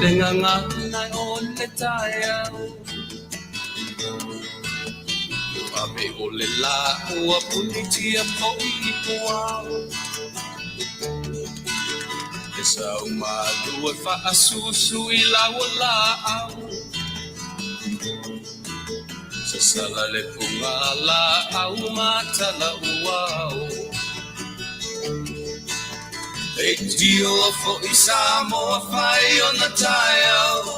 Le gagana o le taeao. Ave o le lā ua punitia foi i puao. E sau malu e faasusu i lau o laau. Sasala le puga laau ma tala uao. E tio foi Samoa fai ona taeao.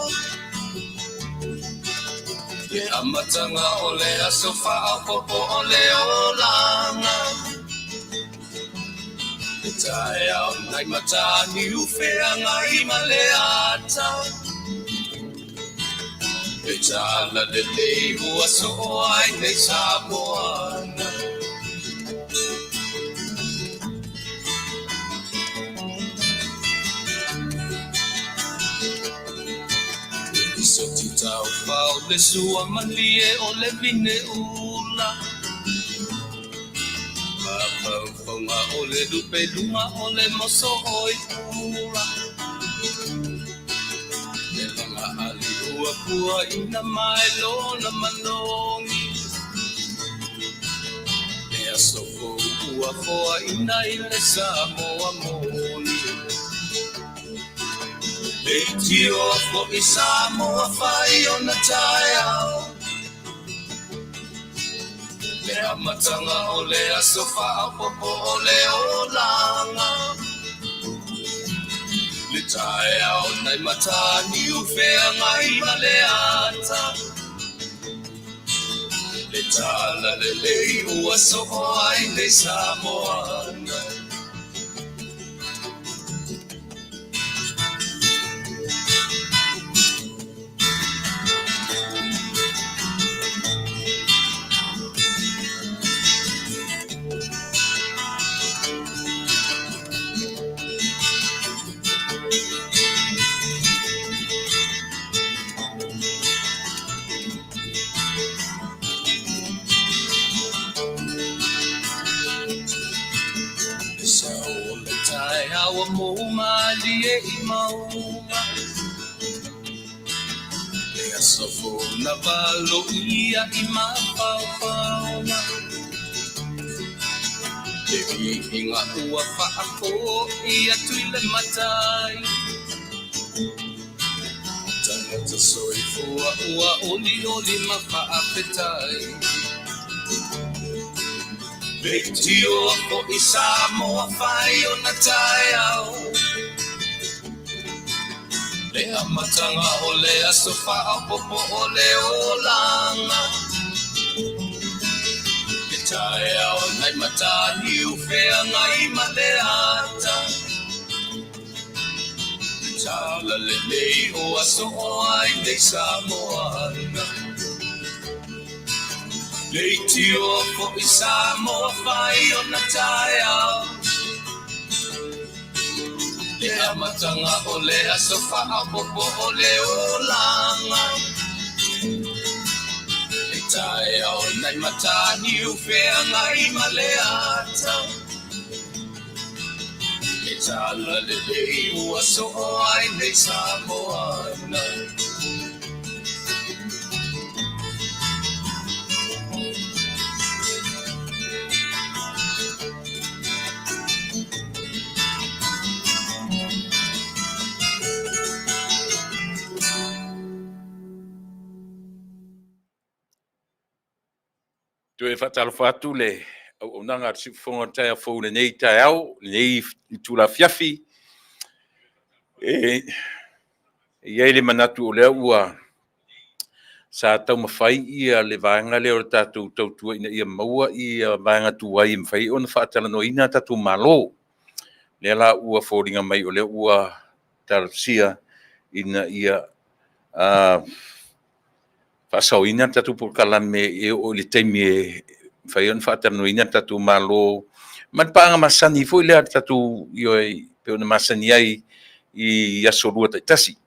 Le amataga o le aso faaopoopo o le olaga. Le taeao nai Mataniu Feagai ma le ata. Le tala lelei ua soo ai nei Samoana. Le lisoti taufao le sua malie o le vine ula. Mafaufauga o le lupeluga o le moso oi ula. Le laga ali ua puaina mai lona manogi. Le aso fou ua foaina i le Samoa moni. Le tio foi Samoa fai ona taeao. Le amataga o le aso faaopoopo o le olaga. Le taeao nai Mataniu Feagai ma le ata. Le tala lelei ua soo ai nei Samoana. Le sao o le taeao ua mou malie i mauga. Le aso fou na valoia i mafaufauga. Le viiga ua faafoi atu i le Matai. Tagata soifua ua olioli ma faafetai. Le tio foi Samoa fai ona taeao. Le amataga o le aso faaopoopo o le olaga. Le taeao nai Mataniu Feagai ma le ata. Le tala lelei ua soo ai nei Samoana. Le tio foi Samoa fai ona taeao. Le amataga o le aso faaopoopo o le olaga. Le taeao nai Mataniu Feagai ma le ata. Le tala lelei ua soo ai nei Samoana. Toe faatalofa atu le auaunaga a le Siufofoga o le Taeao Fou i lenei taeao, lenei itula afiafi. E i ai le manatu o lea ua sa taumafai ia le vaega lea o le tatou tautua ina ia maua ia vaega tuai e mafai ona faatalanoaina a tatou Malo. Lea la ua foliga mai o lea ua talosia ina ia faasaoina le tatou polokalame e oo i le taimi e mafai ona faatalanoaina le tatou Malo ma le paaga masani foi lea a le tatou, ioe, pei ona masani ai i aso Lua taitasi.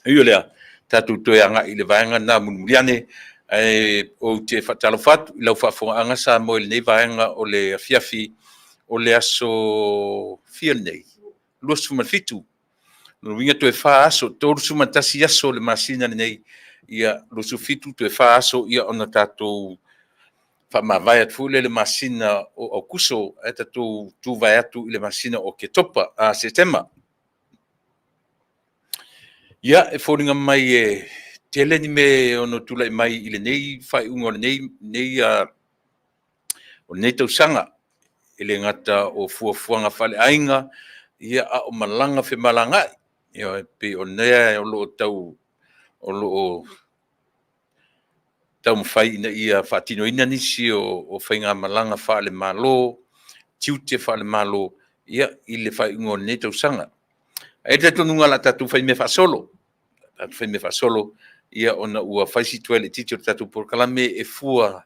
E ui o lea, tatou toe agai i le vaega lena mulimuli ane, ae ou te faatalofa atu i lau faafofogaaga Samoa i lenei vaega o le afiafi o le aso fia lenei? 27. Lona uiga toe fa aso, 31 aso o le masina lenei, ia 27 toe fa aso ia ona tatou faamavae atu foi lea i le masina o Aokuso ae tatou tuvae atu i le masina o Oketopa, a Setema. Ia, e foliga mai e tele ni mea e ono tulai mai i lenei faaiuga o lenei tausaga, e le gata o fuafuaga faaleaiga, ia a o malaga femalagaai. Ioe, pei o lea o lo o tau o lo o taumafai ina ia faatinoina nisi o faigamalaga faale-Malo, tiute faale-Malo, ia, i le faaiuga o lenei tausaga. Ae i ai le talitonuga o le a tatou faimea faasolo, tatou faimea faasolo, ia ona ua fai si tuai laitiiti o le tatou polokalame e fua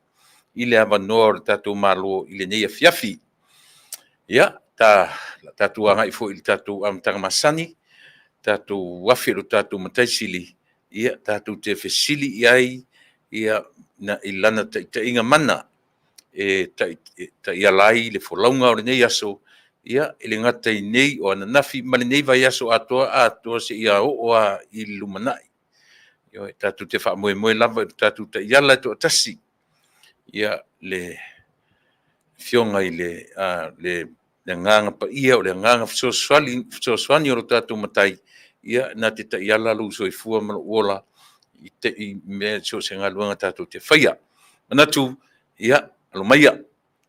i le avanoa o le tatou Malo i lenei afiafi. Ia, tatou agai foi i le tatou amataga masani, tatou afe i lo tatou Matai Sili, ia tatou te fesili i ai ia i Lana taitaiga mana e taiala ai le folauga o lenei aso, ia, e le gata i nei o ananafi ma lenei vaiaso atoa atoa seia oo lava i le lumanai. Ioe, tatou te faamoemoe lava i lo tatou taiala e toatasi, ia, le Afioga i le Agaga Paia, o le Agaga Fesoasoani o lo tatou Matai, ia na te taiala lou soifua ma lou ola i mea so o se galuega tatou te faia. Manatu, ia, alo maia,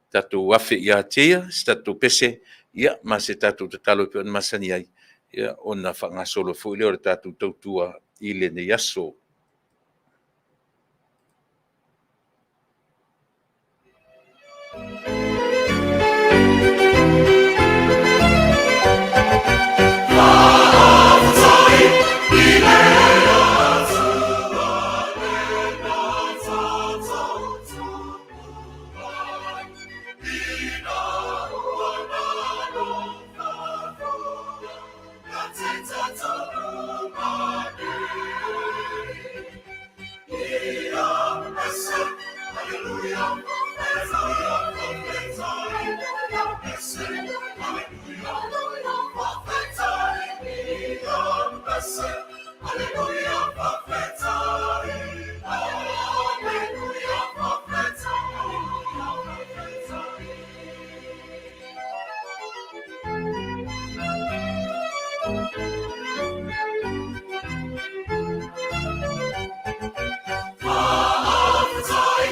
tatou afe ia te Ia se tatou pese, ia, ma se tatou tatalo e pei ona masani ai, ia, ona faagasolo foi lea o le tatou tautua i lenei aso.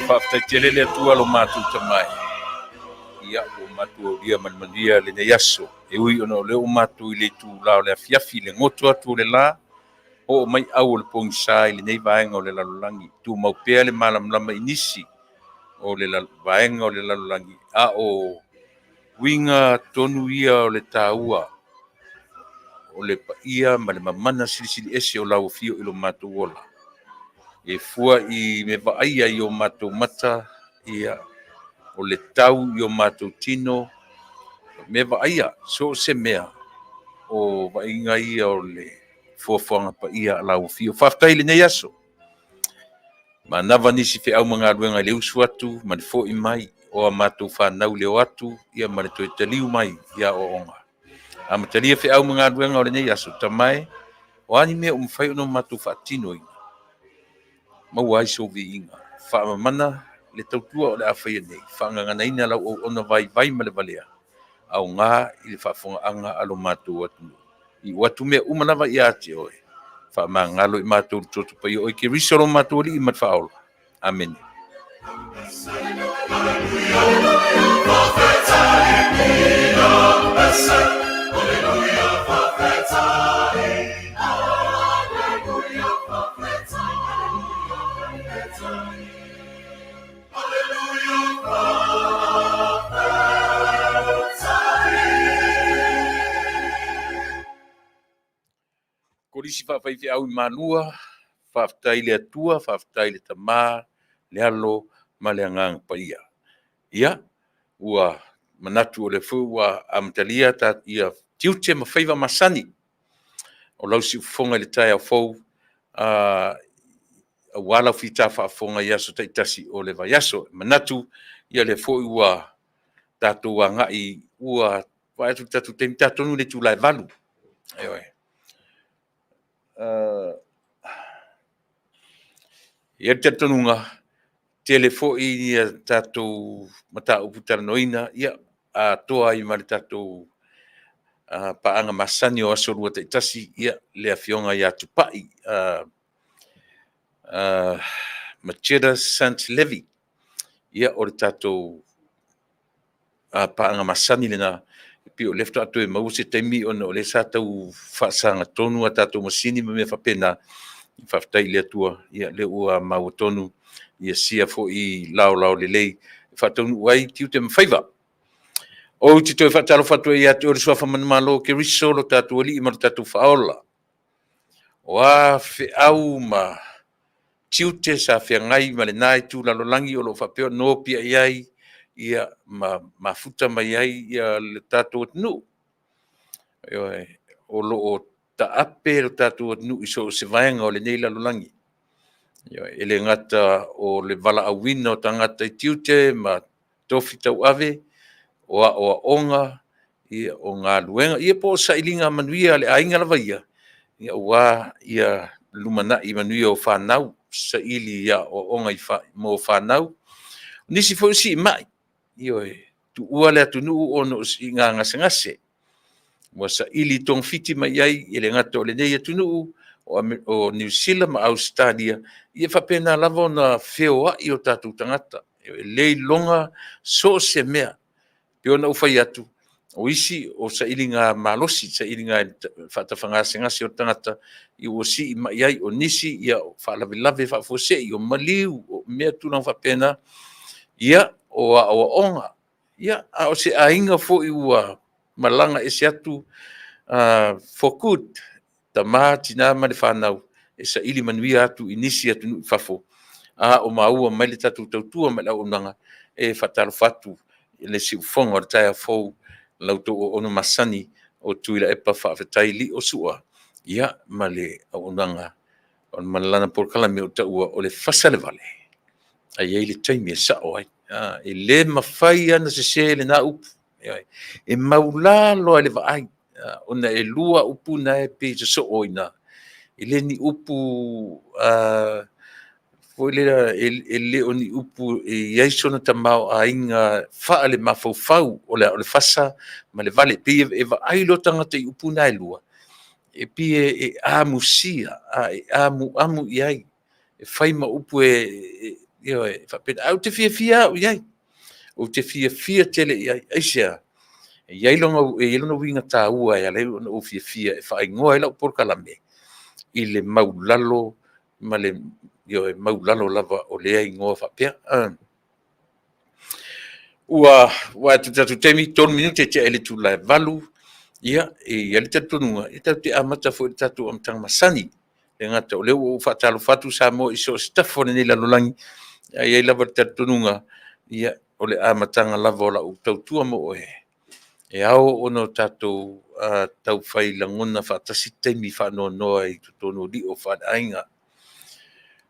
Faafetai tele le Atua lo matou Tama e. Ia, ua matou aulia ma le manuia lenei aso. E ui ona o lea ua matou i le itula o le afiafi i le goto atu o le la, oo mai au o le pogisa i lenei vaega o le lalolagi, tumau pea le malamalama i nisi o le vaega o le lalolagi, a o uiga tonu ia o le taua o le paia ma le mamana silisili ese o lau afio i lo matou ola. E fua i mea vaaia i o matou mata, ia, o le tau i o matou tino, mea vaaia, so o se mea, o vaaiga ia o le fuafuaga paia a lau afio. Faafetai i lenei aso. Manava nisi feau ma galuega i le usu atu ma le foi mai o a matou fanau i le o atu ia ma le toe taliu mai i aoaoga. Amatalia feau ma galuega o lenei aso, Tama e, o a ni mea ua mafai ona matou faatinoina, maua ai sou viiga. Faamamana le tautua o le a faia nei, faagaganaina lau auauna vaivai ma le valea, aoga i le faafofogaaga a lo matou atunuu. Iu atu mea uma lava ia te oe, faamagalo i matou i le toto paia o oe Keriso lo matou Alii ma le Faaola. Amene. Kolisi faafaifeau i Malua, faafetai i le Atua, faafetai i le Tama, le Alo ma le Agaga Paia. Ia, ua manatu o lea foi ua amatalia ia tiute ma faiva masani o lau siufofoga i le taeao fou, aua lau fita faafofoga i aso taitasi o le vaiaso. E manatu, ia lea foi ua tatou agai, ua vaai atu i le tatou taimi, tatou tonu i le itula e 8. Ioe. I ai le talitonuga, tele foi ia tatou mataupu talanoaina, ia, atoa ai ma le tatou paaga masani o Aso Lua taitasi, ia, le Afioga ia Tupai Machida Sant Levy. Ia, o le tatou paaga masani lena, e pei o lea faatoa toe maua se taimi ona o lea sa tau faasaga tonu a tatou masini ma mea faapena. Faafetai i le Atua, ia lea ua maua tonu ia sia foi laolao lelei e faataunuu ai tiute ma faiva. Ou te toe faatalofa atu ai ia te oe le Suafa Manumalo o Keriso, lo tatou Alii ma lo tatou Faaola. O a feau ma tiute sa feagai ma lena itu lalolagi o lo o faapea ona nopiai ai ia ma mafuta mai ai ia le tatou atunuu. Ioe, o lo o taape lo tatou atunuu i so o se vaega o lenei lalolagi. Ioe, e le gata o le valaauina o tagata i tiute ma tofi tauave, o aoaoga, ia, o galuega, ia po o sailiga manuia a le aiga lava ia, ia aua ia lumanai manuia o fanau, saili i aoaoga mo fanau. O nisi foi o siimai, ioe, tuua le atunuu ona o siiga gasegase, ua saili togafiti mai ai, e le gata o lenei atunuu, o Niu Sila ma Ausetalia, ia faapena lava ona feoai o tatou tagata, e le iloga so o se mea. E pei ona ou fai atu, o isi o sailiga malosi, sailiga faatafagasegase o le tagata ua sii mai ai, o nisi o faalavelave faafuasei, o maliu, o mea tulaga faapena, ia, o aoaoga, ia, a o se aiga foi ua malaga ese atu for good, tama, tina ma le fanau, e saili manuia atu i nisi atunuu i fafo, a o maua mai le tatou tautua ma le auaunaga. E faatalofa atu i le siufofoga o le taeao fou, la outou auauna masani o Tuilaepa Faafetai Lio Sua, ia, ma le auaunaga ma lana polokalame o taua o le fasa le vale, a i ai le taimi e sao ai. E le mafai lava ona sese lena upu, e maulalo lava i le vaai, ona e lua upu na e pei e sosoo i ina. E le ni upu foi lea, e le o ni upu e i ai sona tamaoaiga faalemafaufau o le fasa ma le vale. E pei e vaai loa tagata i upu na e lua, e pei e amusia, e amuamu i ai, e fai ma upu e faapena. Ae ou te fiafia au i ai, ou te fiafia tele i ai. Aisea? E i ai lona uiga taua e ala ai ona ou fiafia e faaigoa ai lau polokalame i le maulalo ma le maulalo lava o lea igoa faapea. Ua vaai atu i le tatou taimi, 3 minute e tea i le itula e 8, ia, e i ai le talitonuga, e tatou te amata foi i le tatou amataga masani. E le gata o lea ua ou faatalofa atu Samoa i so o se tafa o lenei lalolagi, ae i ai lava le talitonuga, ia, o le amataga lava o lau tautua mo oe, e ao ona tatou taufai lagona faatasi taimi faanoanoa i totonu o lio faaleaiga.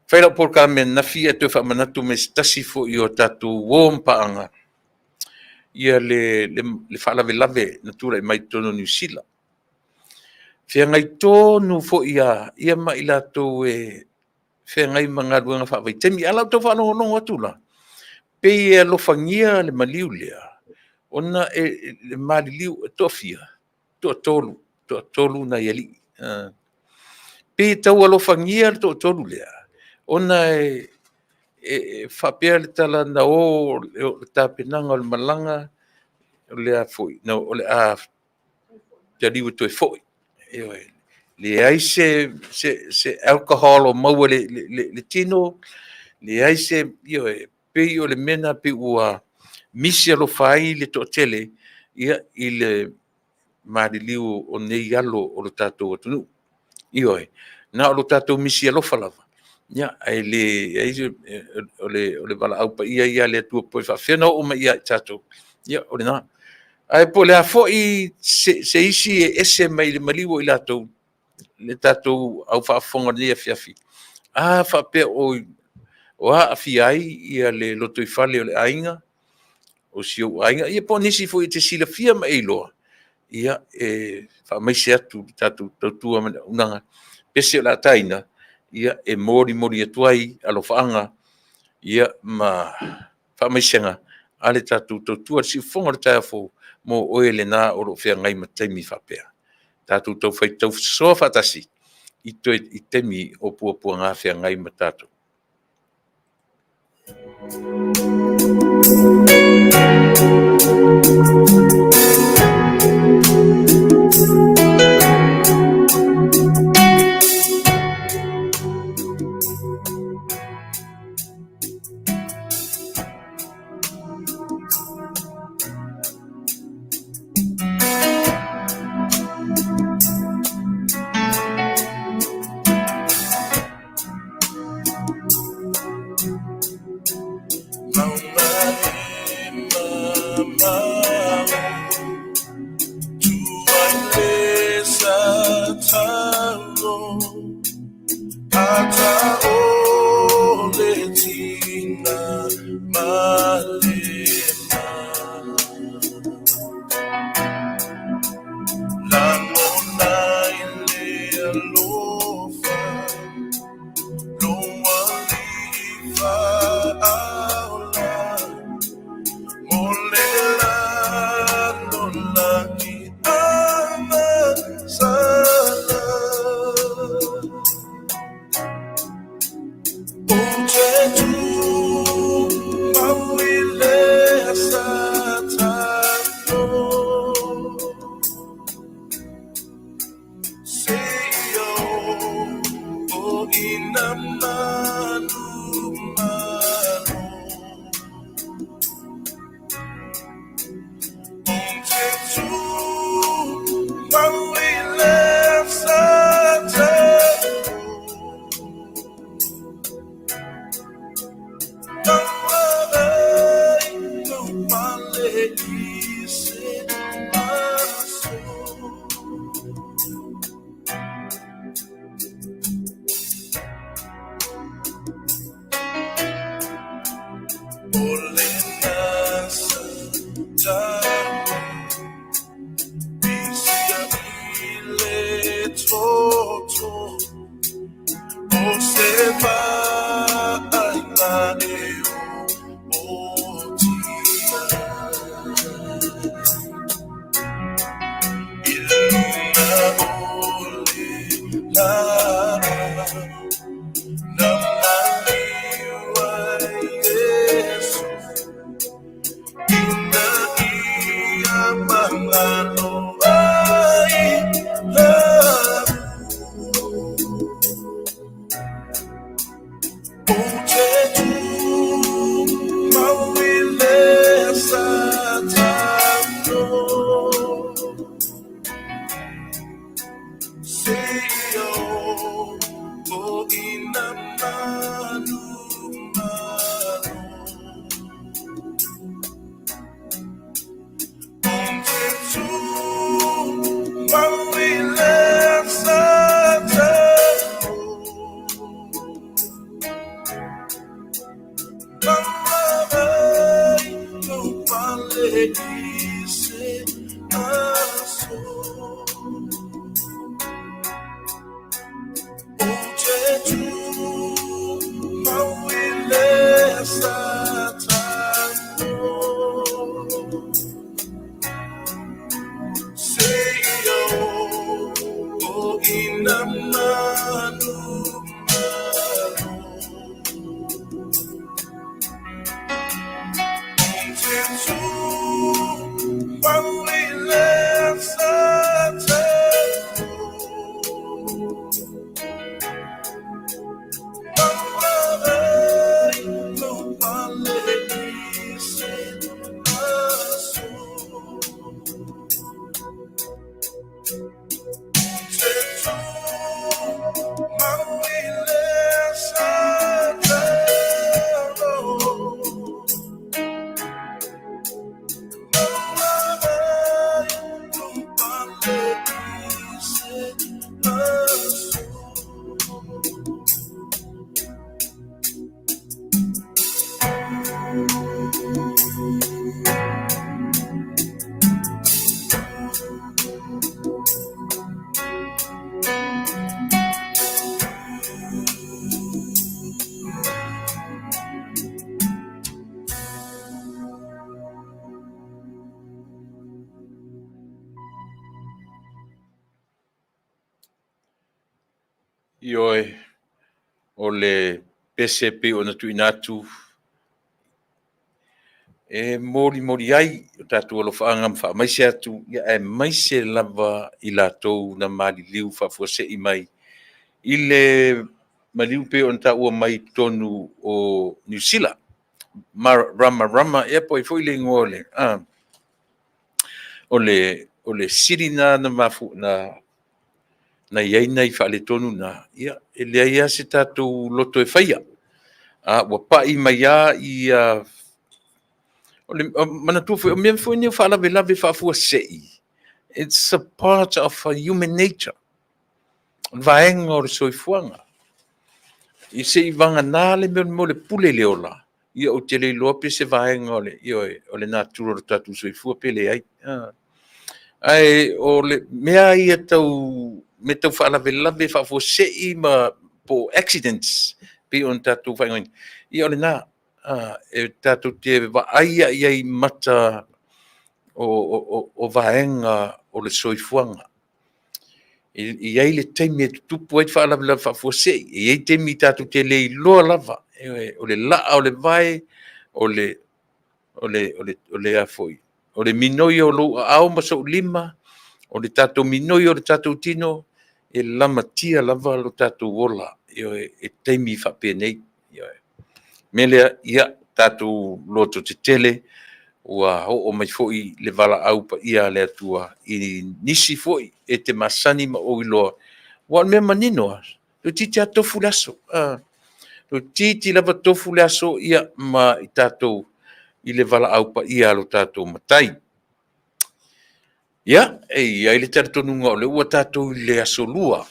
Fai lau polokalame ananafi ae toe faamanatu mai se tasi foi o tatou uo ma paaga, ia le faalavelave na tulai mai i totonu o Niu Sila. Feagai tonu foi ia ma i latou e feagai ma galuega faavaitaimi. A o lau tau faalogologo atu la, pei e alofagia le maliu lea, ona e le maliliu e toafia, toatolu, toatolu nai alii. Pei e tau alofagia le toatolu lea, ona e faapea le tala na o le tapenaga o le malaga, o le a foi, o le a taliu e toe foi. Ioe. Leai se alcohol o maua i le tino, leai se, ioe, pei o le mea lena pei ua misi alofa ai le toatele ia, i le maliliu o nei alo o le tatou atunuu. Ioe, na o lo tatou misi alofa lava, ia, ae leai o le valaau paia ia a le Atua po o faapefea ona oo mai ia i tatou, ia o lena. Ae po o le a foi se isi e ese mai le maliu o i latou, le tatou au faafofoga o lenei afiafi, a faapea o aafia ai ia le lotoifale o le aiga, o si ou aiga, ia po o nisi foi e te silafia ma e iloa, ia, e faamaise atu le tatou tautua ma le auaunaga. pese o le a taina, ia, e molimoli atu ai alofaaga, ia, ma faamaisega a le tatou tautua i le siufofoga o le taeao fou mo oe lena o lo o feagai ma taimi faapea. Tatou tau faitau soa faatasi i toe i taimi o puapuaga feagai ma tatou. Ioe, o le pese e pei ona tuuina atu e molimoli ai o tatou alofaaga ma faamaise atu, ia aemaise lava i latou na maliliu faafuasei mai i le maliu pei ona taua mai i totonu o Niu Sila, Ramarama ea po o ai foi le igoa o le o le sili lena na mafua na i ai nai faaletonu na, ia e leai lava se tatou loto e faia. A ua pai mai lava ia... manatua foi o mea foi nei o faalavelave faafuasei, it's a part of a human nature. O le vaega o le soifuaga. I se i vagana le mea o le pule i le ola, ia ou te le iloa pe se vaega o le, ioe, o le natura o le tatou soifua pe leai. Ae o le mea ia tau mea tau faalavelave faafuasei ma po o accidents pei ona tatou faaigoaina, ia o lena. E tatou te vaai lava i ai i mata o vaega o le soifuaga. E i ai le taimi e tutupu ai faalavelave faafuasei, e i ai taimi tatou te le iloa lava, o le laa o le vae, o le minoi o lou aao ma sou lima, o le tatou minoi o le tatou tino, e lamatia lava lo tatou ola, ioe, e taimi faapenei. Ioe. O le mea lea, ia tatou lototetele, ua oo mai foi le valaau paia a le Atua i nisi foi e te masani ma ou iloa, aua o le mea manino lava, toeitiiti lava tofu le aso, toeitiiti lava tofu le aso ia ma i tatou i le valaau paia a lo tatou Matai. Ia, e i ai le talitonuga o lea ua tatou i le Aso Lua,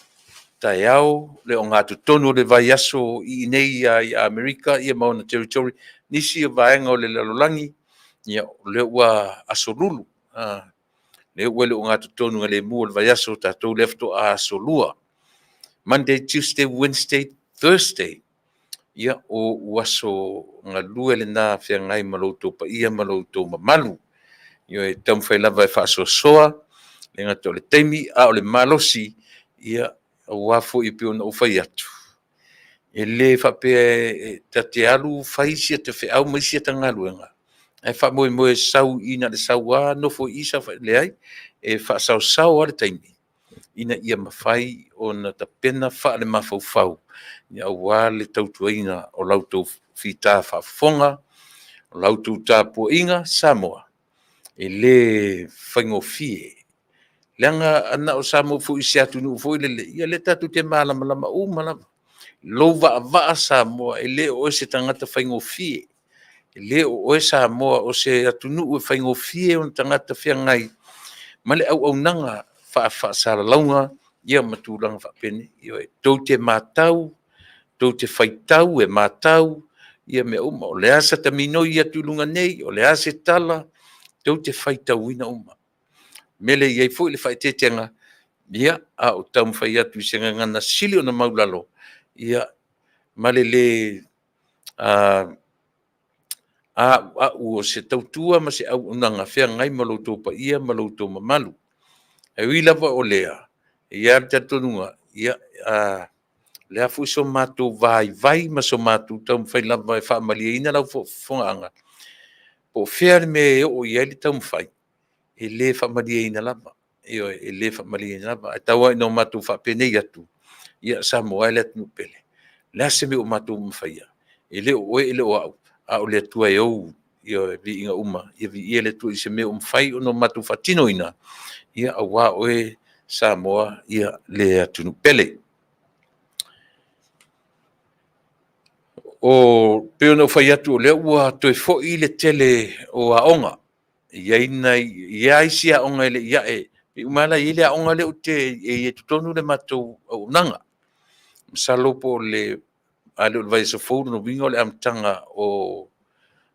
taeao le ogatotonu o le vaiaso i inei i Amerika ma ona Territory, nisi o vaega o le lalolagi, ia o lea ua Aso Lulu, lea ua i le ogatotonu o le vaiaso, o tatou lea faatoa Aso Lua. Monday, Tuesday, Wednesday, Thursday, ia o aso galue lena feagai ma lo outou paia ma lo outou mamalu. Ioe, taumafai lava e faasoasoa, e le gata o le taimi a o le malosi, ia aua foi e pei ona ou fai atu, e le faapea ta te alu fai si ata feau ma isi ata galuega, ae faamoemoe e sau i i na o le sau lava nofo i i saofai, leai, e faasaosao lava le taimi ina ia mafai ona tapena faale-mafaufau aua le tautuaina o la outou fita faafofoga, o la outou tapuaiga Samoa, e le faigofie. Leaga ana o Samoa foi o se atunuu foi lele, ia lea tatou te malamalama uma lava. Lou vaavaa Samoa, e le o oe o se tagata faigofie. E le o oe Samoa o se atunuu e faigofie ona tagata feagai ma le auaunaga faasalalauga ia ma tulaga faapenei. Ioe, tou te matau, tou te faitau e matau ia mea uma. O le a se ta minoi atu i luga nei, o le a se tala, tou te faitauina uma. O le mea lea e i ai foi le faaeteetega, ia, a o taumafai atu i se gagana sili ona maulalo, ia, ma le le a'ua'u o se tautua ma se auaunaga feagai ma lo outou paia ma lo outou mamalu. Ae ui lava o lea, e i ai lava le talitonuga, ia, o le a foi so matou vaivai ma so matou taumafai lava e faamalieina lau faafofogaaga, po o fea le mea e oo i ai le taumafai, e le faamalieina lava. Ioe, e le faamalieina lava. Ae tau lava ina o matou faapenei atu, ia Samoa e le atunuu pele, o le a se mea o matou mafaia, e le o oe e le o au, a o le Atua e ou le viiga uma. Ia viia le Atua i se mea ua mafai ona matou faatinoina, ia aua oe Samoa ia le atunuu pele. E pei ona ou fai atu o lea ua toe foi le tele o aoga. E i ai nai e i ai isi aoga e le i ae, e uma lava la e i ai le aoga lea e i ai i totonu le matou auaunaga. Masalo po o le a le o le vaiaso fou, lona uiga o le amataga o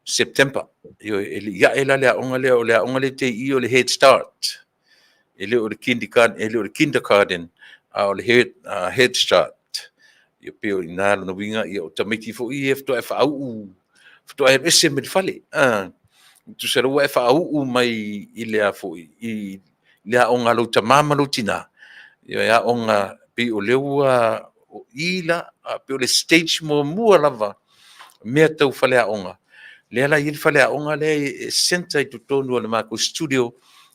Setema. Ioe, e le i ae la le aoga lea, o le aoga lea e i i o le Head Start. E le o le kindergarten, a o le Head Start. E pei o i ina lona uiga, o tamaiti foi ia faatoa e faauu, faatoa e alu ese mai le fale. Tusa o lea ua e faauu mai i le aoga a lou tama ma lou tina, e aoga pei o lea ua O i la, pei o le stage muamua lava mea tau faleaoga, lea la e i ai le faleaoga lea e centre i totonu o le matou studio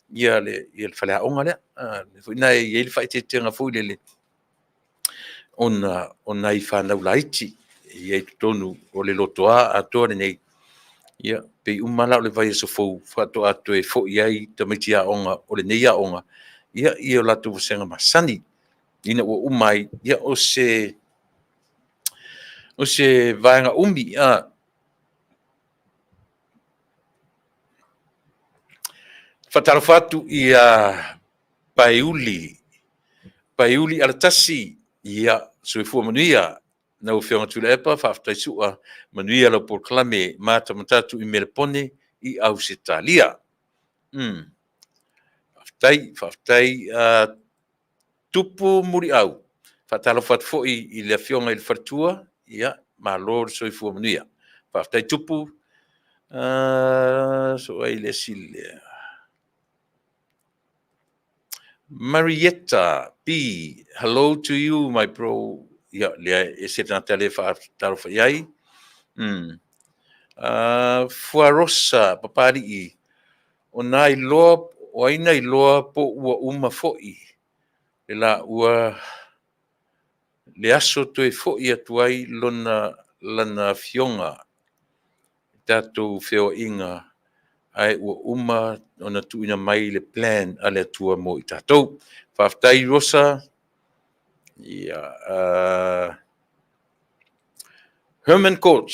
le faleaoga lea. O le mea foi lena e i ai le faaeteetega foi lele ona o nai fanau laiti e i ai i totonu o le Lotoa atoa lenei. Ia, pei uma lava la o le vaiaso fou faatoa toe foi ai tamaiti aoga o lenei aoga i o latou vasega masani, ina ua uma ai o se vaega umi. Faatalofa atu ia Paiuli, Paiuli Alatasi, ia soifua manuia lau Afioga Tuilaepa, faafetai Sua, manuia lau polokalame matamata atu i Melepone i Ausetalia. Faafetai, faafetai Tupu Muliau, faatalofa atu foi i le Afioga i le faletua, ia malo le soifua manuia. Faafetai Tupu. So ai le isi lea. Marietta B, hello to you my bro. Ia, lea e ese le tagata lea e faatalofa i ai. Fuarosa Papalii, o na iloa, o ai na iloa po ua uma foi le laua le aso toe foi atu ai lona lana afioga i tatou feoaiga, ae ua uma ona tuuina mai le plan a le Atua mo i tatou. Faafetai Rosa. Ia, Herman Coach,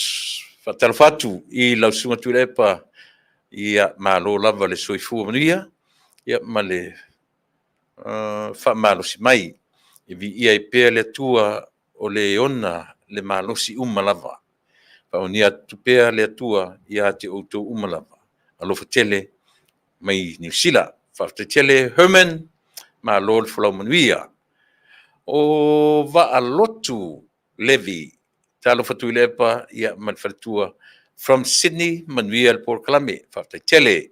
faatalofa atu i lau Susuga Tuilaepa, ia malo lava le soifua manuia ia ma le faamalosi mai. E viia ai pea le Atua o le ona le malosi uma lava. Faamanuia atu pea le Atua ia te outou uma lava. Alofa tele mai Niu Sila. Faafetai tele Herman, malo le folau manuia. O Vaalotu Levi, talofa Tuilaepa ia ma le faletua from Sydney, manuia le polokalame. Faafetai tele.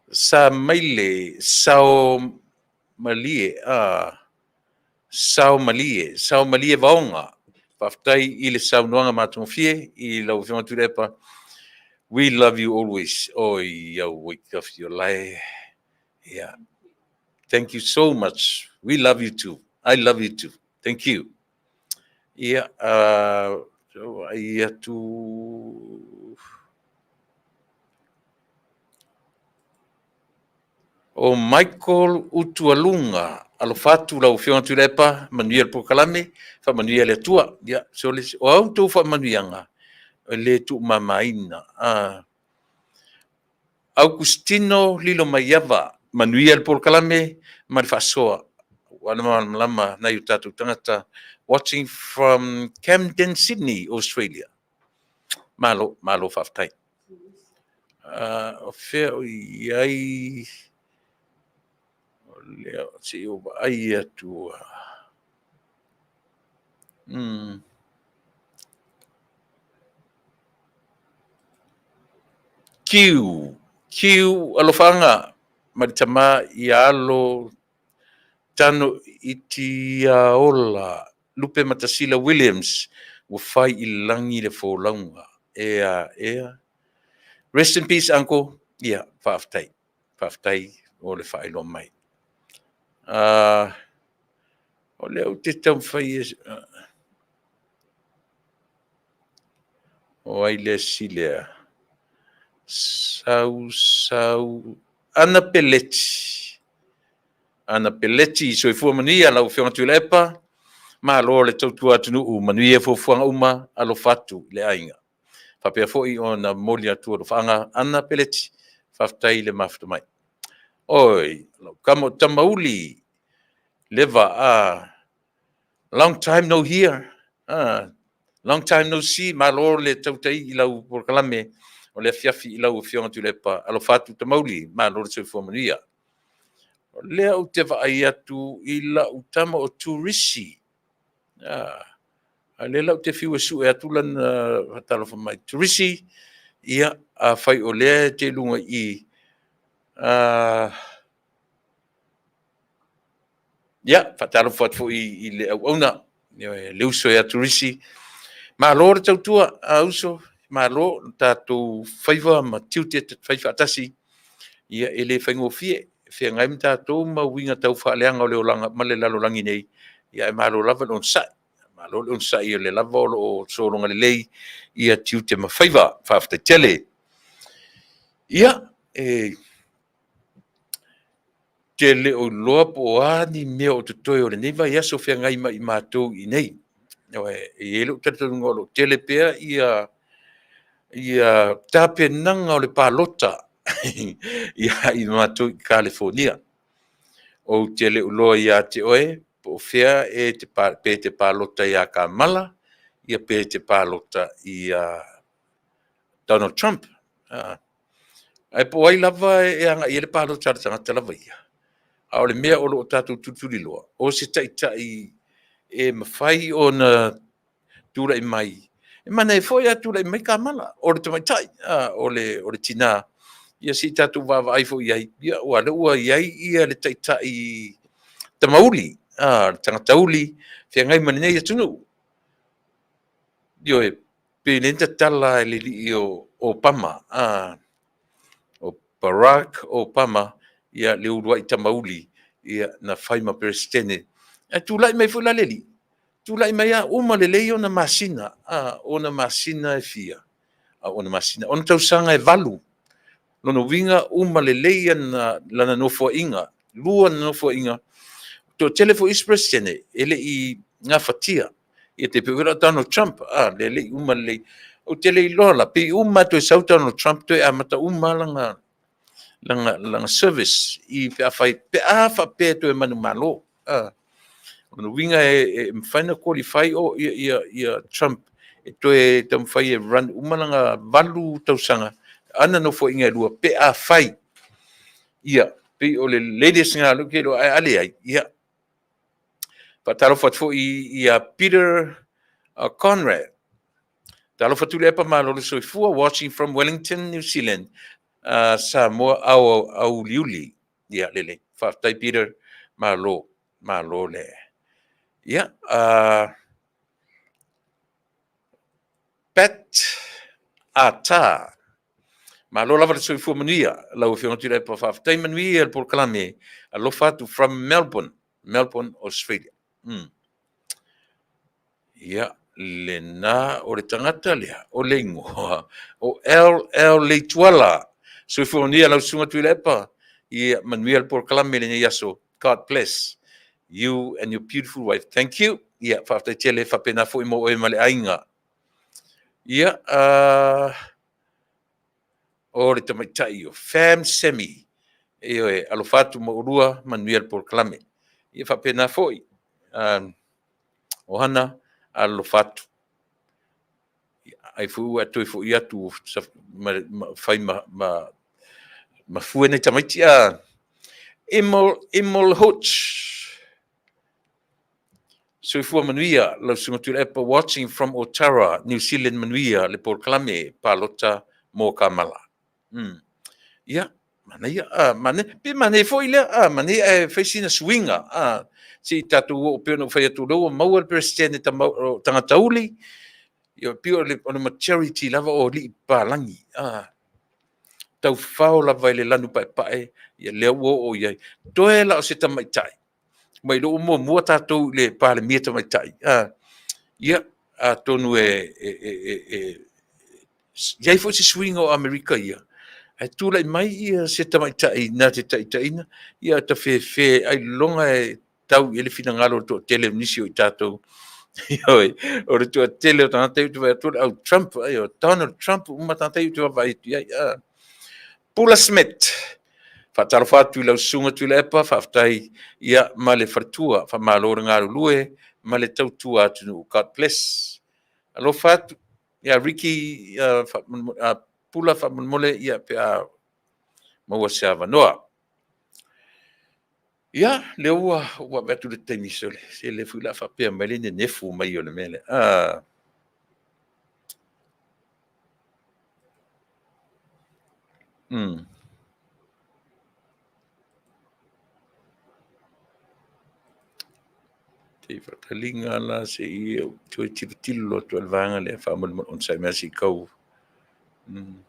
Sa Maile, Sao Malie, Sao Malie, Sao Malie Vaoga. Faafetai i le saunoaga matagofie i lau Afioga Tuilaepa. We love you always. Oi, au wake your lae. Yeah. Thank you so much. We love you too. I love you too. Thank you. Ia, ai atu o Michael Utualunga, alofa atu lau Afioga Tuilaepa, manuia le polokalame, faamanuia le Atua. Ia, so le, o a outou faamanuiaga, e le tuumamaina. Augustino Lilomaiava, manuia le polokalame ma le faasoa. Ua le malamalama nai o tatou tagata watching from Camden, Sydney, Australia. Malo, malo faafetai. O fea o i ai o lea se i ou vaai atu. Q, Q alofaaga ma le tama ia alo Tano Itiaola Lupe Matasila Williams ua fai i lagi le folauga. Ea, ea. Rest in peace, uncle. Ia, faafetai. Faafetai o le faailoa mai. O lea ou te taumafai e... O ai lea si lea? Sau, sau... Ana Peleti. Ana Peleti, soifua manuia lau Afioga Tuilaepa. Malo le tautua atunuu, manuia fuafuaga uma, alofa atu i le aiga. Faapea foi ona momoli atu alofaaga Ana Peleti, faafetai le mafuta mai. Oi, lau tama o Tamauli, Leva, long time no hear, long time no see, malo le tautai i lau polokalame o le afiafi i lau Afioga Tuilaepa, alofa atu Tamauli, malo le soifua manuia. O lea ou te vaai atu i lau tama o Turisi. A lea la ou te fiu e sue atu lana faatalofa mai. Turisi, Ia, afai o lea e te i luga i i, ia, faatalofa atu foi i le auauna, le uso ia Turisi. Malo le tautua, a uso, malo le tatou faiva ma tiute e fai faatasi. Ia, e le faigofie, feagai ma tatou ma uiga tau faaleaga o le olaga ma le lalolagi nei, ia ae malo lava le onosai. Malo le onosai o lea lava o lo o sologa lelei ia tiute ma faiva. Faafetai tele. Ia, e te le o iloa po o a ni mea o totoe o lenei vaiaso feagai ma i matou i inei. E i ai lou talitonuga o lo o tele pea ia tapenaga o le palota ia i matou i Kalifonia. Ou te le o iloa ia te oe po o fea e te, pe te palota ia Kamala, ia pe te palota ia Donald Trump. Ae po o ai lava e agai i ai le palota a le tagata lava ia, a o le mea o lo o tatou tulituliloa, o se taitai e mafai ona tulai mai. E manaia foi ae tulai mai Kamala, o le tamaitai, o le tina, ia se i tatou vaavaai foi i ai, ia aua o lea ua i ai ia le taitai tamauli, le tagata uli, feagai ma lenei atunuu. Ioe, pei o lea na tatala e le alii o Obama, o Barack Obama, ia le uluai tamauli ia na fai ma Peresetene. Ae tulai mai foi la le alii, tulai mai lava uma lelei ona masina, ona masina e fia? Ona masina, ona tausaga e 8. Lona uiga uma lelei lana nofoaiga, 2 nofoaiga. Toatele foi isi Peresetene e le i gafatia. Ia te pei foi la o Donald Trump, le le i uma lelei. Ou te le iloa la, pei uma lava toe sau Donald Trump toe amata uma lava lana service i pe afai, pe a faapea e toe manumalo. Lona uiga e mafai ona qualify o ia Trump e toe taumafai e run uma lana 8 tausaga ana nofoaiga e 2 pe afai. Ia, pei o le latest lena o lea ou te iloa, ae a leai, ia. Faatalofa atu foi ia Peter Conrad. Talofa Tuilaepa, malo le soifua, watching from Wellington, New Zealand. Samoa auliuli. Ia, lelei. Faafetai Peter, malo, malo le. Ia, Pat Ata. Malo lava le soifua manuia, lau Afioga Tuilaepa, faafetai manuia le polokalame. Alofa atu from Melbourne, Melbourne, Australia. Ia, lena o le tagata lea, o le igoa, o LL Leituala. Soifua manuia lau Susuga Tuilaepa, ia manuia le polokalame i lenei aso. God bless you and your beautiful wife. Thank you. Ia, faafetai tele, faapena foi mo oe ma le aiga. Ia, o le tamaitai o Fam Semi. Ioe, alofa atu ma oulua, manuia le polokalame. Ia faapena foi, Ohana, alofa atu. Ai foi ua e toe foi atu fai ma fue nei tamaiti a Emil Hutch. Soifua manuia, lau Susuga Tuilaepa, watching from Otara, New Zealand, manuia le polokalame palota mo Kamala. Ia, manaia, manaia, pe manaia foi lea, manaia ae fai sina suiga, se i tatou oo pei ona ou fai atu, o lea ua maua le Peresetene tagata uli, ia pei o le majority lava o alii papalagi, taufao lava i le lanu paepae, ia lea ua oo i ai. Toe la o se tamaitai, mai lea ua muamua tatou i le Palemia tamaitai, ia, atonu e i ai foi se suiga o Amerika ia, ae tulai mai ia se tamaitai na te taitaiina, ia tafefe ailoga e tau i ai le finagalo o le toatele o nisi o i tatou. Ioe, o le toatele o tagata ia ou te vaai atu o le au Trump, ai o Donald Trump uma tagata ia ou te vaavaai atu i ai. Pula Smith, faatalofa atu i lau Susuga Tuilaepa, faafetai ia ma le faletua, faamalo le galulue ma le tautua atunuu. God bless. Alofa atu ia Ricky, Pula faamolemole ia pe a maua se avanoa. Ia, lea ua ave atu le taimi sole, se lea foi o le a faapea mai le nenefu mai o le mea lea. Mm. Te whakatalinga la se i e toe tilotilo loa atu ai le vaega lea faamolemole onosai mai se i kau. Mm.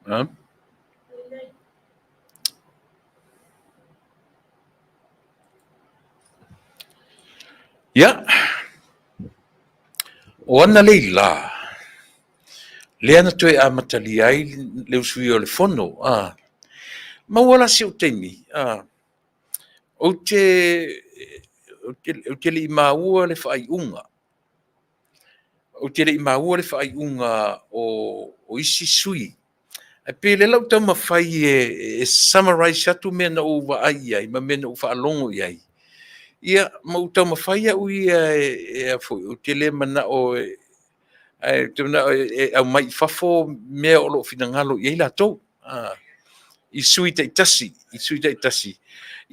Ha? Ia, o analeila lā, lea na toe amatalia ai le usuia o le fono, a, maua la si ou taimi, a, ou te, ou te le i maua le faaiuga, ou te le i maua le faaiuga o, o isi sui. Ae pei o lea la ua taumafai e, e summarize atu mea na ou vaai i ai ma mea na ou faalogo i ai. Ia, ma ou taumafai au ia e, e a foi, ou te le manao e, ae ou te manao e, e aumai i fafo mea o lo o finagalo i ai latou. A, i sui taitasi, i sui taitasi.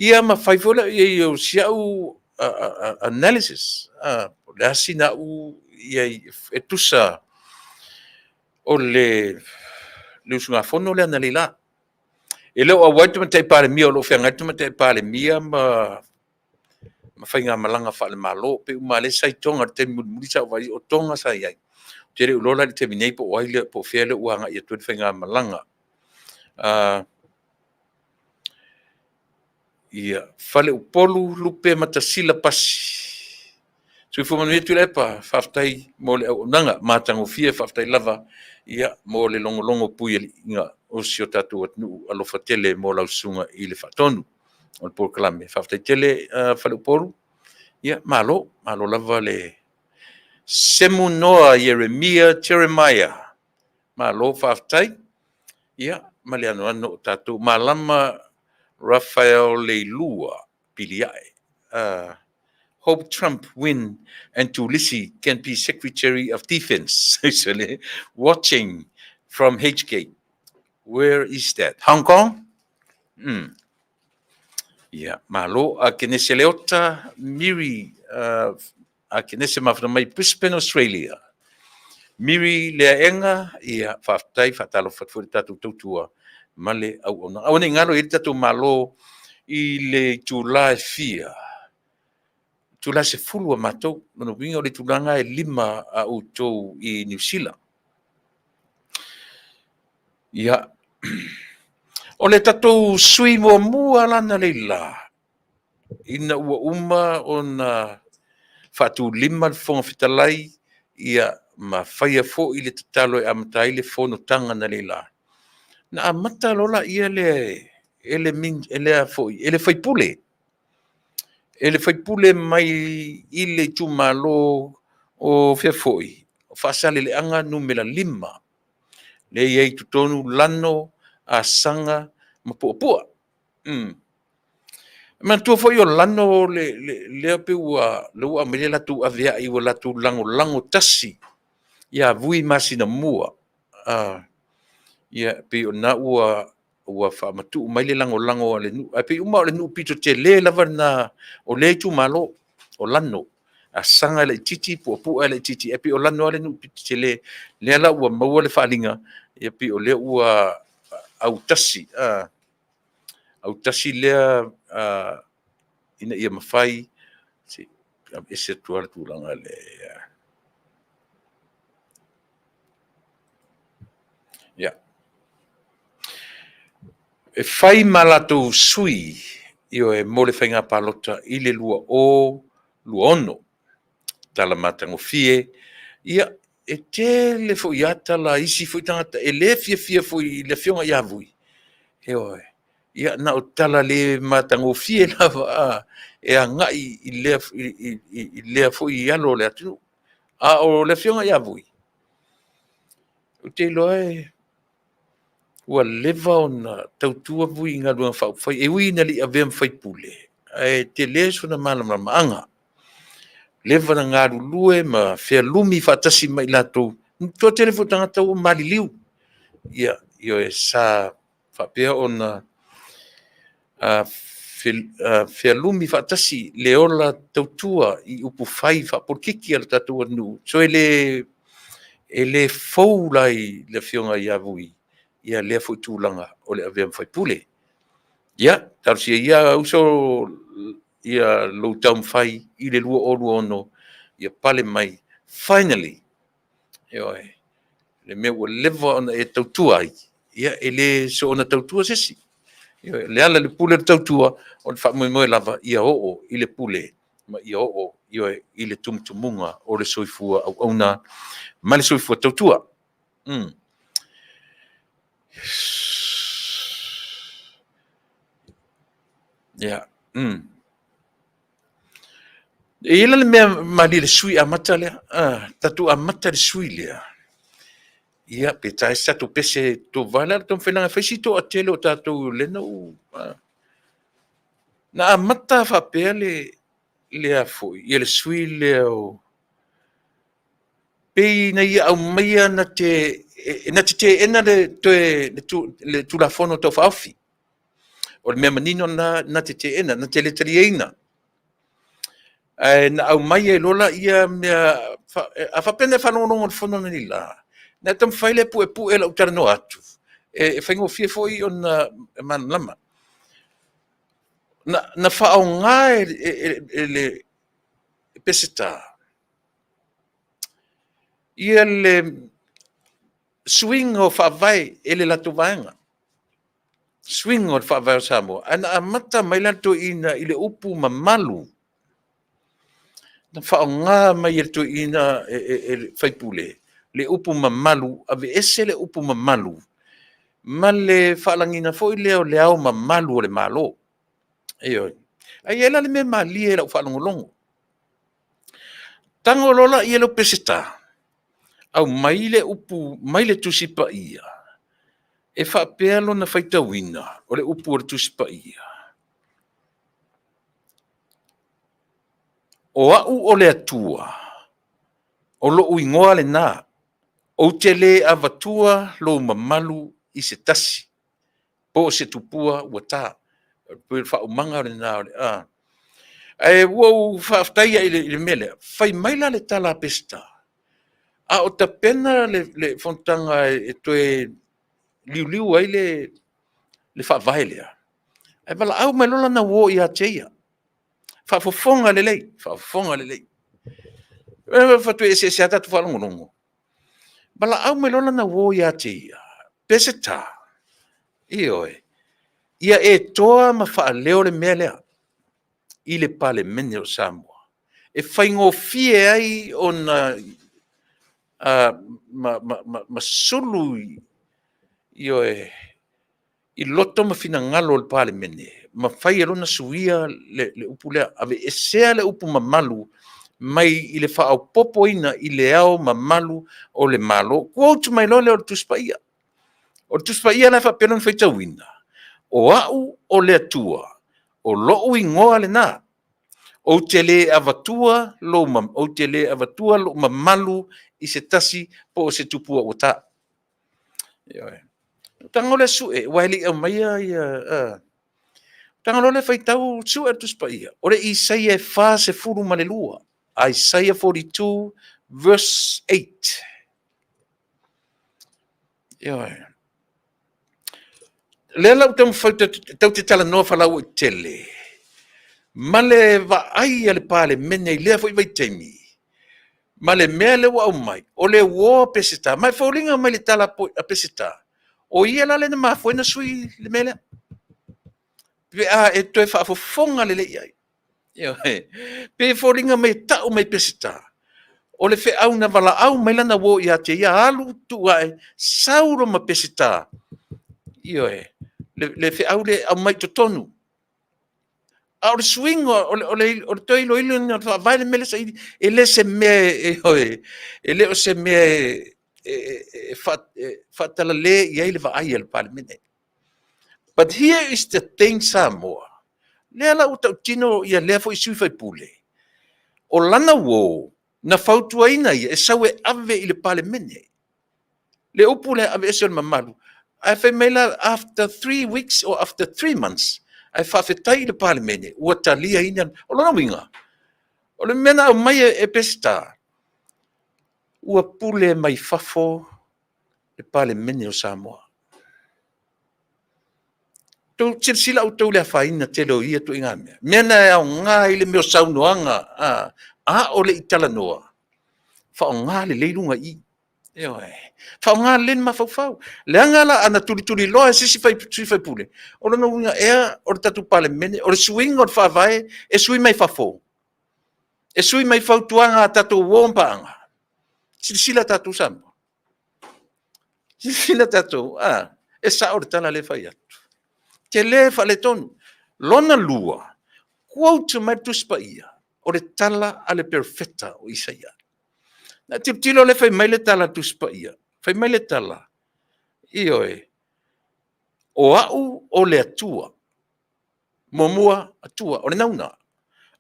Ia ma fai foi lea i ai o si au analysis, a, po o le a sina au i ai e tusa o le le usugafono lea analeila. E le o auai le Tamaitai Palemia, o lo o feagai le Tamaitai Palemia ma ma faigamalaga faale-Malo. Pei uma lava lea sa i Toga i le taimi mulimuli sa ou vaai o Toga sa i ai. Ou te le o iloa la i le taimi nei po o ai lea, po o fea lea ua agai atu ai le faigamalaga. Ia, Faleupolu Lupe Matasila Pasi. Soifua manuia Tuilaepa, faafetai mo le auaunaga matagofie, faafetai lava ia mo le logologo puialiiga o si o tatou atunuu. Alofa tele mo lau susuga i le Faatonu o le polokalame. Faafetai tele Faleupolu, ia malo, malo lava le Semu Noa Ieremia Jeremiah. Malo faafetai. Ia, ma le anoano o tatou. Malama Raphael Leilua Piliae. Hope Trump win and Tulisi can be Secretary of Defense. Watching from HK. Where is that? Hong Kong? Mm. Ia, malo. A Kenese Leota, Miri, a Kenese mafuna mai Brisbane, Australia. Miri Leaenga, ia, faafetai, faatalofa atu foi le tatou tautua ma le auaunaga. Aua ne i galo i ai le tatou Malo i le itula e fia, itula e 10 a matou, lona uiga o le itula lena e 5 a outou i Niu Sila. Ia, o le tatou sui muamua la analeila, ina ua uma ona faatulima le Fofoga Fetalai, ia, ma faia foi le tatalo e amata ai le fonotaga analeila, na amata loa lea le, e le, e le a foi, e le sui usufono, e le sui usufono mai i le itumalo o fea foi, o Faasaleleaga Nu.5, lea e i ai i totonu Lano, Asaga ma Puapua. Mm. E manatua foi o Lano le, le, lea pei ua, lea ua aumai le latou aveai ua latou lagolago tasi ia Vui Masinamua. Ia, pei o lena ua, ua faamatuu mai le lagolago a le nuu, ae pei uma o le nuu pito tele lava lena o lea itumalo o Lano. Asaga e laitiiti, Puapua e laitiiti, ae pei o Lano lava le nuu pito tele. Lea la ua maua le faaaliga, ia pei o lea ua autasi, autasi lea ina ia mafai, se i aveese atu lava le tulaga lea. Ia. E fai ma latou sui, ioe, mo le faiga palota i le 2026. Tala matagofie, ia, e tele foi lava tala a isi foi tagata e le fiafia foi i le afioga ia Vui. Ioe. Ia, na o tala le matagofie lava e agai i lea, i lea foi alo o le atunuu. A o le afioga ia Vui, ou te iloa e ua leva ona tautua Vui i galuega faaupufai, e ui ina le i avea ma faipule. Ae tele sona malamalamaaga. Leva na galulue ma fealumi faatasi ma i latou, toatele foi o tagata ua maliliu. Ia, ioe, sa faapea ona fealumi faatasi le ola tautua i upufai faapolokiki a le tatou atunuu. So e le fou la i le Afioga ia Vui ia lea foi tulaga o le avea ma faipule. Ia, talosia ia uso ia lou taumafai i le 2026 ia pale mai, finally, ioe, le mea ua leva ona e tautua ai, ia e le soona tautua se isi. Ioe, o le ala i le pule o le tautua, o le faamoemoe lava ia oo i le pule ma ia oo, ioe, i le tumutumuga o le soifua auauna ma le soifua tautua. Yeah. E i ai la le mea malie le sui amata lea, tatou amata i le sui lea. Ia, pe ta ai se tatou pese tovae la le taumafaiga e fai si toatele o tatou lena ua na amata faapea le a foi, ia le sui lea o pei ina ia aumaia na te teena le toe le Tulafono Tau Faaofi. O le mea manino lena na te teena, na te le taliaina. Ae na aumai ai loa laia mea, a faapea na e faalogologo i le fono analeila, na taumafai lea e puepue lau talanoa atu, e faigofie foi ona malamalama. Na faaaoga e le Peseta ia le suiga o faavae e le latou vaega, suiga o le faavae o Samoa, ae na amata mai la le toeaina i le upu mamalu, na faaaoga mai e le toeaina e le faipule le upu mamalu, aveese le upu mamalu ma le faalagiga foi lea o le Ao Mamalu o le Malo. Ioe. Ae i ai la le mea malie i lau faalogologo, tago loa lea o Peseta aumai le upu mai le Tusi Paia e faapea lona faitauina o le upu o le Tusi Paia, O au o le Atua, o lou igoa lena, ou te le avatua lou mamalu i se tasi, po o se tupua ua ta. E pei o le faaumaga lena o le a. Ae ua ou faafetai i le mea lea, fai mai la le tala a Peseta, a o tapena le fonotaga e toe liuliu ai le faavae lea, ae valaau mai loa lana uo ia te ia. Faafofoga lelei, faafofoga lelei. E fai atu e eseese lava tatou faalogologo. Valaau mai loa lana uo ia te ia, Peseta, ioe, ia e toa ma faaleo le mea lea i le Palemene o Samoa, e faigofie ai ona ma sulu, ioe, i loto ma finagalo o le Palemene, ma fai ai loa ona suia le upu lea, aveesea le upu mamalu mai i le faaopoopoina i le Ao Mamalu o le Malo. Quote mai loa lea o le Tusi Paia. O le Tusi Paia la e faapea lona faitauina, o au o le Atua, o lou igoa lena, ou te le avatua lou mamalu i se tasi po o se tupua ua ta. Ioe. Tago lea sue, aua e le i aumaia ia... tago loa lea faitau sue le Tusi Paia, o le Isaia e 42, Isaiah 42 verse 8. Ioe. Lea la ua taumafai tatou te talanoa faalauaitele ma le vaai a le Palemene i lea foi vaitaimi ma le mea lea ua aumai, o le uo a Peseta. Ma e foliga mai le tala a Peseta, o ia la lea na mafua ai ona sui le mea lea, pe a e toe faafofoga lelei i ai. Ioe. Pei e foliga mai e tau mai e Peseta, o le feau na valaau mai lana uo ia te ia, alu tuu ae, sau loa ma Peseta, ioe, le feau lea e aumai i totonu. A o le suiga o le toe iloiloina o le faavae le mea lea e saili, e le se mea e, e le o se mea e faatalale i ai le vaai a le Palemene. But here is the thing, Samoa. Lea la ua tautino ia lea foi sui faipule, o lana uo na fautuaina ia e sau e ave i le Palemene le upu lea, aveese o le mamalu. Ae fai mai la after 3 weeks or after 3 months, ae faafetai i le Palemene ua taliaina. O lona uiga, o le mea na aumai e Peseta, ua pule mai fafo le Palemene o Samoa. Outou silasila outou i le afaina tele o ia ituaiga mea, mea na e aoga ai le mea o saunoaga a o le i talanoa, faaaoga lelei luga i i. Ioe, faaaoga lelei le mafaufau. Leaga la ana tulituliloa e se isi sui usufono, o lona uiga ea o le tatou Palemene, o le suiga o le Faavae e sui mai fafo, e sui mai fautuaga a tatou uo ma paaga. Silasila tatou Samoa, silasila tatou, e sao le tala lea e fai atu, tele le faaletonu. Lona lua, quote mai le Tusi Paia, o le tala a le Perofeta o Isaia. Na tilotilo lea fai mai le tala a le Tusi Paia, fai mai le tala, ioe, o au o le Atua, muamua Atua, o le nauna,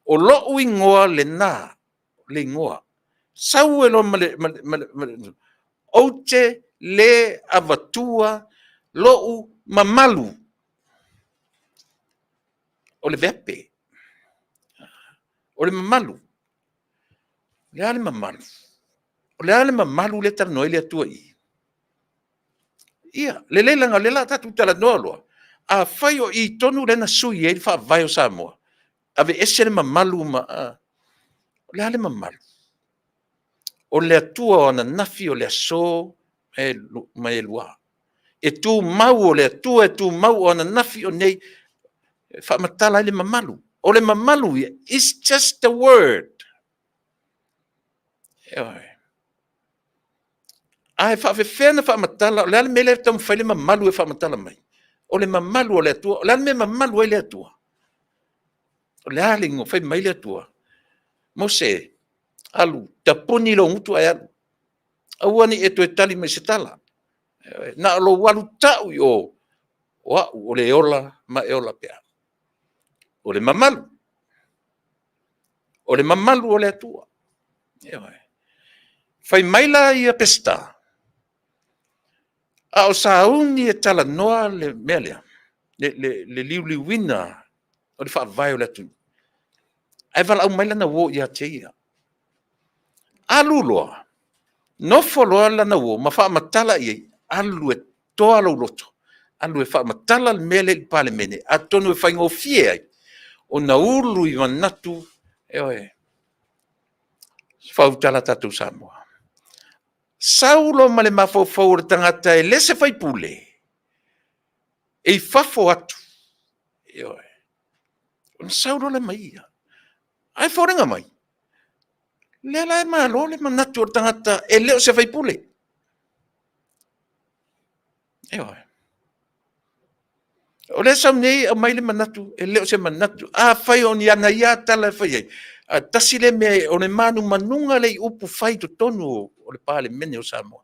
o lou igoa lena, le igoa. Sau ai loa ma le, ou te le avatua lou mamalu, o le veape, o le mamalu. O le a le mamalu? O le a le mamalu lea e talanoa ai le Atua i i? Ia, lelei leaga o lea o le a tatou talanoa loa, afai o i tonu lea na sui ai le Faavae o Samoa, aveese le mamalu ma… O le a le mamalu? O le Atua o ananafi, o le aso ma e lua. E tumau o le Atua e tumau, o ananafi, o nei, e faamatala ai le mamalu. O le mamalu ia, is just a word. Ioe. Ae faapefea ona faamatala, o le a le mea lea e taumafai le mamalu e faamatala mai? O le mamalu o le Atua. O le a le mea e mamalu ai le Atua? O le a le igoa? Fai mai le Atua, Mose, alu, tapuni lou gutu ae alu. Aua ne i e toe tali mai i se tala. Na o lou alu tau i o, o au o le e ola ma e ola pea. O le mamalu, o le mamalu o le Atua. Ioe. Fai mai la ia Peseta, a o sauni e talanoa le mea lea, le liuliuina o le faavae o le atunuu, ae valaau mai lana uo ia te ia. Alu loa, nofo loa lana uo ma faamatala i ai, alu e toa lou loto, alu e faamatala le mea lea i le Palemene, atonu e faigofie ai ona ulu i manatu, ioe, faautala tatou Samoa. Sau loa ma le mafaufau o le tagata e le se faipule, e i fafo atu, ioe, ona sau loa lea ma ia. Ae foliga mai, lea la e malo le manatu o le tagata e le o se faipule. Ioe. O lea e sau nei aumai le manatu, e le o se manatu. Afai o ni ana ia tala e fai ai, ae tasi lea mea o le manumanuga lea i upu fai i totonu o le Palemene o Samoa.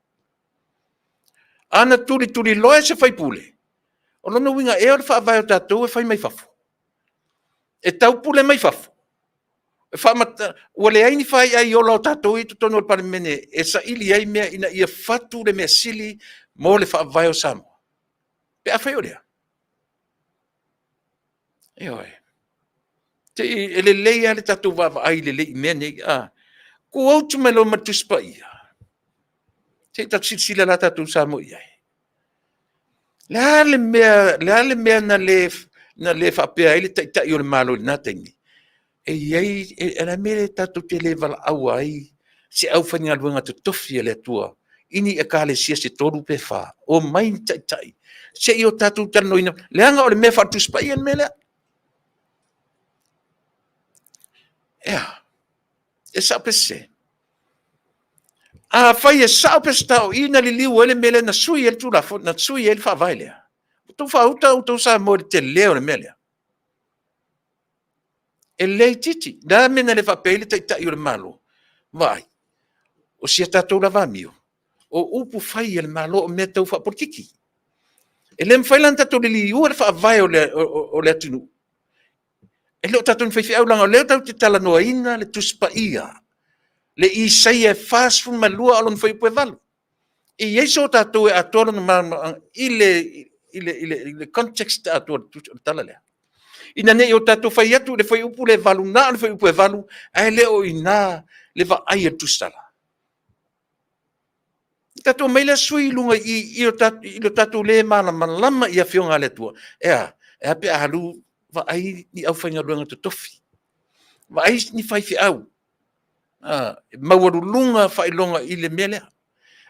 Ana tulituliloa e se faipule, o lona uiga ea o le faavae o tatou e fai mai fafo? E taupule mai fafo? Ua leai ni faiaiola o tatou i totonu o le Palemene e saili ai mea ina ia fatu le mea sili mo le faavae o Samoa? Pe afai o lea, ioe, e lelei lava le tatou vaavaai lelei i mea nei. Quote mai loa ma le Tusi Paia, se i tatou silasila la tatou Samoa i ai. O le a le mea, le a le mea na le faapea ai le Taitai o le Malo i lena taimi? E i ai, o le a le mea tatou te le valaauina ai se aufaigaluega totofi a le Atua i ni Ekalesia se 3 pe 4, omai ni taitai se i o tatou talanoaina, leaga o le mea faale-Tusi Paia le mea lea. Ea, e sao pe sese? Afai e sao Peseta o i na liliu ai le mea lea na sui ai le Tulafono, na sui ai le Faavae lea, ua outou faauta outou Samoa i le tele o le mea lea. E le itiiti. O le a le mea na le faapea ai le Taitai o le Malo? Vaai, o si a tatou lava amio, o upu fai a le Malo o mea tau faapolokiki. E le mafai la ona tatou liliua le faavae o le atunuu. E le o tatou ni faifeau leaga o lea tatou te talanoaina le Tusi Paia, le Isaia e 42 a o lona fuaiupu e 8. E i ai so tatou e atoa lona malamalamaaga i le context atoa o le tala lea. Ina ne i o tatou fai atu i le fuaiupu lea e 8, na o le fuaiupu e 8, ae le o i ina le vaai a le tusitala. Tatou omai lea sui i luga i i i lo tatou le malamalama i Afioga a le Atua. E a? E a pe a alu vaai ni aufaigaluega totofi, vaai ni faifeau maualuluga faailoga i le mea lea.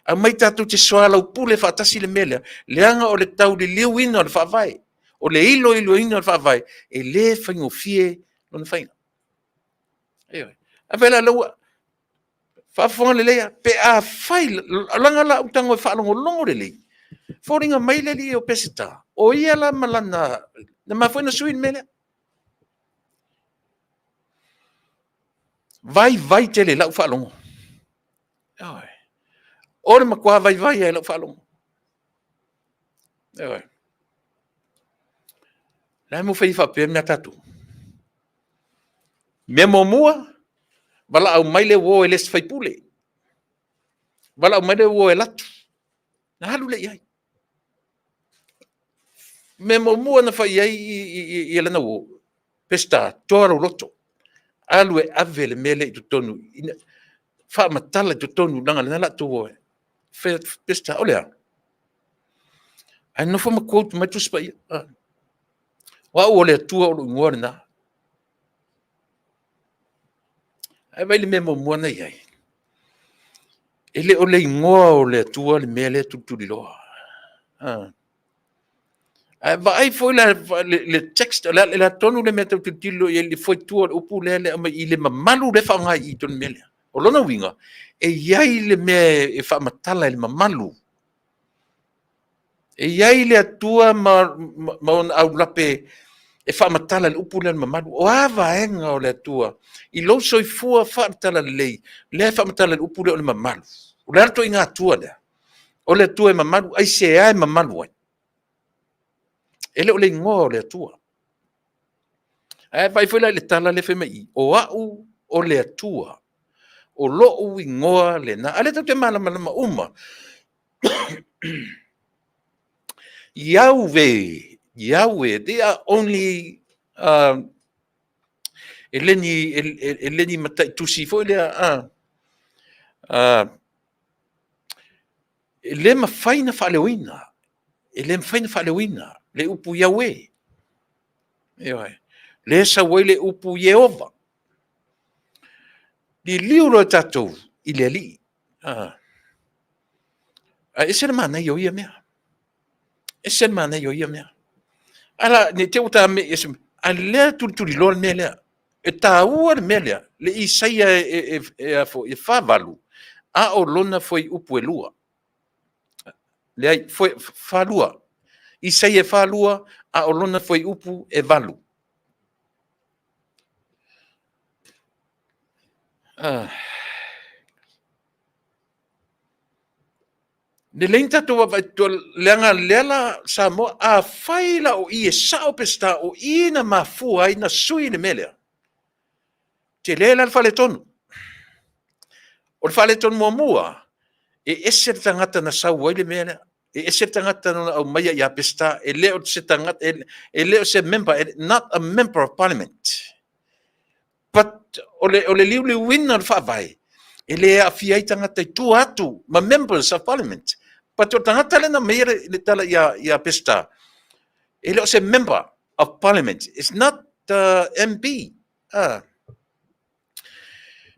Aumai tatou te soalaupule faatasi le mea lea, leaga o le tauliliuina o le Faavae, o le iloiloina o le Faavae, e le faigofie lona faiga. Ioe. Afai la o lea ua faafofoga lelei lava, pe afai, leaga o lau tago e faalogologo lelei, foliga mai le alii o Peseta, o ia la ma lana, na mafua ai ona sui le mea lea. Vaivai tele i lau faalogo. Ioe. O le matua vaivai lava i lau faalogo. Ioe. O le a le mea ua fai ai faapea mea a tatou? Mea muamua, valaau mai le uo e le isi faipule, valaau mai le uo e alu atu, ona alu lea i ai. Mea muamua na fai i ai i lana uo, Peseta, toa lou loto, alu e ave le mea lea i totonu, faamatala i totonu, leaga o lena o le a outou o ai. Fai atu Peseta, o le a? Ae nonofo ma quote mai le Tusi Paia. O au o le Atua o lou igoa lena. Ae vaai i le mea muamua na i ai. E le o le igoa o le Atua le mea lea e tulituliloa. Ae vaai foi la i le text, o le a tonu le mea e tau tilotilo i ai i le fuaitu o le upu lea e aumai i le mamalu lea e faaaoga i i totonu o le mea lea. O lona uiga, e i ai le mea e faamatala i le mamalu. E i ai le Atua ma ona aulape e faamatala i le upu lea o le mamalu. O a vaega o le Atua i lou soifua faale-talalelei lea e faamatala i le upu lea o le mamalu? O le a le ituaiga Atua lea? O le Atua e mamalu. Aisea e mamalu ai? E le o le igoa o le Atua. Ae vaai foi la i le tala lea e fai mai i i, o au o le Atua, o lou igoa lena. A lea tatou te malamalama uma. Yahweh, Yahweh, they are only e le ni, e le ni mataitusi foi lea, e le mafai ona faaleoina, e le mafai ona faaleoina le upu Yahweh. Ioe. Lea e sau ai le upu Ieova. Liliu loa tatou i le Alii. Ae ese le manaia o ia mea. Ese le manaia o ia mea. Ala, ne i te i ua ta mei ese, a lea e tulituliloa le mea lea. E taua le mea lea, le Isaia e 48, a o lona fuaiupu e 2. Leai, 42. Isaia e 42, a o lona fuaiupu e 8. Ah. Lelei ona tatou vaavaai totoa, leaga lea la Samoa, afai la o i e sao Peseta, o i na mafua ai na sui le mea lea, tele la le faaletonu. O le faaletonu muamua, e ese le tagata na sau ai le mea lea, e ese le tagata na aumaia ia Peseta, e le o se tagata, e le o se member, not a member of parliament. But o le liuliuina o le faavae, e le aafia ai tagata i tua atu ma members of parliament. But o le tagata lea na aumaia le tala ia Peseta, e le o se member of parliament. It's not the MP. Ah.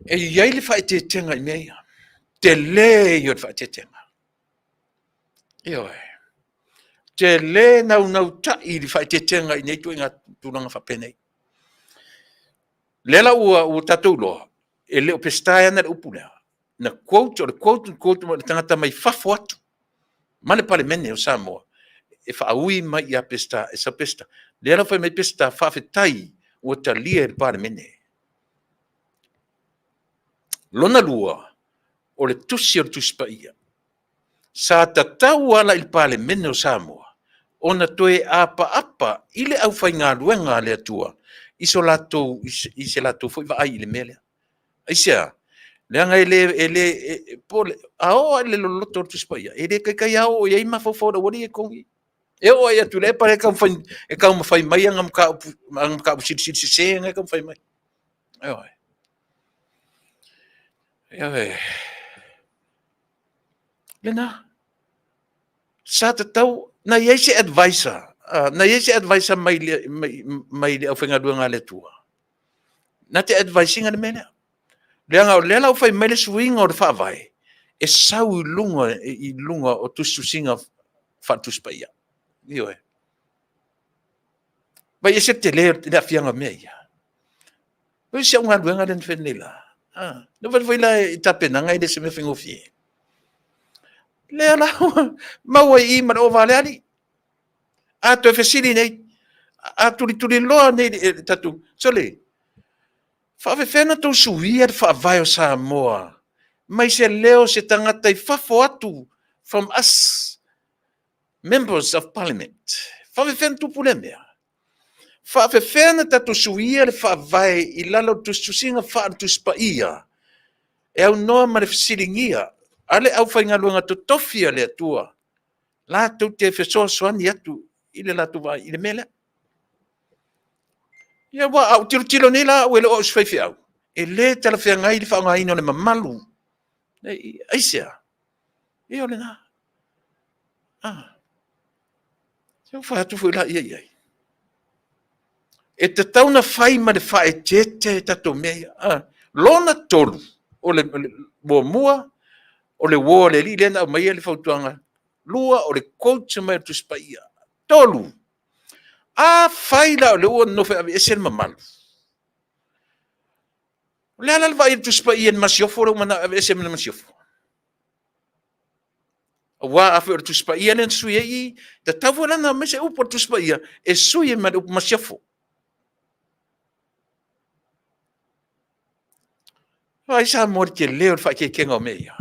E i ai le faaeteetega i mea ia. Tele ia o le faaeteetega. Ioe. Tele naunautai i le faaeteetega i nei ituaiga tulaga faapenei. Lea la ua tatou iloa, e le o Peseta e ana le upu lea. Na quote, o le quote, quote mai le tagata mai fafo atu ma le Palemene o Samoa e faaui mai ia Peseta, e sau Peseta. Lea la fai mai Peseta, faafetai ua talia e le Palemene. Lona lua, o le tusi o le Tusi Paia. Sa tatau ala i le Palemene o Samoa ona toe apaapa i le aufaigaluega a le Atua i so latou, i se latou foi vaai i le mea lea. Aisea? Leaga e le, e le, e, po le, a oo lava i le loloto o le Tusi Paia, e le taitai lava oo i ai mafaufau o le aualii ia i totonu i i. E oo lava i Tuilaepa lea e taumafai mai ana mataupu, ana mataupu silisili sese na e taumafai mai. Ioe. Ioe. Lena. Sa tatau, na i ai se advisor, na i ai se advisor mai le, mai, mai le aufaigaluega a le Atua, na te advise ina le mea lea. Leaga o lea la ua fai mai le suiga o le Faavae, e sau i luga, i luga o tusitusiga faale-Tusi Paia. Ioe. Vaai ese le tele o le aafiaga o mea ia. O si au galuega lea na fai nei la. Ah, na fai foi la i tapenaga e le o se mea faigofie. Lea la ua maua i i ma le ova a le alii. A toe fesili nei, a tulituliloa nei le tatou, sole, faafefea ona tou suia le faavae o Samoa mai se leo o se tagata i fafo atu from us members of parliament? Faafefea ona tupu lea mea? Faafefea ona tatou suia le faavae i lalo o le tusitusiga faale-Tusi Paia e aunoa ma le fesiligia a le aufaigaluega totofi a le Atua latou te fesoasoani atu i le latou vaai i le mea lea? Ia aua a ou tilotilo nei la au e le o au o se faifeau, e le talafeagai le faaaogaina o le mamalu. Aisea? Ia o lena. Ah. Se ua fai atu foi laia i ai. E tatau ona fai ma le faaeteete tatou mea ia. Ah. Lona tolu, o le muamua, o le uo a le alii lea na aumaia le fautuaga. Lua, o le quote mai o le Tusi Paia. Tolu, afai la o lea ua nonofo e aveese le mamalu, o le a la le vaai a le Tusi Paia i le masiofo lea ua manao e aveese ma le masiofo? Aua afai o le Tusi Paia lea na sui ai i, tatau foi la ona aumai se upu a le Tusi Paia e sui ai ma le upu masiofo. Vaai Samoa i le tele o le faaeteetega o mea ia.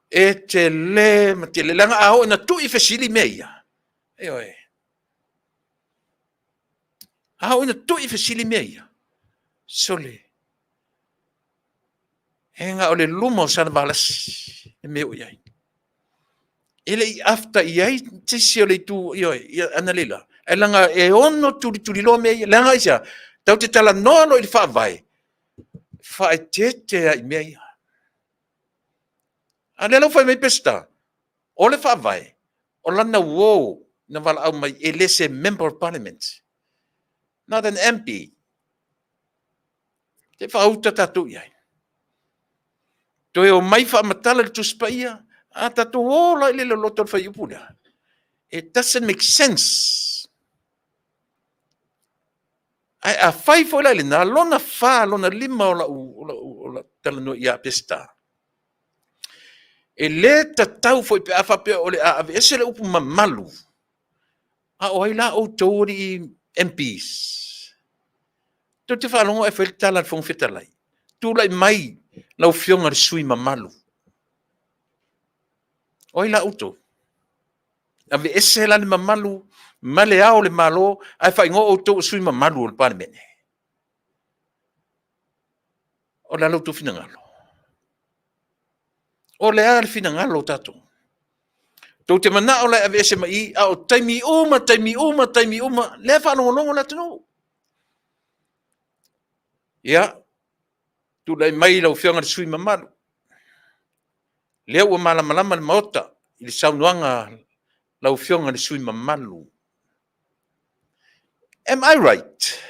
E tele ma tele, leaga a oo ina tui fesili mea ia, ioe, a oo ina tui fesili mea ia, sole, e na o le luma o Salevalasi le mea o i ai. E le i afta i ai se isi o le itu, ioe, analeila, ae leaga e ono tulituliloa mea ia. Leaga aisea? Tatou te talanoa loa i le Faavae, faaeteete lava i mea ia. A o lea la ua fai mai Peseta, o le Faavae, o lana uo na valaau mai e le se Member of Parliament, not an MP. Se i faauta tatou i ai. Toe omai faamatala le Tusi Paia, a tatou o la i le loloto o le fuaiupu lea, it doesn't make sense. Ae afai foi la i lena, lona fa, lona lima o lau talanoa ia Peseta, e le tatau foi pe a faapea o le a aveese le upu mamalu, a o ai la outou alii MPs? Tou te faalogo ae fai le tala a le Fofoga Fetalai, tulai mai lau Afioga i le sui usufono mamalu. O ai la outou? Aveese la le mamalu ma le Ao o le Malo ae faaigoa outou o sui usufono mamalu o le Palemene. O le a lo outou finagalo? O le a le finagalo o tatou? Tou te manao la e aveese mai i, a o taimi uma, taimi uma, taimi uma, lea e faalogologo le atunuu. Ia, tulai mai lau Afioga i le sui usufono mamalu, lea ua malamalama le Maota i le saunoaga a lau Afioga i le sui usufono mamalu. Am I right?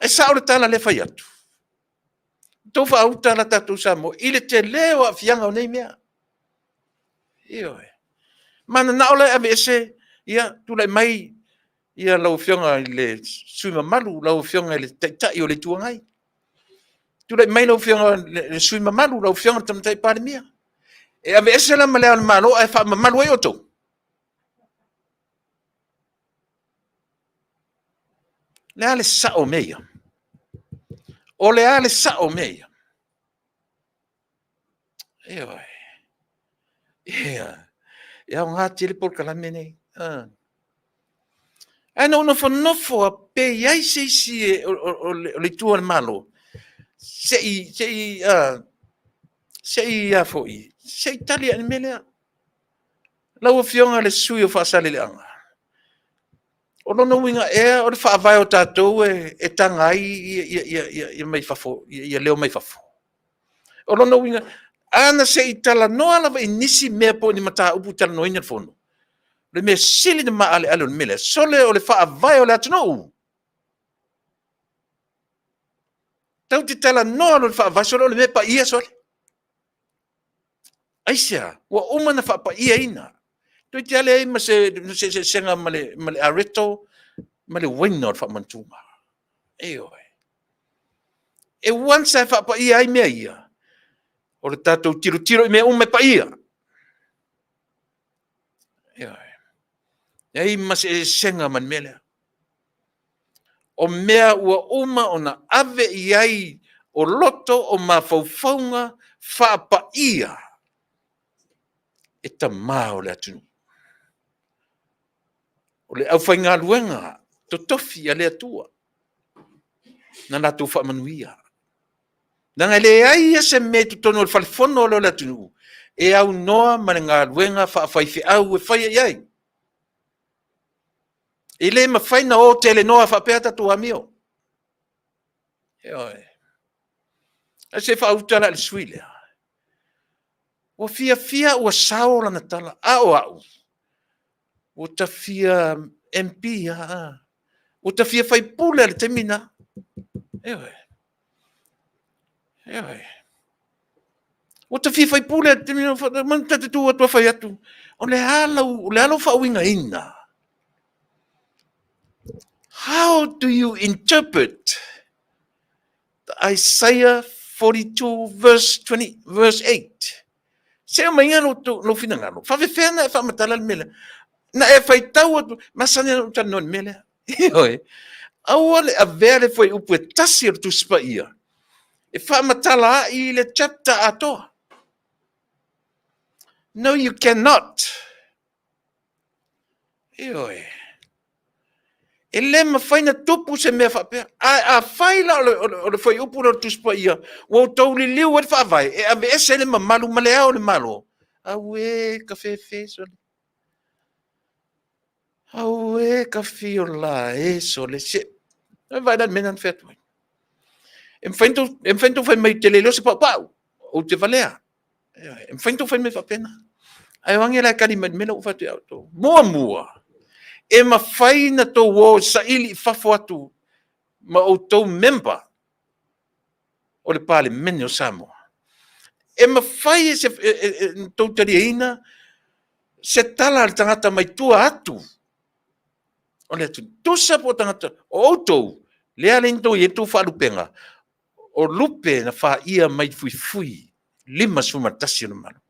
E sao le tala lea e fai atu? Tou faauta la tatou Samoa i le tele o aafiaga o nei mea. Ioe. Mananao la e aveese, ia, tulai mai ia lau Afioga i le sui usufono mamalu, lau Afioga i le Taitai o le Itu Agai. Tulai mai lau Afioga i le sui usufono mamalu, lau Afioga i le Tamaitai Palemia. E aveese la ma Le Ao o le Malo ae faamamalu ai outou? O le a le sao o mea ia? O le a le sao o mea ia? Ioe. Ia, e aoga tele polokalame nei. Ae na ou nofonofo a pe i ai se isi o le itu a le Malo, se i, se i, se i a foi, se i tali ane i le mea lea. Lau Afioga i le sui usufono o Faasaleleaga, o lona uiga ea o le faavae o tatou e taga ai ia mai fafo, ia leo mai fafo? O lona uiga, ana se i talanoa lava i nisi mea po o ni mataupu e talanoaina i le Fono, o le mea sili ona maaleale o le mea lea, sole o le Faavae o le atunuu. Tatou te talanoa loa i le Faavae, sole o le mea e paia sole. Aisea? Ua uma ona faapaiaina. Toeitiiti lava leai ma se eseesega ma le areto ma le uaina o le faamanatuga. Ioe. E once lava e faapaia ai mea ia, o le tatou tilotilo i mea uma e paia. Ioe. E leai ma se eseesega ma le mea lea. O mea ua uma ona ave i ai o loto o mafaufauga faapaia e tama o le atunuu. O le aufaigaluega totofi a le Atua na latou faamanuia. Leaga e leai lava se mea i totonu o le fale fono lea o le atunuu e aunoa ma le galuega faafaifeau e faia i ai. E le mafai ona o telenoa faapea a tatou amio. Ioe. Ae se i faauta la i le sui usufono lea. Ua fiafia ua sao lana tala, a o au, ua ta fia MP lava, ua ta fia faipule lava i le taimi lena. Ioe, ioe. Ua ta fia faipule lava i le taimi lena, ta te tu atu fai atu, o le a lou faauigaina? How do you interpret the Isaiah 42 verse 20, verse 8? Se aumaiga lou finagalo. Faafefea ona e faamatala le mea lea? Na e faitau atu, masani ona ou talanoa i le mea lea. Ioe. Aua le avea le fuaiupu e tasi o le Tusi Paia e faamatala ai le chapter atoa. No, you cannot. Ioe. E le mafai ona tupu se mea faapea. Ae afai la o le fuaiupu lea o le Tusi Paia ua outou liliu ai le Faavae e aveese ai le mamalu ma le Ao o le Malo, auē ka fefe sole. Auē ka fiola e sole. Se, vaai la i le mea lena na fai atu ai. E mafai ona outou fai mai ou te le iloa se paupau, ou te valea. E mafai ona outou fai mai faapena. Ae o age la e tali mai i le mea lea ua ou fai atu ia outou. Muamua, e mafai ona outou o e saili i fafo atu ma outou member o le Palemene o Samoa. E mafai e outou taliaina se tala a le tagata mai tua atu o le atunuu. Tusa po o tagata, o outou, lea e i ai le tou faalupega, o lupe na faia mai le fuifui 51 o le Malo.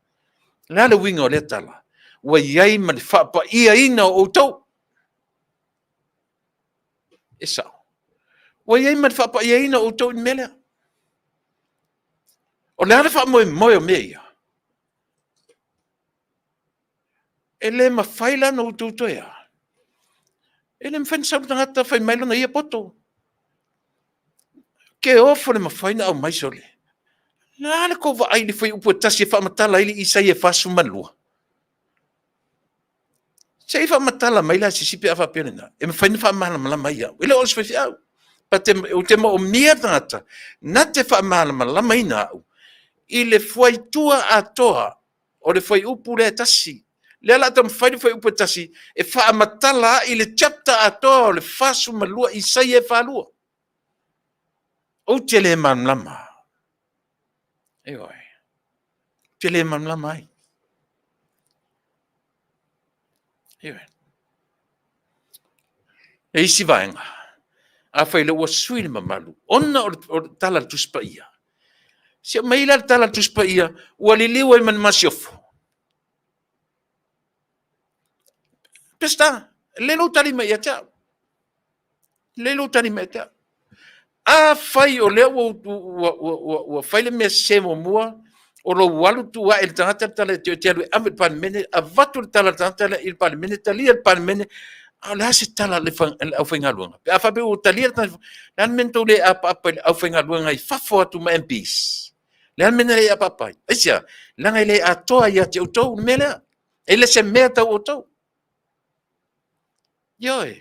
O le a le uiga o lea tala? Ua i ai ma le faapaiaina o outou. E sao. Ua i ai ma le faapaiaina o outou i le mea lea. O le a le faamoemoe o mea ia? E le mafai la ona outou toe a? E le mafai ona sau le tagata fai mai lona ia poto. Ke ofo le mafai ona aumai sole. O le a le tou vaai i le fuaiupu e tasi e faamatala ai le Isaia 42? Se i faamatala mai la e se isi pe a faapea lena, e mafai ona faamalamalama ai au. E le o se faifeau, but ou te moomia le tagata na te faamalamalamaina au i le fuaitua atoa o le fuaiupu lea e tasi. Lea o le a taumafai le fuaiupu e tasi e faamatala ai le chapter atoa o le 42 Isaia e 42. Ou te le malamalama. Ioe. Ou te le malamalama ai. Ioe. E isi vaega, afai lea ua sui le mamalu, ona o le tala a le Tusi Paia, se aumai la le tala a le Tusi Paia, ua liliu ai ma le masiofo. Peseta, lelei lou tali mai ia te au. Lelei lou tali mai ia te au. Afai o lea ua fai le mea sese muamua, o lou alu tuu ae i le tagata le tala e te alu e ave i le Palemene, avatu le tala a le tagata lea i le Palemene, talia e le Palemene. A o le a se tala a le aufaigaluega? Pe a faapea ua talia le le a le mea na tou le apaapa i le aufaigaluega i fafo atu ma MPs? Le a le mea na le apaapa ai? Aisea? Leaga e le atoa ia te outou le mea lea. E le se mea tau outou. Ioe.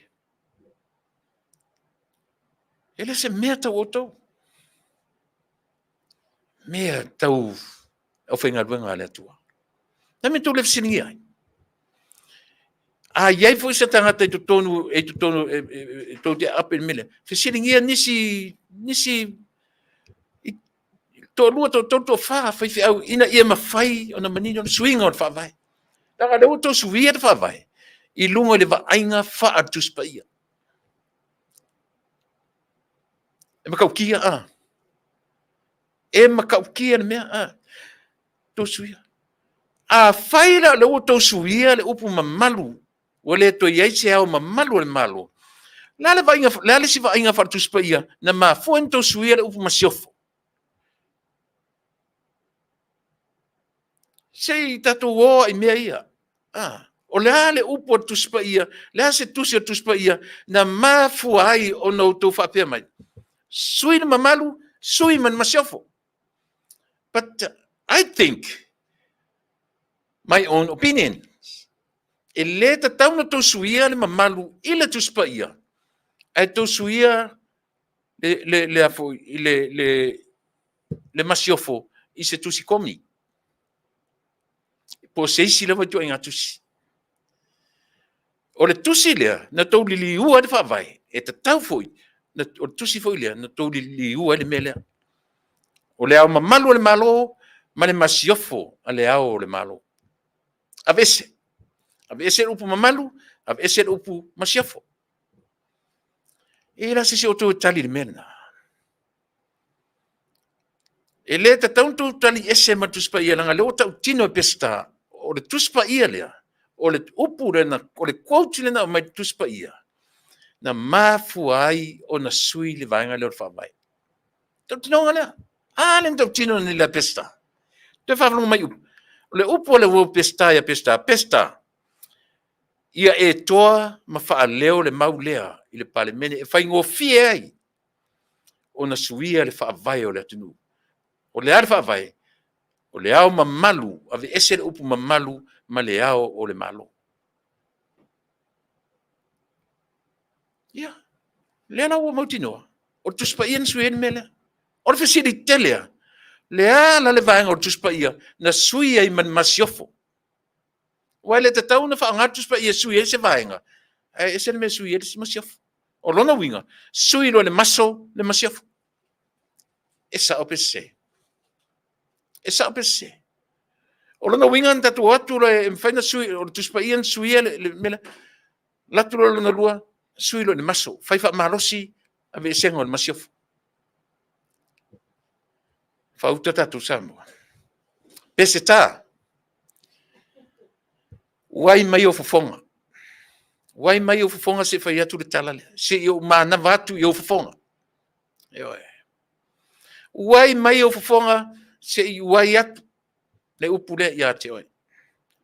E le se mea tau outou. Mea tau aufaigaluega a le Atua. Na me tou le fesiligia ai. A i ai foi se tagata i totonu, e totonu e tou te ape i le mea lea, fesiligia nisi, nisi toalua, toatolu, toafa faifeau ina ia mafai ona manino le suiga o le Faavae. Leaga o lea ua outou suia le Faavae i luga o le vaaiga faa-Tusi Paia. E matautia, a? E matautia le mea, a? Tou suia. Afai la o lea ua outou suia le upu mamalu, ua le toe i ai se ao mamalu o le Malo, o le a le vaaiga, o le a le isi vaaiga faale-Tusi Paia na mafua ai ona outou suia le upu masiofo? Se i tatou o lava i mea ia. A, o le a le upu a le Tusi Paia, le a se tusi a le Tusi Paia na mafua ai ona outou faapea mai, sui le mamalu, sui ma le masiofo. But I think, my own opinion, e le tatau ona outou suia le mamalu i le Tusi Paia, ae outou suia le, le, le, le, le masiofo i se tusi komi. Po o se isi lava ituaiga tusi. O le tusi lea na tou liliua ai le faavae, e tatau foi, o le tusi foi lea na tou liliua ai le mea lea. O le Ao Mamalu o le Malo ma le Masiofo a le Ao o le Malo. Aveese. Aveese le upu mamalu, aveese le upu masiofo. E le se isi o outou e tali i le mea lena. E le tatau ona outou tali ese ma le Tusi Paia, leaga o lea ua tautino e Peseta, o le Tusi Paia lea, o le upu lea, o le quote lea na aumai i le Tusi Paia, na mafua ai ona sui le vaega lea o le Faavae. Tautinoga lea. A lea na tautino nei ia Peseta. Toe faafofoga mai i upu. O le upu a le uo Peseta ia Peseta, Peseta, ia e toa ma faaleo le mau lea i le Palemene e faigofie ai ona suia le faavae o le atunuu. O le a le faavae? O le ao mamalu, aveese le upu mamalu ma le ao o le Malo. Ia, lea la ua mautinoa, o le Tusi Paia na sui ai le mea lea. O le fesili tele lava, le a la le vaega o le Tusi Paia na sui ai ma le masiofo? Aua e le tatau ona faaaoga le Tusi Paia e sui ai se vaega, ae ese le mea e sui ai le masiofo. O lona uiga, sui loa le maso le masiofo. E sao pe sese? E sao pe sese? O lona uiga na tatou o atu loa e mafai ona sui, o le Tusi Paia na suia le mea lea. Alu atu loa lona lua, sui loa i le maso, fai faamalosi aveesega o le masiofo. Faauta tatou Samoa. Peseta, uai mai ou fofoga. Uai mai ou fofoga se i fai atu le tala lea. Se i ou manava atu i ou fofoga. Ioe. Uai mai ou fofoga se i uai atu le upu lea ia te oe.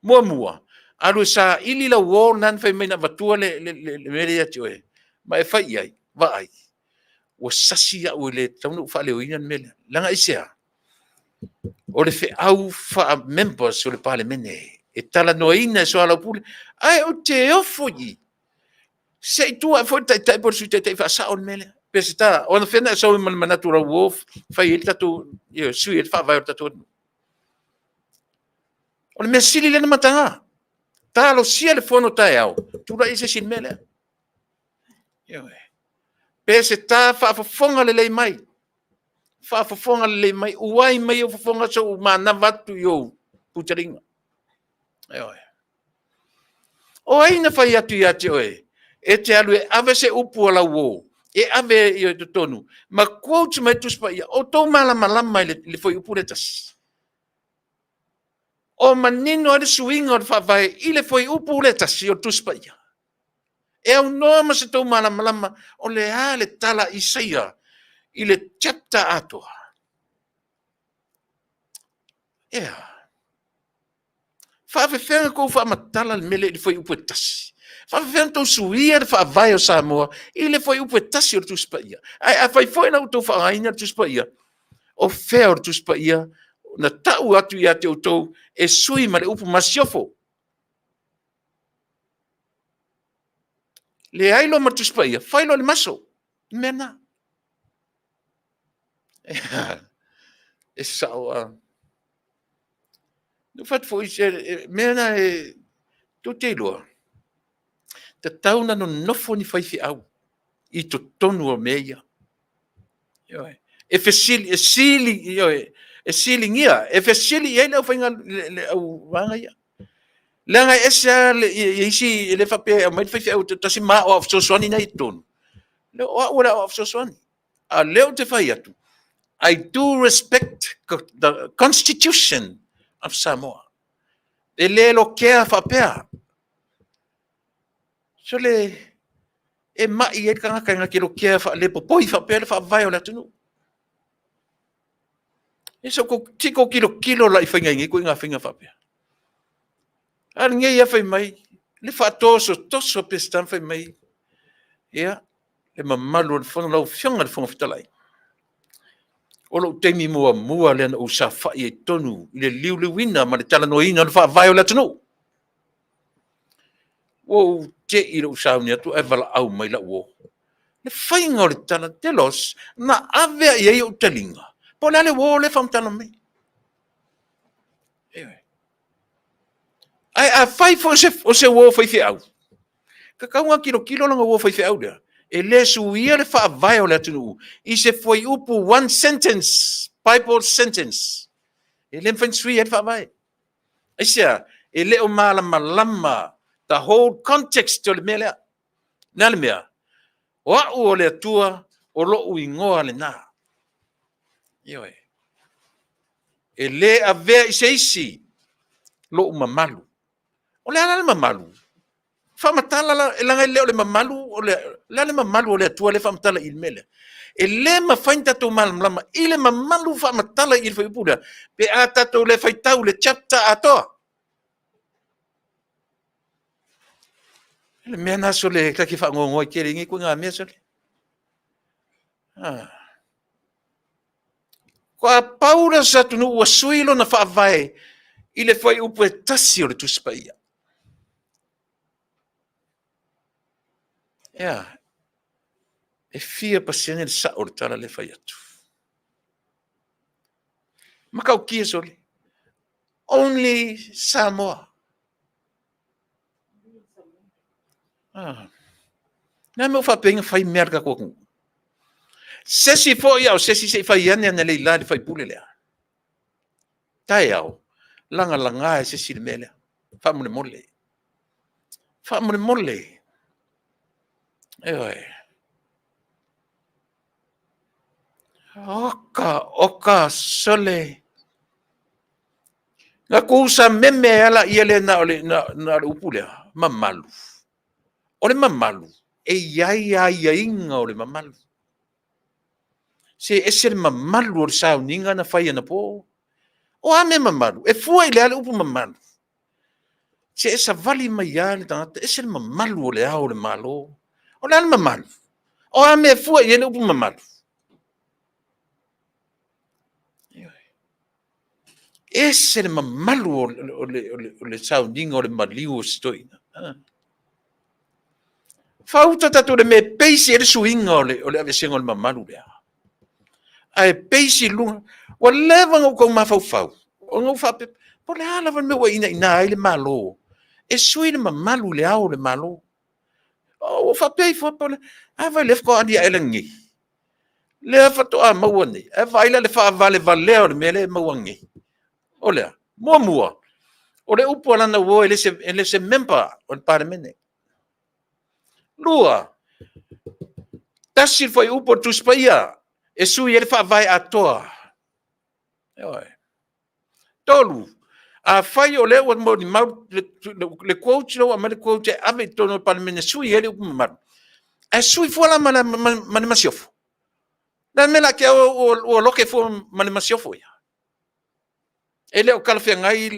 Muamua, alu e saili lau uo lena na fai mai na avatua le, le, le, le mea lea ia te oe, ma e fai i ai, vaai, ua sasi au e le tatau ona ou faaleoina le mea lea. Leaga aisea? O le feau faa-members o le Palemene e talanoaina e soalaupule, ae ou te ofo i i. Se i tuu ae foi le Taitai po o le Sui Taitai e faasao le mea lea. Peseta, o anafea na e sau ai ma le manatu o lau uo fai ai le tatou, sui ai le faavae o le tatou atunuu. O le mea sili lea na mataga. Talosia le fono taeao, tulai se isi i le mea lea. Ioe. Peseta faafofoga lelei mai. Faafofoga lelei mai. Uai mai ou fofoga se i ou manava atu i ou putaliga. Ioe. O ai na fai atu ia te oe, e te alu e ave se upu a lau uo, e ave i totonu, ma quote mai Tusi Paia, o outou malamalama i le fuaiupu lea e tasi? O manino ai le suiga o le faavae i le fuaiupu lea e tasi o le Tusi Paia. E aunoa ma se tou malamalama o le a le tala a Isaia i le chapter atoa. Ea. Faafefea ona tou faamatala le mea lea i le fuaiupu e tasi? Faafefea ona outou suia le faavae o Samoa i le fuaiupu e tasi o le Tusi Paia? Ae afai foi na outou faaaogaina le Tusi Paia, o fea o le Tusi Paia na tau atu ia te outou e sui ma le upu masiofo? Leai loa ma le Tusi Paia, fai loa le maso. O le mea lena. E sao lava. Na ou fai atu foi, o mea na e tou te iloa, e tatau ona nonofo ni faifeau i totonu o mea ia. Ioe. E fesili, e sili, ioe, e siligia, e fesili i ai le auvaega ia. Leaga e ese lava isi, e le faapea e aumai le faifeau toatasi ma aoao fesoasoani la e i totonu. O au o le aoao fesoasoani, a o lea ou te fai atu, I do respect the Constitution of Samoa. E le lokea faapea. Sole, e mai ai le tagata na te lokea faalepopoi faapea le faavae o le atunuu. Se i tou tilotilo la i faiga i nei ituaiga faiga faapea. A o lenei lava fai mai, le faatosotoso a Peseta ma fai mai, ia, le mamalu o le Fono, lau Afioga i le Fofoga Fetalai, o lou taimi muamua lea na ou saofai ai i totonu i le liuliuina ma le talanoaina o le faavae o le atunuu. Ua ou te i lou sauni atu ae valaau mai lau uo. Le faiga o le tala, Telos, na ave lava i ai ou taliga, po o le a le uo lea e faamatala mai. Ae afai foi o se uo faifeau, tatau ona tilotilo lana uo faifeau lea, e le suia le faavae o le atunuu i se fuaiupu, one sentence, bible sentence. E le mafai ona suia ai le faavae. Aisea? E le o malamalama the whole context o le mea lea. O le a le mea? O au o le Atua, o lou igoa lena. Ioe. E le avea i se isi lou mamalu. O le a la le mamalu? Faamatala la, leaga e le o le mamalu, o le a le mamalu o le Atua lea e faamatala i le mea lea? E le mafai ona tatou malamalama i le mamalu faamatala i le fuaiupu lea, pe a tatou le faitau i le chapter atoa. O le mea lena sole ta te faanoanoa ai tele i nei ituaiga mea sole. Ah. Faatoa pau lea o se atunuu ua sui lona faavae i le fuaiupu e tasi o le Tusi Paia. Ea, e fia pasene le sao o le tala lea e fai atu. Matautia sole. Only Samoa. Ah. Na mea faapea ina fai mea a le tatou atunuu. Se isi foi a o se isi se i fai ane ana leila i le faipule lea. Taeao, lagalaga e se isi le mea lea. Faamolemole. Faamolemole. Ioe. Oka, oka, sole. Na tuusameme ai lava laia lea na o le, na, na o le upu lea, mamalu. O le mamalu, e i ai aiaiga o le mamalu. Se ese le mamalu o le sauniga na fai anapo. O a mea mamalu? E fua i le a le upu mamalu? Se e savali mai lava le tagata, ese le mamalu o le Ao o le Malo. O le a le mamalu? O a mea e fua i ai le upu mamalu? Ese le mamalu o le sauniga o le maliu o si toeaina. Fauta tatou le mea e peisi ai le suiga o le aveesega o le mamalu lea. Ae peisi i luga. Ua leva ona ou tau mafaufau, ona ou faapea, po o le a lava le mea ua inaina ai le Malo e sui le mamalu i le Ao o le Malo. Ua ou faapea ifo, po o le a vaai o lea faatoa aliae nei. Lea faatoa maua nei. Ae vaai la i le faavalevalea o le mea lea e maua nei. O le a? Muamua, o le upu a lana uo e le o se member o le Palemene. Lua, tasi le fuaiupu o le Tusi Paia e sui ai le faavae atoa. Ioe. Tolu, afai o lea ua molimau le quote lea ua aumai le quote e ave i totonu o le Palemene e sui ai le upu mamalu, ae sui fua la ma le masiofo. O le a le mea o le a te ua lote fua ma le masiofo ia? E le o talafeagai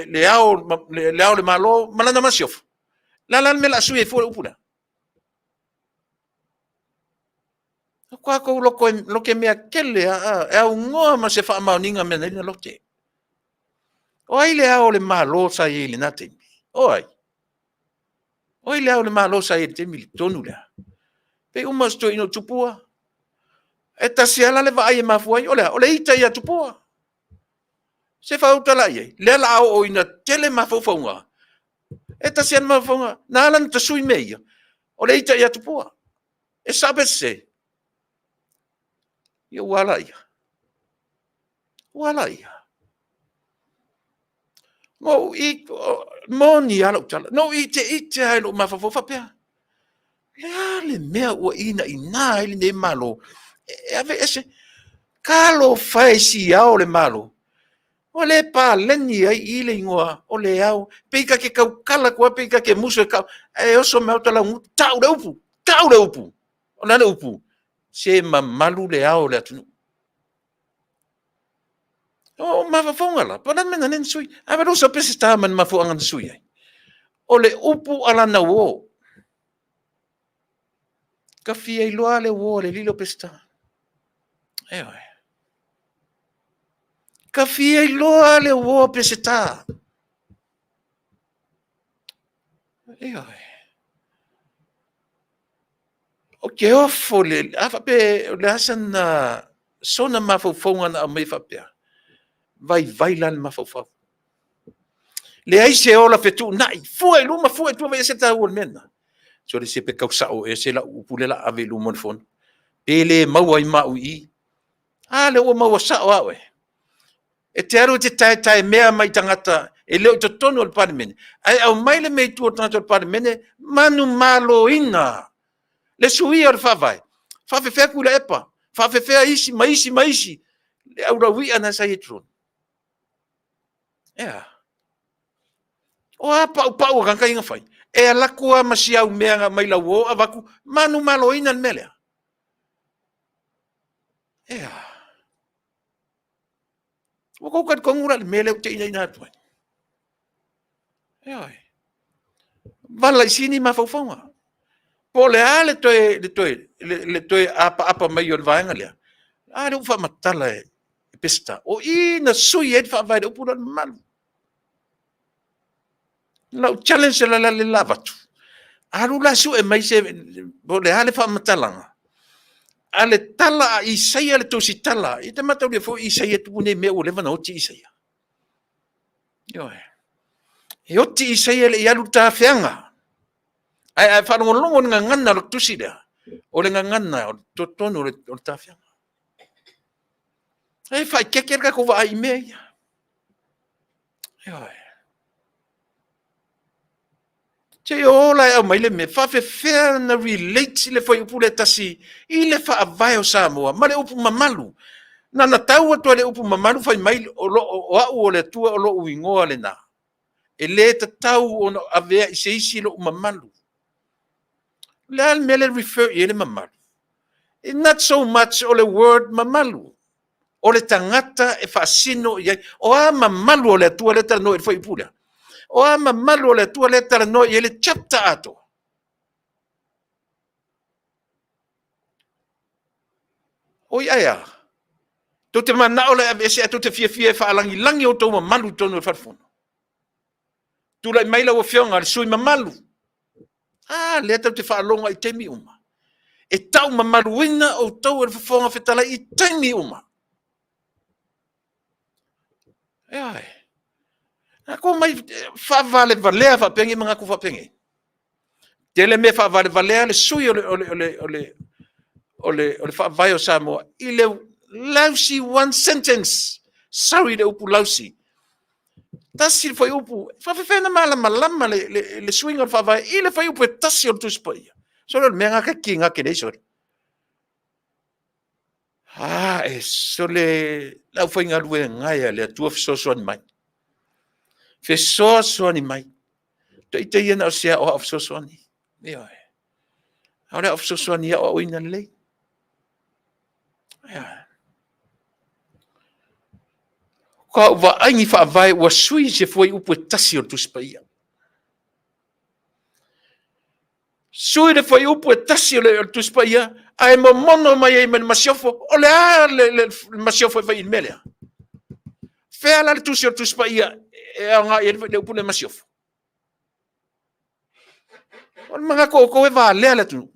le Ao o le Malo ma lana masiofo. Le a la le mea o le a sui ai fua le upu lea? O tatou lote mea tele lava, e aunoa ma se faamaoniga o mea na ala ai ona lote. O ai le Ao o le Malo sa i ai i lena taimi? O ai? O ai le Ao o le Malo sa i ai i le taimi tonu lea? Pei uma o si toeaina o Tupua. E tasi lava la le vaai e mafua ai, o le a? O le ita ia Tupua. Se faaauta la i ai, lea o le a oo ina tele mafaufauga, e tasi lava le mafaufauga, na ala ona tasui mea ia, o le ita ia Tupua. E sao pe sese? Ia ua a laia? Ua a laia? E moni lava lau tala, na ou iteite lava i lou mafaufau faapea, o le a le mea ua inaina ai lenei Malo e aveese? Talofa e i si Ao o le Malo, ua le paleni ai i i le igoa o le Ao. Pei ta te tautala atu lava pei ta te musu e tau, ae oso mai lava uta laugutu, tau le upu, tau le upu. O le a le upu? Se mamalu le Ao o le atunuu. O ou mafaufauga la, po o le a le mea na ala ai ona sui. Ae vaai lou Peseta ma le mafuaaga na sui ai? O le upu a lana uo. Ta fia iloa lava le uo a le alii lea o Peseta. Ioe. Ta fia iloa lava le uo a Peseta. Ioe. Ou te ofo, a faapea o le a sona mafaufauga na aumai faapea, vaivai la le mafaufau. Leai se ola fetuunai, fua i luma fua i tua, vaai ese le taua o le mea lena. Sole se pe tau sao ea se lau upu lea o le a ave i luma o le Fono, pe le maua ai ma au i i. A lea ua maua sao lava oe. E te alu e te taetaemea mai i tagata e le o i totonu o le Palemene, ae aumai le mea i tua i tagata o le Palemene, manumaloina le suia o le Faavae, faafefea Tuilaepa, faafefea isi ma isi ma isi, le aulauia na sa i ai i totonu. E a? O a paupau a tagata ia na fai? E alu atu lava ma si au mea na aumai lauo avatu, manumaloina le mea lea. E a? Ua outou talitonu la i le mea lea ou te inaina atu ai? Ioe. Valaisini mafaufauga. Po o le a le toe apaapa mai o le vaega lea, a lea ua faamatala e Peseta, o i na sui ai le faavae i le upu lea o le mamalu. O lau challenge la lea o le a avatu, alu la e sue mai po o le a le faamatalaga a le tala a Isaia le tusitala. E te mataulia foi Isaia e tupu nei mea ua leva ona oti Isaia. Ioe. E oti Isaia e le i alu i le tafeaga. Ae a e faalogologo i le gagana o le tusi lea, o le gagana o totonu o le tafeaga. E faaeteete le tatou vaai i mea ia. Ioe. Se i o la e aumai le mea, e faapefea ona relate le fuaiupu lea e tasi i le faavae o Samoa ma le upu mamalu. Na ona tau atu lava o le upu mamalu fai mai o au o le Atua o lou igoa lena. E le tatau ona avea i se isi lou mamalu. O le a le mea lea e refer i ai le mamalu? It's not so much o le word mamalu, o le tagata e faasino i ai. O a mamalu o le Atua lea e talanoa i le fuaiupu lea? O a mamalu o le Atua lea e talanoa i ai le chapter atoa? Oi ae a? Tou te mananao la e aveese ae tou te fiafia e faalagilagi outou mamalu i totonu o le Fale Fono? Tulai mai lau Afioga le sui usufono mamalu. A lea tou te faalogo i taimi uma. E taumamaluina outou e le Fofoga Fetalai i taimi uma. Ioe. A tou omai faavalevalea faapenei manatu faapenei. Tele mea faavalevalea le sui o le Faavae o Samoa i le lousy one sentence. Sorry i le upu lousy. Tasi le fuaiupu, e faapefea ona malamalama le suiga o le Faavae i le fuaiupu e tasi o le Tusi Paia? Sole o le mea lena ta te tiga tele ai sole. A, e sole, le aufaigaluega e a le Atua fesoasoani mai. Fesoasoani mai. O ita ia na o se aoao fesoasoani. Ioe. A o le aoao fesoasoani e aoaoina lelei. Ioe. Faatoa ou vaai ni faavae ua sui i se fuaiupu e tasi o le Tusi Paia. Sui le fuaiupu e tasi o le Tusi Paia, ae momono mai ai ma le masiofo. O le a le masiofo e fai i le mea lea? Fea la le tusi o le Tusi Paia e aoga i ai le upu le masiofo? O le manatu o outou e valea le atunuu.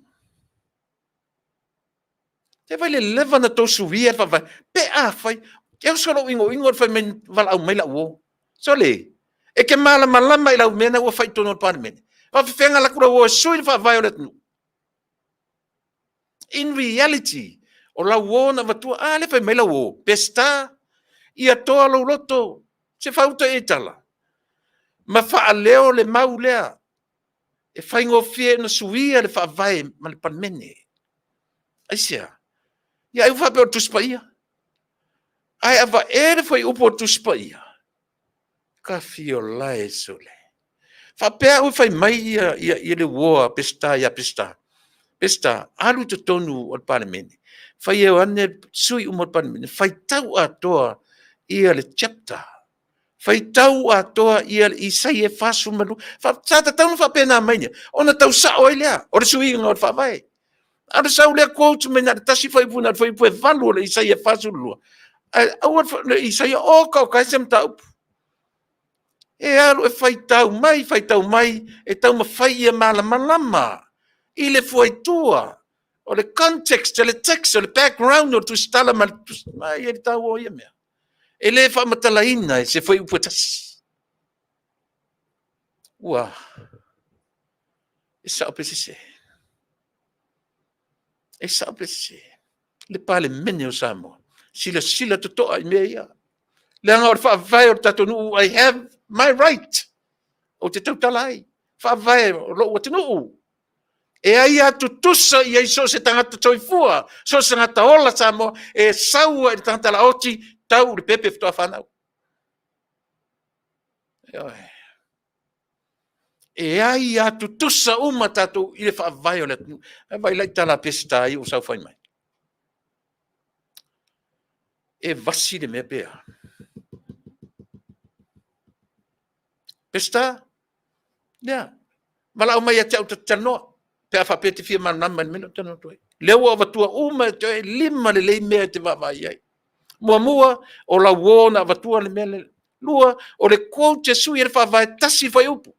Se vai le leva na tou suia le faavae. Pe a fai, e oso lou inoino le fai mai valaau mai lau uo. Sole, e te malamalama i lau mea na ua fai i totonu o le Palemene. Faafefea na alu atu lau uo e sui le faavae o le atunuu. In reality, o lau uo na avatua, a lea fai mai lau uo, Peseta, ia toa lou loto, se faauta i ai tala, ma faaleo le mau lea, e faigofie ona suia le faavae ma le Palemene. Aisea? Ia ai ua faapea o le Tusi Paia. Ae avae le fuaiupu o le Tusi Paia, Tafiola e sole. Faapea au e fai mai ia, ia, ia le uo a Peseta ia Peseta. Peseta, alu i totonu o le Palemene, fai e ane sui uma o le Palemene, faitau atoa ia le chapter. Faitau atoa ia le Isaia 42. Sa tatau ona faapena mai nia, ona tau sao ai lea o le suiga o le faavae. A o le sau lea quote mai na o le tasi fuaiupu, na o le fuaiupu e 8 o le Isaia 42. Ae aua le Isaia oka oka ai se mataupu. E alu e faitau mai, faitau mai, e taumafai ia malamalama i le fuaitua o le context, o le text, o le background o le tusitala ma le tusi, ma e i ai le taua o ia mea. E le faamatalaina e se fuaiupu e tasi. Ua, e sao pe sese? E sao pe sese? Le Palemene o Samoa, silasila totoa i mea ia. Leaga o le faavae o le tatou nuu, I have my right. Ou te tautala ai, faavae o lou atunuu. E aia tutusa i ai so o se tagata soifua, so o se tagata ola Samoa, e sau ai le tagata laoti tau i le pepe faatoa fanau. E aia tutusa uma tatou i le faavae o le atunuu. Ae vaai la i tala a Peseta ia ua saofai mai. E vasi le mea pe a? Peseta, ia, valaau mai ia te au ta te talanoa, pe a faapea e te fia malamalama i le mea lea ou te talanoa atu ai. Lea ua avatua uma e te oe, e lima lelei mea e te vaavaai i ai. Muamua, o lau uo na avatua le mea lea. Lua, o le quote e sui ai le faavae, tasi le fuaiupu.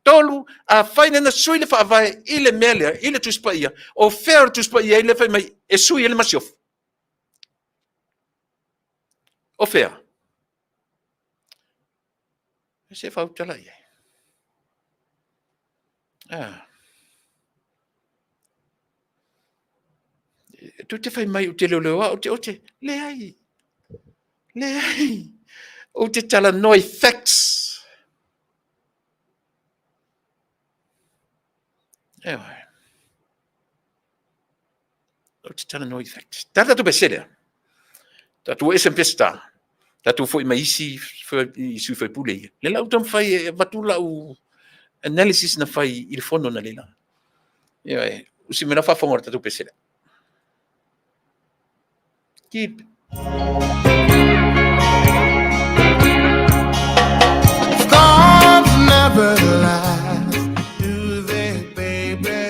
Tolu, afai na sui le faavae i le mea lea, i le Tusi Paia, o fea o le Tusi Paia lea fai mai e sui ai le masiofo? O fea? Se fautala i ai. Ah. Tu te fai mai ou te leoleoa, ou te, ou te, leai, leai, ou te talanoa i facts. Ewa. Ou te talanoa i facts. Tala tatou pesele a. Tatou ese ma Peseta. Tatou foi mai isi i sui faipule ia. Le lau taumafai e avatu lau analysis na fai i le fono na leila. Ia e, usi mena faafofoga o le tatou pesele. Keep. Storms never last, do they, baby?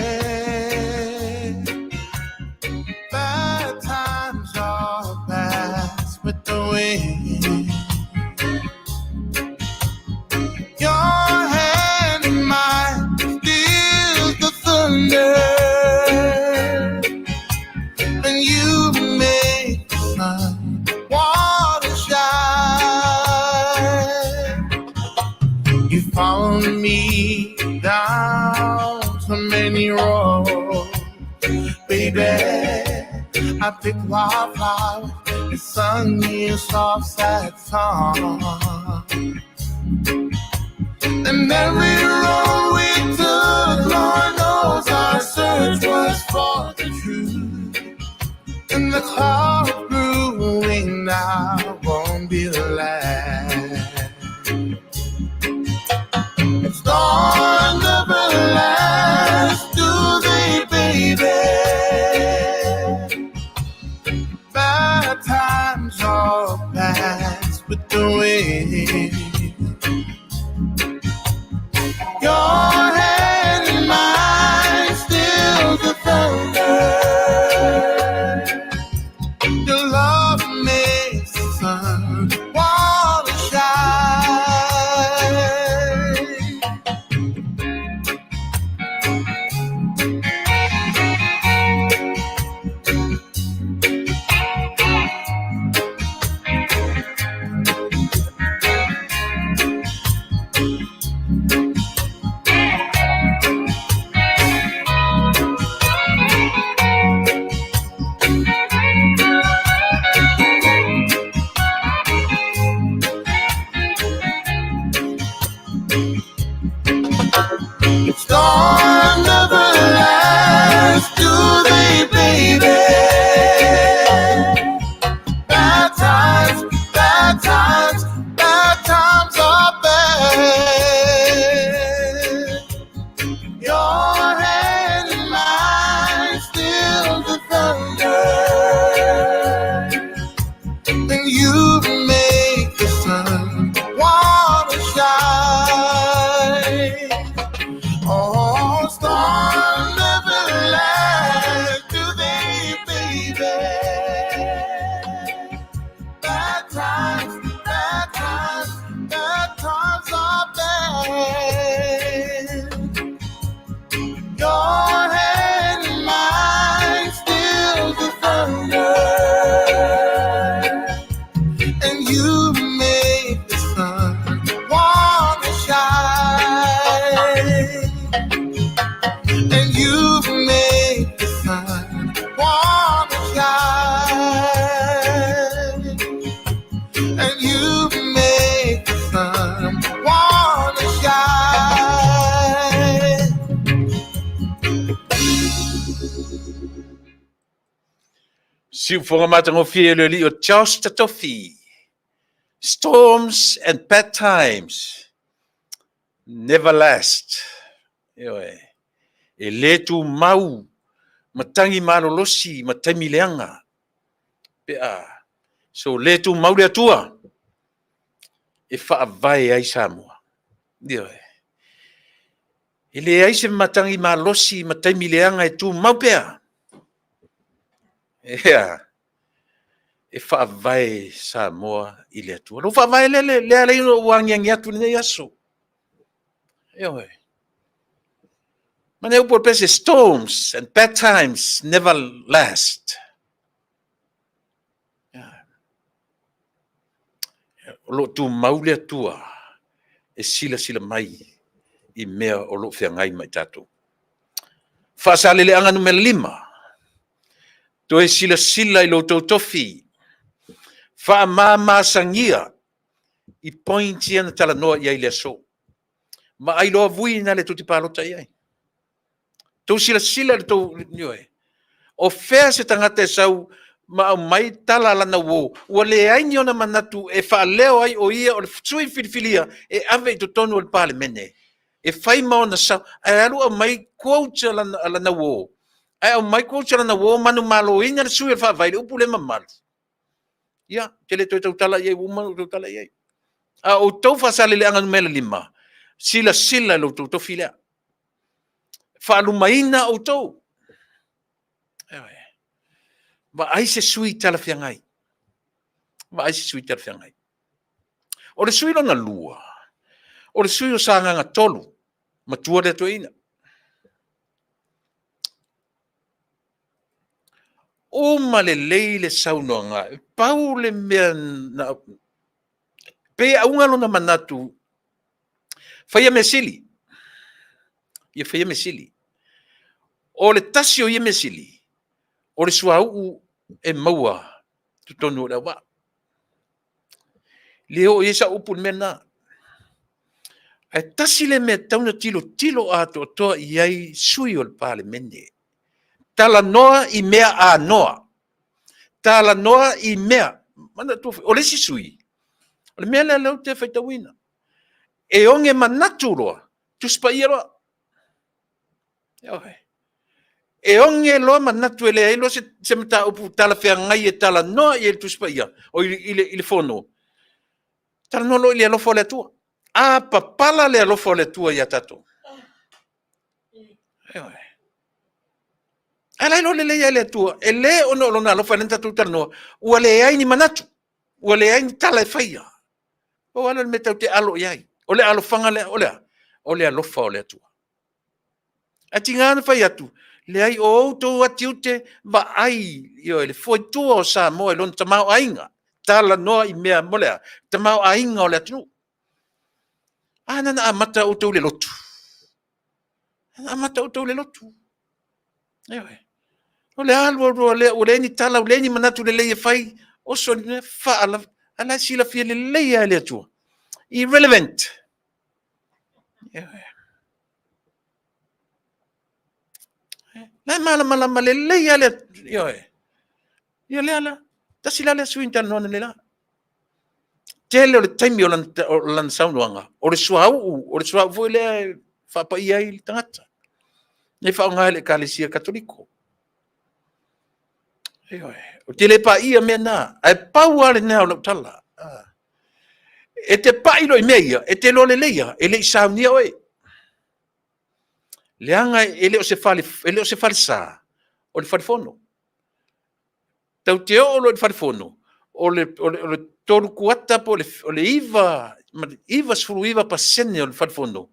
Bad times all pass with the wind. Your hand in mine steals the thunder, and you make the sun wanna shine. You followed me down so many roads, baby. I picked wildflowers and sung you a soft, sad song. And every road we took, Lord knows our search was for the truth. And the clouds brewing now won't be the last. Storms never last, do they, baby? Bad times all pass with the wind. Your hand in mine. Storm never lasts, do they, baby? Bad times, bad times, bad times are bad. Your hand in mine still the thunder, and you make the sun wanna shine. Oh, storm never last, do they, baby? Bad times, bad times, bad times are bad. Your hand in mine still the thunder, and you make the sun wanna shine, and you make the sun wanna shine, and you make the sun wanna shine. Siufoga matagofie e le alii o Charles Tatofi. Storms and bad times never last. Ioe. E le tumau matagi malolosi ma taimi leaga pe a so le tumau le Atua e faavae ai Samoa. Ioe. E leai se matagi malosi ma taimi leaga e tumau pea. Ea, e faavae Samoa i le Atua. Lou faavae lea, lea, lea alai ona ou agiagi atu i lenei aso. Ioe. Manaia upu o le pese, storms and bad times never last. O lo o tumau le Atua e silasila mai i mea o lo o feagai ma i tatou. Faasaleleaga numera 5, toe silasila i lo outou tofi, faamamasagia i points ia na talanoa i ai i le aso. Vaai loa vui na le tou te palota i ai. Tou silasila i le tou, ioe. O fea se tagata e sau ma aumai tala a lana uo, ua leai ni ona manatu e faaleo ai o ia o le sui filifilia e ave i totonu o le Palemene e fai ma ona sao, ae alu aumai quotes a lana, a lana uo, ae aumai quotes a lana uo manumaloina le sui o le Faavae i le upu le mamalu. Ia, ou te le toe tautala i ai, ua uma ona ou tautala i ai. A o outou Faasaleleaga numera 5, silasila i lo outou tofi lea. Faalumaina outou. Ioe. Vaai se sui talafeagai. Vaai se sui talafeagai. O le sui lona lua, o le sui o Sagaga 3, matua lea toeaina. Uma lelei le saunoaga, pau le mea na pei e auga lona manatu, faia mea sili. Ia faia mea sili. O le tasi o ia mea sili, o le suauu e maua totonu o le auvaa. Le oo i ai sau upu i le mea lena. Ae tasi le mea e tatau ona tilotilo atoatoa i ai sui o le Palemene. Talanoa i mea anoa. Talanoa i mea. O le isi sui, o le mea lea lea ou te faitauina, e oge manatu loa, Tusi Paia loa. Ioe. E oge loa manatu e leai loa se, se mataupu talafeagai e talanoa i ai le Tusi Paia, o i, i, le, i le fono. Talanoa loa i le alofa o le Atua. A papala le alofa o le Atua iā tatou. Ioe. Ae la iloa lelei lava e le Atua, e le ona o lona alofa lea na tatou talanoa, ua leai ni manatu, ua leai ni tala e faia. Pau lava lea o le mea tatou te alo i ai. O le alofaga lea, o le a? O le alofa o le Atua. Ae tiga ona fai atu, leai o outou atiute vaai, ioe, le foetua o Samoa i lona tamaoaiga, talanoa i mea mo le a? Tamaoaiga o le atunuu. A na na amata outou i le lotu. Na amata outou i le lotu. Ioe. O le alu alu loa lea, ua leai ni tala, ua leai ni manatu lelei e fai, oso i le mea, faalava, a la e silafia lelei lava e le Atua. Irrelevant. Ioe. La e malamalama lelei lava le, ioe. Ia lea la, tasi la lea sui na talanoa nei la. Tele o le taimi o lana saunoaga, o le suauu, o le suauu foi lea e faapaia ai le tagata. Nei faaaoga e le Ekalesia Katoliko. Ioe, ou te le paia mea na, ae pau lava lena o lau tala. Ah. E te pai loa i mea ia, e te iloa lelei lava, e le i saunia oe. Leaga e le o se fale, e le o se falesa, o le falefono. Tau te oo loa i le falefono, o le, o le, o le tolu kuata po o le iva, 99% o le falefono,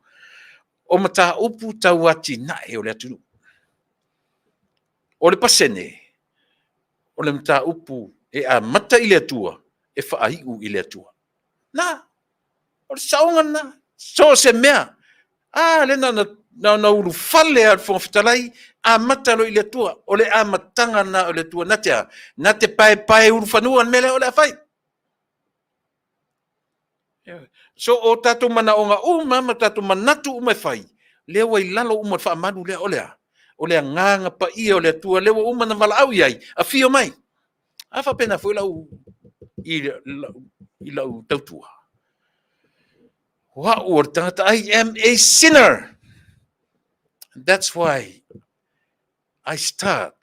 o mataupu tau atinae o le atunuu. O le pasene, o le mataupu e amata i le Atua, e faaiu i le Atua. Na, o le saoga lena. So o se mea. A, lea na ona, na ona ulufale lava o le Fofoga Fetalai, amata loa i le Atua. O le amataga lena o le Atua. Na te a? Na te paepae ulufanua le mea lea o le a fai. So o tatou manaoga uma ma tatou manatu uma e fai, lea ua i lalo uma o le faamalu lea. O le a? O le agaga paia o le Atua lea ua uma ona valaau i ai, afio mai. A faapena foi lau i lau, i lau tautua. O au o le tagata, I am a sinner. That's why I start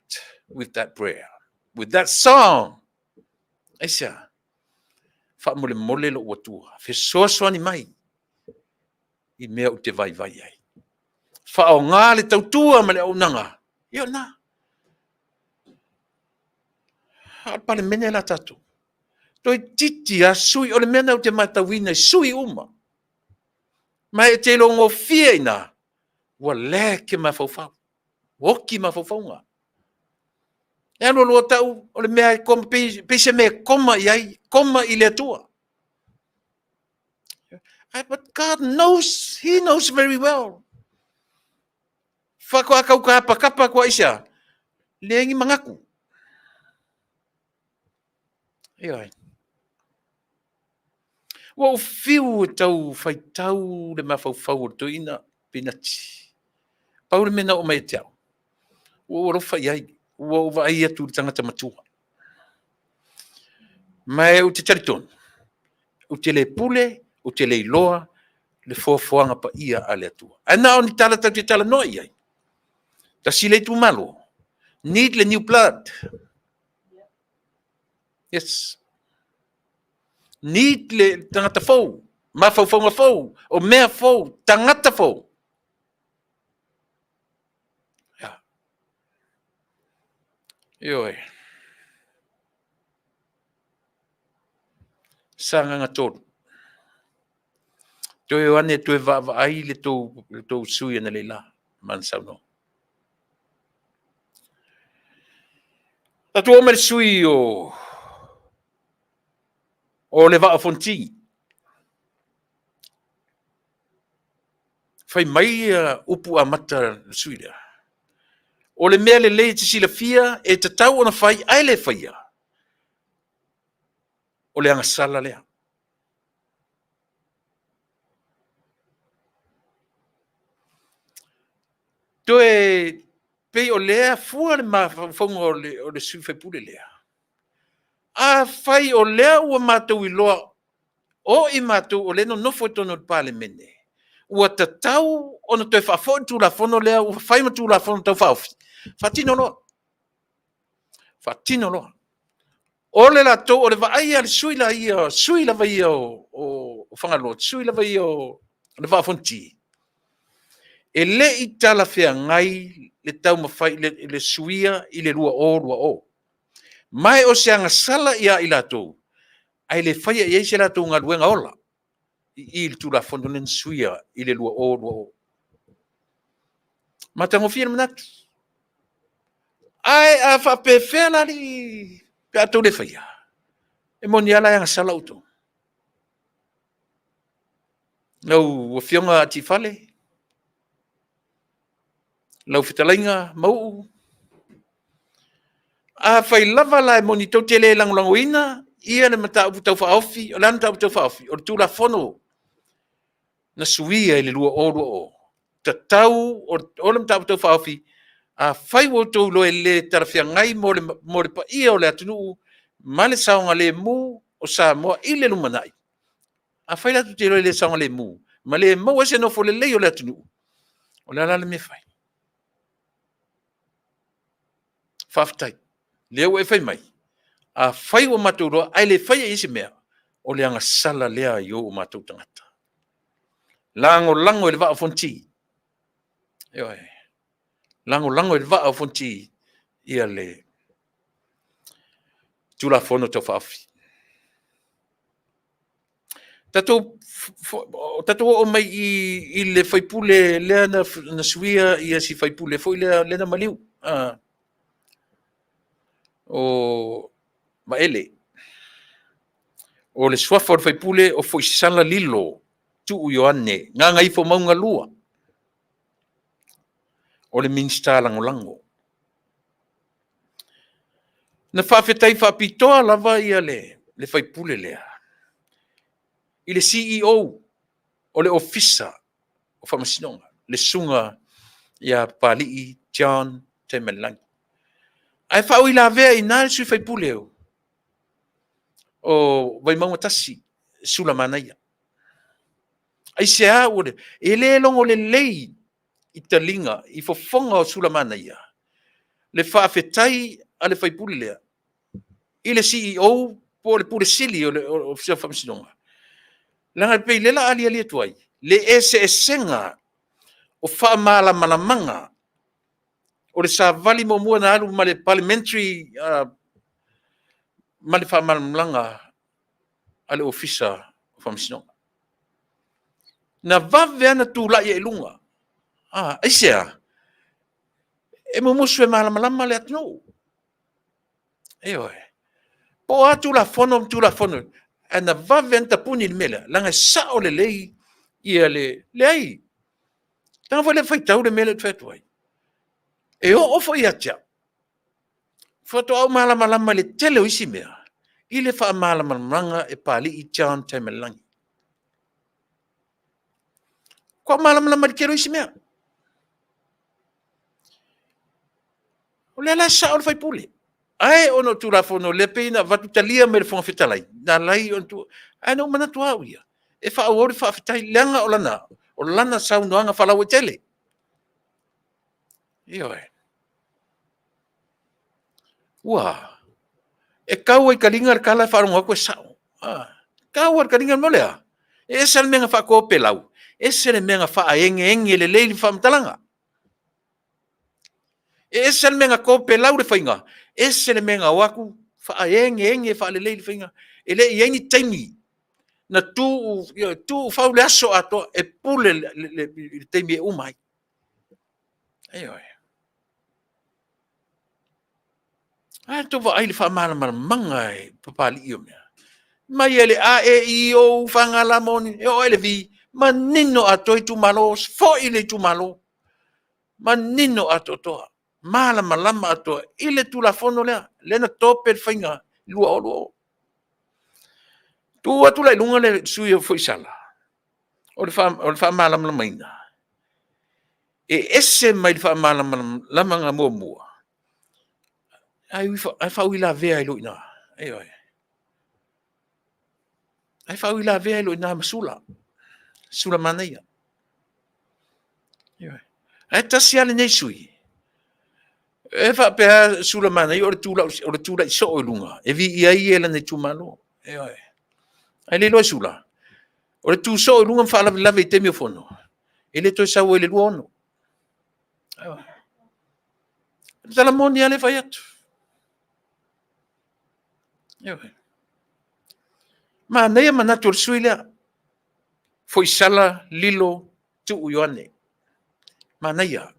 with that prayer, with that song. Aisea, faamolemole lou Atua, fesoasoani mai i mea ou te vaivai ai. Faaaoga le tautua ma le auaunaga, ia o lena. A o le Palemene la tatou. Toeitiiti lava sui, o le mea lena ou te matauina i sui uma. Ma e te iloa gofie i ina, ua lag mafaufau. Ua oti mafaufauga. E alu alu tau, o le mea e koma, pei se mea e koma i ai, koma i le Atua. But God knows, He knows very well. Faatoa tau kapakapa atu ai sea, leai ni manatu. Ioe. Ua ou fiu e tau faitau le mafaufau o le toeaina Pinati. Pau le mea na oo mai ia te au, ua ou alofa i ai, ua ou vaai atu i le tagata matua. Ma ou te talitonu, ou te le pule, ou te le iloa le foafoaga paia a le Atua. Ae na o ni tala tatou te talanoa i ai. Tasi le itumalo, need le new blood. Yes. Need le tagata fou, mafaufauga fou, o mea fou, tagata fou. Yeah. Ioe. Sagaga 3. Toe o ane toe vaavaai le tou, le tou sui ana leila, man saunoa. Tatou oo mai le sui o o le Vaa o Fonoti. Fai mai upu amata le sui lea. O le mea lelei e te silafia e tatau ona fai ae le faia, o le agasala lea. Toe pei o lea fua le mafaufauga o le, o le sui faipule lea. Afai o lea ua matou iloa o i matou o lea nonofo i totonu o le Palemene, ua tatau ona toe faafoi le Tulafono lea ua fai ma Tulafono Tau Faaofi, faatino loa. Faatino loa. O le latou, o le vaai a le sui la ia, sui lava ia o Fagaloa, sui lava ia o le Vaa o Fonoti, e le i talafeagai le taumafai le suia i le 2020. Ma o se agasala ia i latou, ae le faia i ai se latou galuega ola i i le Tulafono lea na suia i le 2020. Matagofie le manatu. Ae a faapefea la alii pe a tou le faia? E moni lava la e agasala outou. Lau Afioga Atifale, lau fetalaiga Mauu, afai lava la e moni tou te le lagolagoina ia le mataupu tau faaofi, o le a le mataupu tau faaofi? O le Tulafono na suia i le 2020, tatau o le mataupu tau faaofi, Afai ua outou iloa e le talafeagai mo le, mo le paia o le atunuu ma le saogalemu o Samoa i le lumanai, afai la tou te iloa e le saogalemu ma le maua ai se nofo lelei o le atunuu, o le a la le mea e fai? Faafetai, lea ua e fai mai, afai ua matou iloa ae le faia i ai se mea, o le agasala lea i ou o matou tagata. Lagolago i le Vaa o Fonoti. Ioe. Lagolago i le Vaa o Fonoti ia le Tulafono Tau Faaofi. Tatou, tatou oo mai i, i le faipule lea na, na suia ia si faipule foi lea, lea na maliu. O Vaele. O le suafa o le faipule o Foisala Lilo Tuu Ioane, Gagaifomauga 2. O le Minisita Lagolago. Na faafetai faapitoa lava ia le, le faipule lea i le CEO o le Ofisa o Faamasinoga, le Susuga ia Papalii John Taimalelagi. Ae faauilavea i ina le sui faipule o Vaimauga 1, Sulamanaia. Aisea ua le... E le logo lelei i taliga, i fofoga o Sulamanaia, le faafetai a le faipule lea i le CEO po o le Pule Sili o le Ofisa o Faamasinoga, leaga e pei o lea o le a aliali atu ai le eseesega o faamalamalamaga o le savali muamua na alu ma le Parliamentary ma le faamalamalamaga a le Ofisa o Faamasinoga. Na vave lava ona tulai ai i luga. Aisea? E mumusu e malamalama le atunuu. Ioe. Po o a Tulafono ma Tulafono, ae na vave lava ona tapuni i le mea lea, leaga e sao lelei ia le... Leai, leaga foi lea e faitau le mea lea ou te fai atu ai. E oo foi ia te au, faatoa ou malamalama i le tele o isi mea i le faamalamalamaga e Papalii John Taimalelagi. Faatoa ou malamalama i le tele o isi mea. O lea la e sao le faipule. Ae ona o Tulafono lea pei ona avatu talia mai e le Fofoga Fetalai, na ala ai ona tuu. Ae na ou manatu lava au ia, e faaauau le faafetai, leaga o lana saunoaga faalauaitele. Ioe. Ua E tau lava i taliga le tala ae faalogo atu e sao. E tau lava i taliga le mea o le a? E ese lava le mea na faatopelau, ese le mea na faaegeege lelei le faamatalaga. E ese le mea na topelau le faiga, ese le mea na o atu faaegeege faalelei le faiga. E le i i ai ni taimi na tuufau le aso atoa e pule i le taimi e uma ai. Ioe. Ae a tou vaai i le faamalamalamaga e Papalii o mea? Mai lava i le A, E, I, O, U, F, G, L, M, N, e oo lava i le V, manino atoa itumalo, foi le itumalo, manino atoatoa, malamalama atoa i le Tulafono lea, lea na tope le faiga 2020. Tu atu la i luga le sui usufono o Foisala, o le faamalamalamaina, e ese mai le faamalamalamaga muamua, ae faauilavea ai loa i ina. Ioe. Ae faauilavea ai loa i ina ma Sula, Sulamanaia. Ioe. Ae tasi lava lenei sui usufono, e faapea Sulamanaia o le tulai soo i luga e viia ai ia i lana itumalo. Ioe. Ae le iloa e Sula, o le tu soo i luga ma faalavelave i taimi o fono, e le toe sau ai i le 26. O le tala moni lava lea e fai atu. Ioe. Manaia manatu o le sui usufono lea, Foisala Lilo Tuu Ioane. Manaia.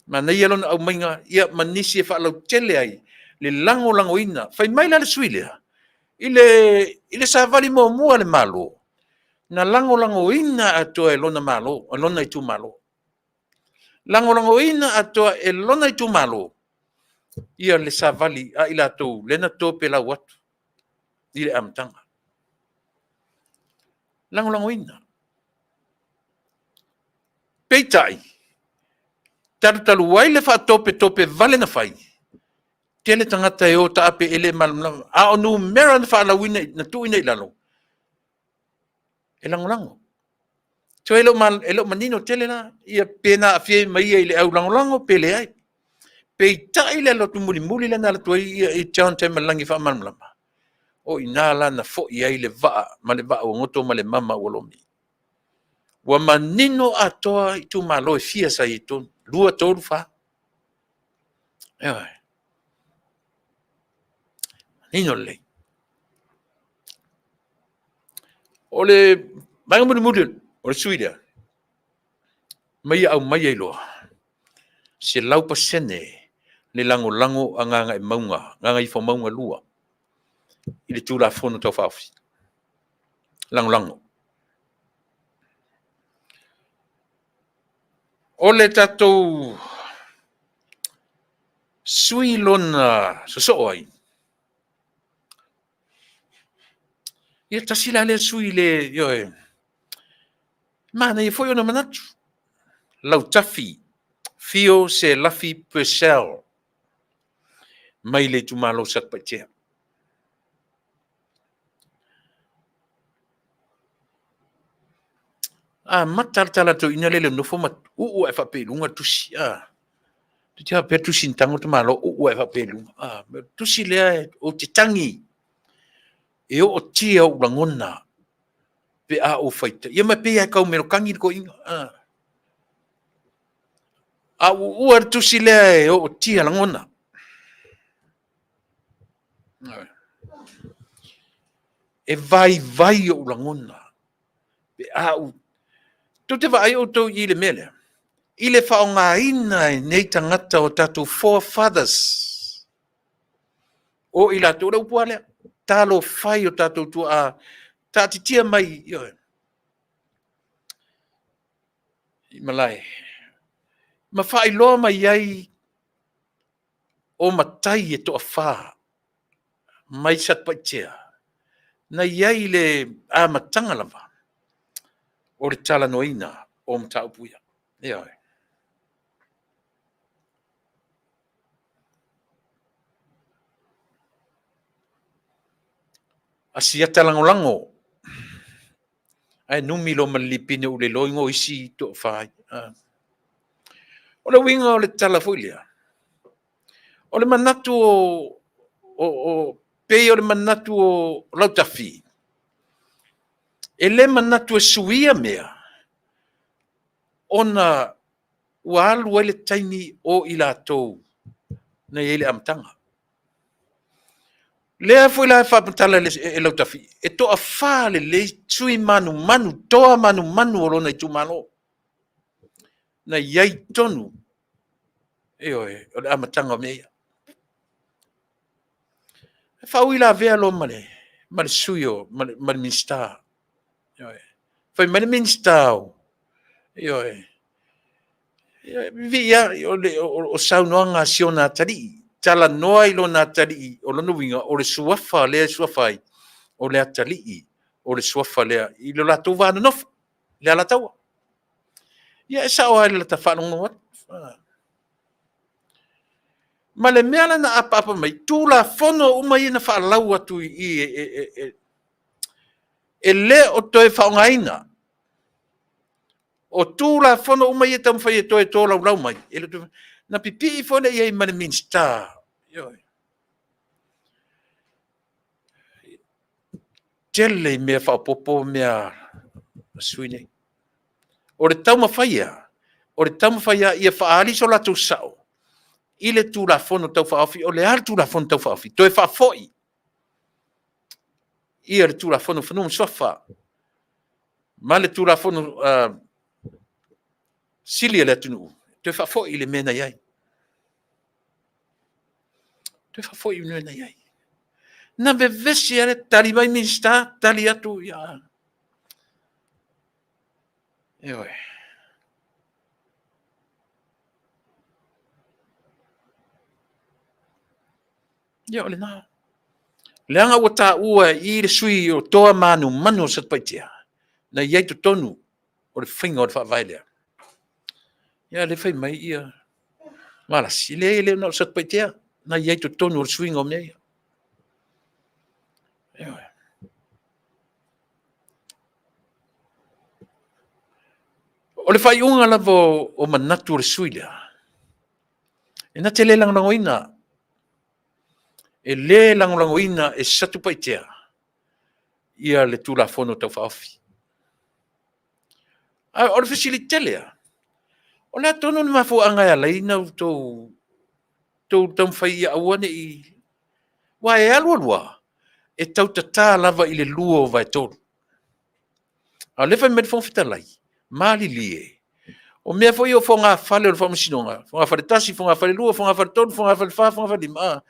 Manaia lona aumaiga ia ma nisi e faalautele ai le lagolagoina. Fai mai la le sui lea, i le savali muamua a le Malo, na lagolagoina atoa e lona Malo, e lona itumalo. Lagolagoina atoa e lona itumalo ia le savali a i latou lea na topelau atu i le amataga. Lagolagoina. Peitai, Talutalu ai le faatopetope vale na fai, tele tagata e o taape e le malamalama, a o numera na faalauina na tuuina i lalo, e lagolago. So e le o manino tele la, ia pe na aafia ai ma ia i le au lagolago pe leai. Peitai le alu atu mulimuli lea na alu atu ai ia i John Taimaliialagi e faamalamalama, o i ina la na foi ai le vaa ma le vaa ua goto ma le mama ua lomi. Ua manino atoa itumalo e fia sa i ai i totonu, 2, 3, 4. Ioe. Manino lelei. O le vaega mulimuli o le sui lea, ma ia aumai ai loa 100% le lagolago a Gagaemauga, Gagaifomauga 2 i le Tulafono Tau Faaofi. Lagolago. O le tatou sui lona sosoo ai, ia tasi la lea sui le, ioe, manaia foi ona manatu, Lautafi Fio Selafi Purcell mai le itumalo o Satupaitea. Amata le tala a le toeaina lea i le nofo ma uu ae faapea i luga le tusi. Toeitiiti faapea le tusi na tago le tamaloa uu ae faapea i luga. O le tusi lea ou te tagi e ootia ou lagona pe a ou faitau. Ia ma e pei lava e tau melokagi le toeaina. A ou uua le tusi lea e ootia lagona. E vaivai ou lagona pe a ou... Tou te vaai outou i le mea lea? I le faaaogaina e nei tagata o tatou forefathers, o i latou, o le upu lava lea, talofa e i o tatou tuaa taatitia mai, ioe, i malae, ma faailoa mai ai o matai e toafa mai Satupaitea na i ai i le amataga lava o le talanoaina o mataupu ia. Ioe. Asiata lagolago ae numi loa ma le lipine ua le iloa igoa o isi toafa ia. O le uiga o le tala foi lea, o le manatu o pei o le manatu o Lautafi, e le manatu e suia mea ona ua alu ai le taimi o i latou na i ai i le amataga. Lea foi la e faamatala e Lautafi, e toafa lelei sui manumanu, toa manumanu o lona itumalo na i ai i totonu, ioe, o le amataga o mea ia. E faauilavea loa ma le ma le sui o ma le, ma le Minisita. Ioe. Fai mai le Minisita o, ioe, viia o, le, o, o saunoaga a si ona atalii, talanoa i lona atalii, o lona uiga o le suafa lea e suafa ai, o le atalii o le suafa lea i lo latou va nonofo, le Alataua. Ia e sao lava i le lata faalogologo atu. Ma le mea la na apaapa mai, Tulafono uma ia na faalau atu i i e, e le o toe faaaogaina. O Tulafono uma ia e taumafai e toe tolaulau mai, e le o toe, na pipii foi lea i ai ma le Minisita. Ioe. Tele i mea faaopoopo mea a sui nei. O le taumafai ea? O le taumafai lava ia faaali so latou sao i le Tulafono Tau Faaofi. O le a le Tulafono Tau Faaofi? Toe faafoi ia le Tulafono o Fanua ma Suafa ma le Tulafono sili a le atunuu, toe faafoi i le mea na i ai. Toe faafoi i le mea na i ai. Na vevesi lava le tali mai Minisita, tali atu ia. Ioe. Ia o lena. Leaga ua taua i le sui o Toa Manumanu o Satupaitea, na i ai totonu o le faiga o le faavae lea. Ia lea fai mai ia. Valasi, e le na o Satupaitea, na i ai totonu o le suiga o mea ia. Ioe. O le faaiuga lava o manatu o le sui lea, e na te le lagolagoina, e le lagolagoina e Satupaitea ia le Tulafono Tau Faaofi. A o le fesili tele lava, o le a tonu le mafuaaga e ala ai ona outou taumafai ia aua ne i... Aua e alu alu lava, e tau tata lava i le 2/3. A o lea e fai mai le Fofoga Fetalai, malilie, o mea foi ia o fogafale o le Faamasinoga, fogafale 1, fogafale 2, fogafale 3, fogafale 4, fogafale 5,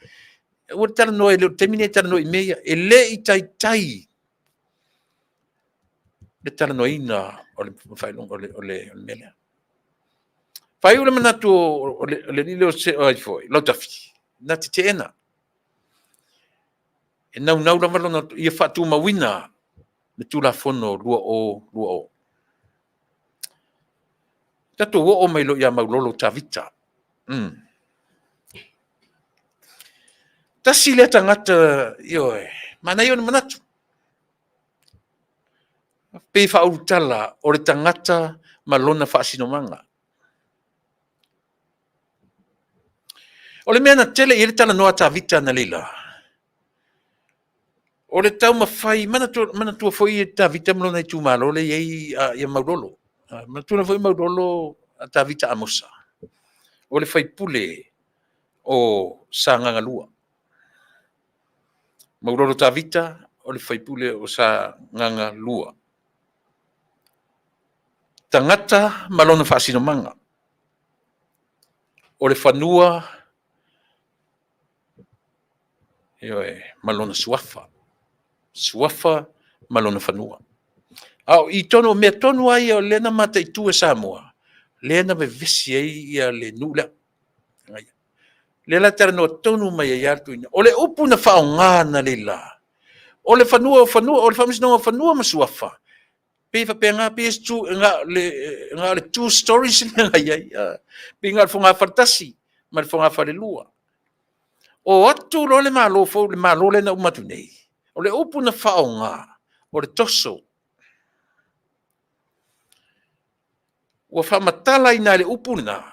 aua le talanoa, e le o le taimi lenei e talanoa i mea ia. E le i taitai le talanoaina o le faailoga o le mea lea. Faaiu le manatu o le alii lea o ai foi, Lautafi, na te teena. E naunau lava lona ia faatumauina le Tulafono 2020. Tatou oo mai loa ia Maulolo Tavita. Tasi lea tagata, ioe, manaia ona manatu. Pei e faaulutala o le tagata ma lona faasinomaga. O le mea na tele i ai le talanoa a Tavita analeila, o le taumafai, manatua foi Tavita ma lona itumalo lea e i ai Maulolo. Manatua foi Maulolo Tavita Amosa, o le sui usufono o Sagaga 2. Maulolo Tavita o le sui usufono o Sagaga 2. Tagata ma lona faasinomaga. O le fanua, ioe, ma lona suafa. Suafa ma lona fanua. A o i tonu, o mea tonu lava ia o lea na mataitu e Samoa, lea na vevesi ai ia le nuu lea. Lea la e talanoa tonu mai ai lava le O le upu na faaaoga analeila, o le fanua o fanua, o le Faamasinoga o Fanua ma Suafa, pei faapena, pei na o le two stories lea na i ai, pei na o le fogafale tasi ma le fogafale lua. O atu loa le Malo fou, le Malo lea na uma atu nei, o le upu na faaaoga, o le toso. Ua faamatalaina e le upu lena,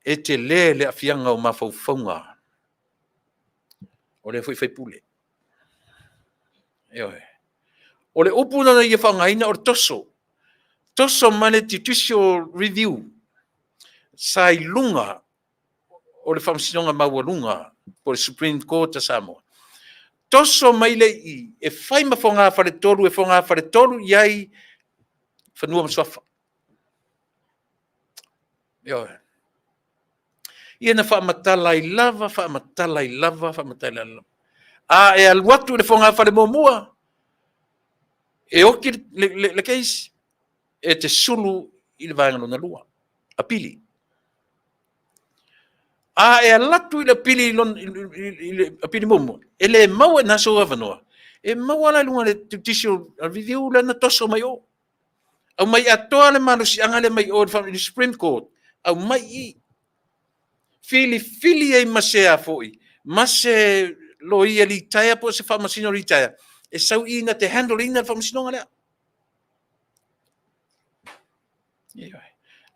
e tele le aafiaga o mafaufauga o lea foi sui usufono. Ioe. O le upu na ia faaaogaina o le toso. Toso mai le Judicial Review sa i luga o le Faamasinoga Maualuga po o le Supreme Court a Samoa. Toso mai le i e fai ma fogafaletolu e fogafaletolu i ai fanua ma suafa. Ioe. Ia na faamatala ai lava, faamatala ai lava, faamatala ai lava. A e alu atu i le fogafale muamua, e oti le case, e te sulu i le vaega lona lua, apili. A e alu atu i le apili, i le apili muamua, e le maua i ina sou avanoa, e maua la i luga o le Judicial Review lea na toso mai o. Aumai atoa le malosiaga lea mai o i le Supreme Court, aumai i i. Filifili ai ma se a foi, ma se loia litaea po o se faamasino litaea, e sau i na te handle ina le faamasinoga lea. Ioe.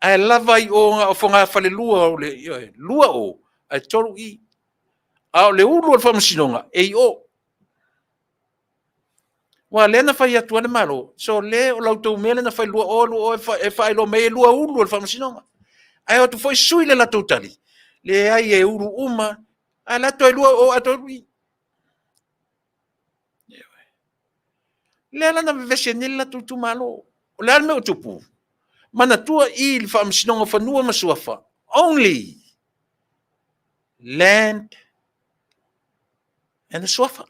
Ae lava i o na o fogafalelua o le, ioe, lua o, ae tolu i. A o le ulu o le faamasinoga, e i o. Aua o lea na fai atu lava le Malo, so le o la outou mea lea na fai 2020 e faailoa mai e lua ulu o le faamasinoga. Ae o atu foi sui le latou tali, leai e ulu uma, ae la toe lua o ae toe i. Lea la na vevesi ai nei le latou itumalo. O le a le mea ua tupu? Manatua i le Faamasinoga o Fanua ma Suafa, only land and the suafa.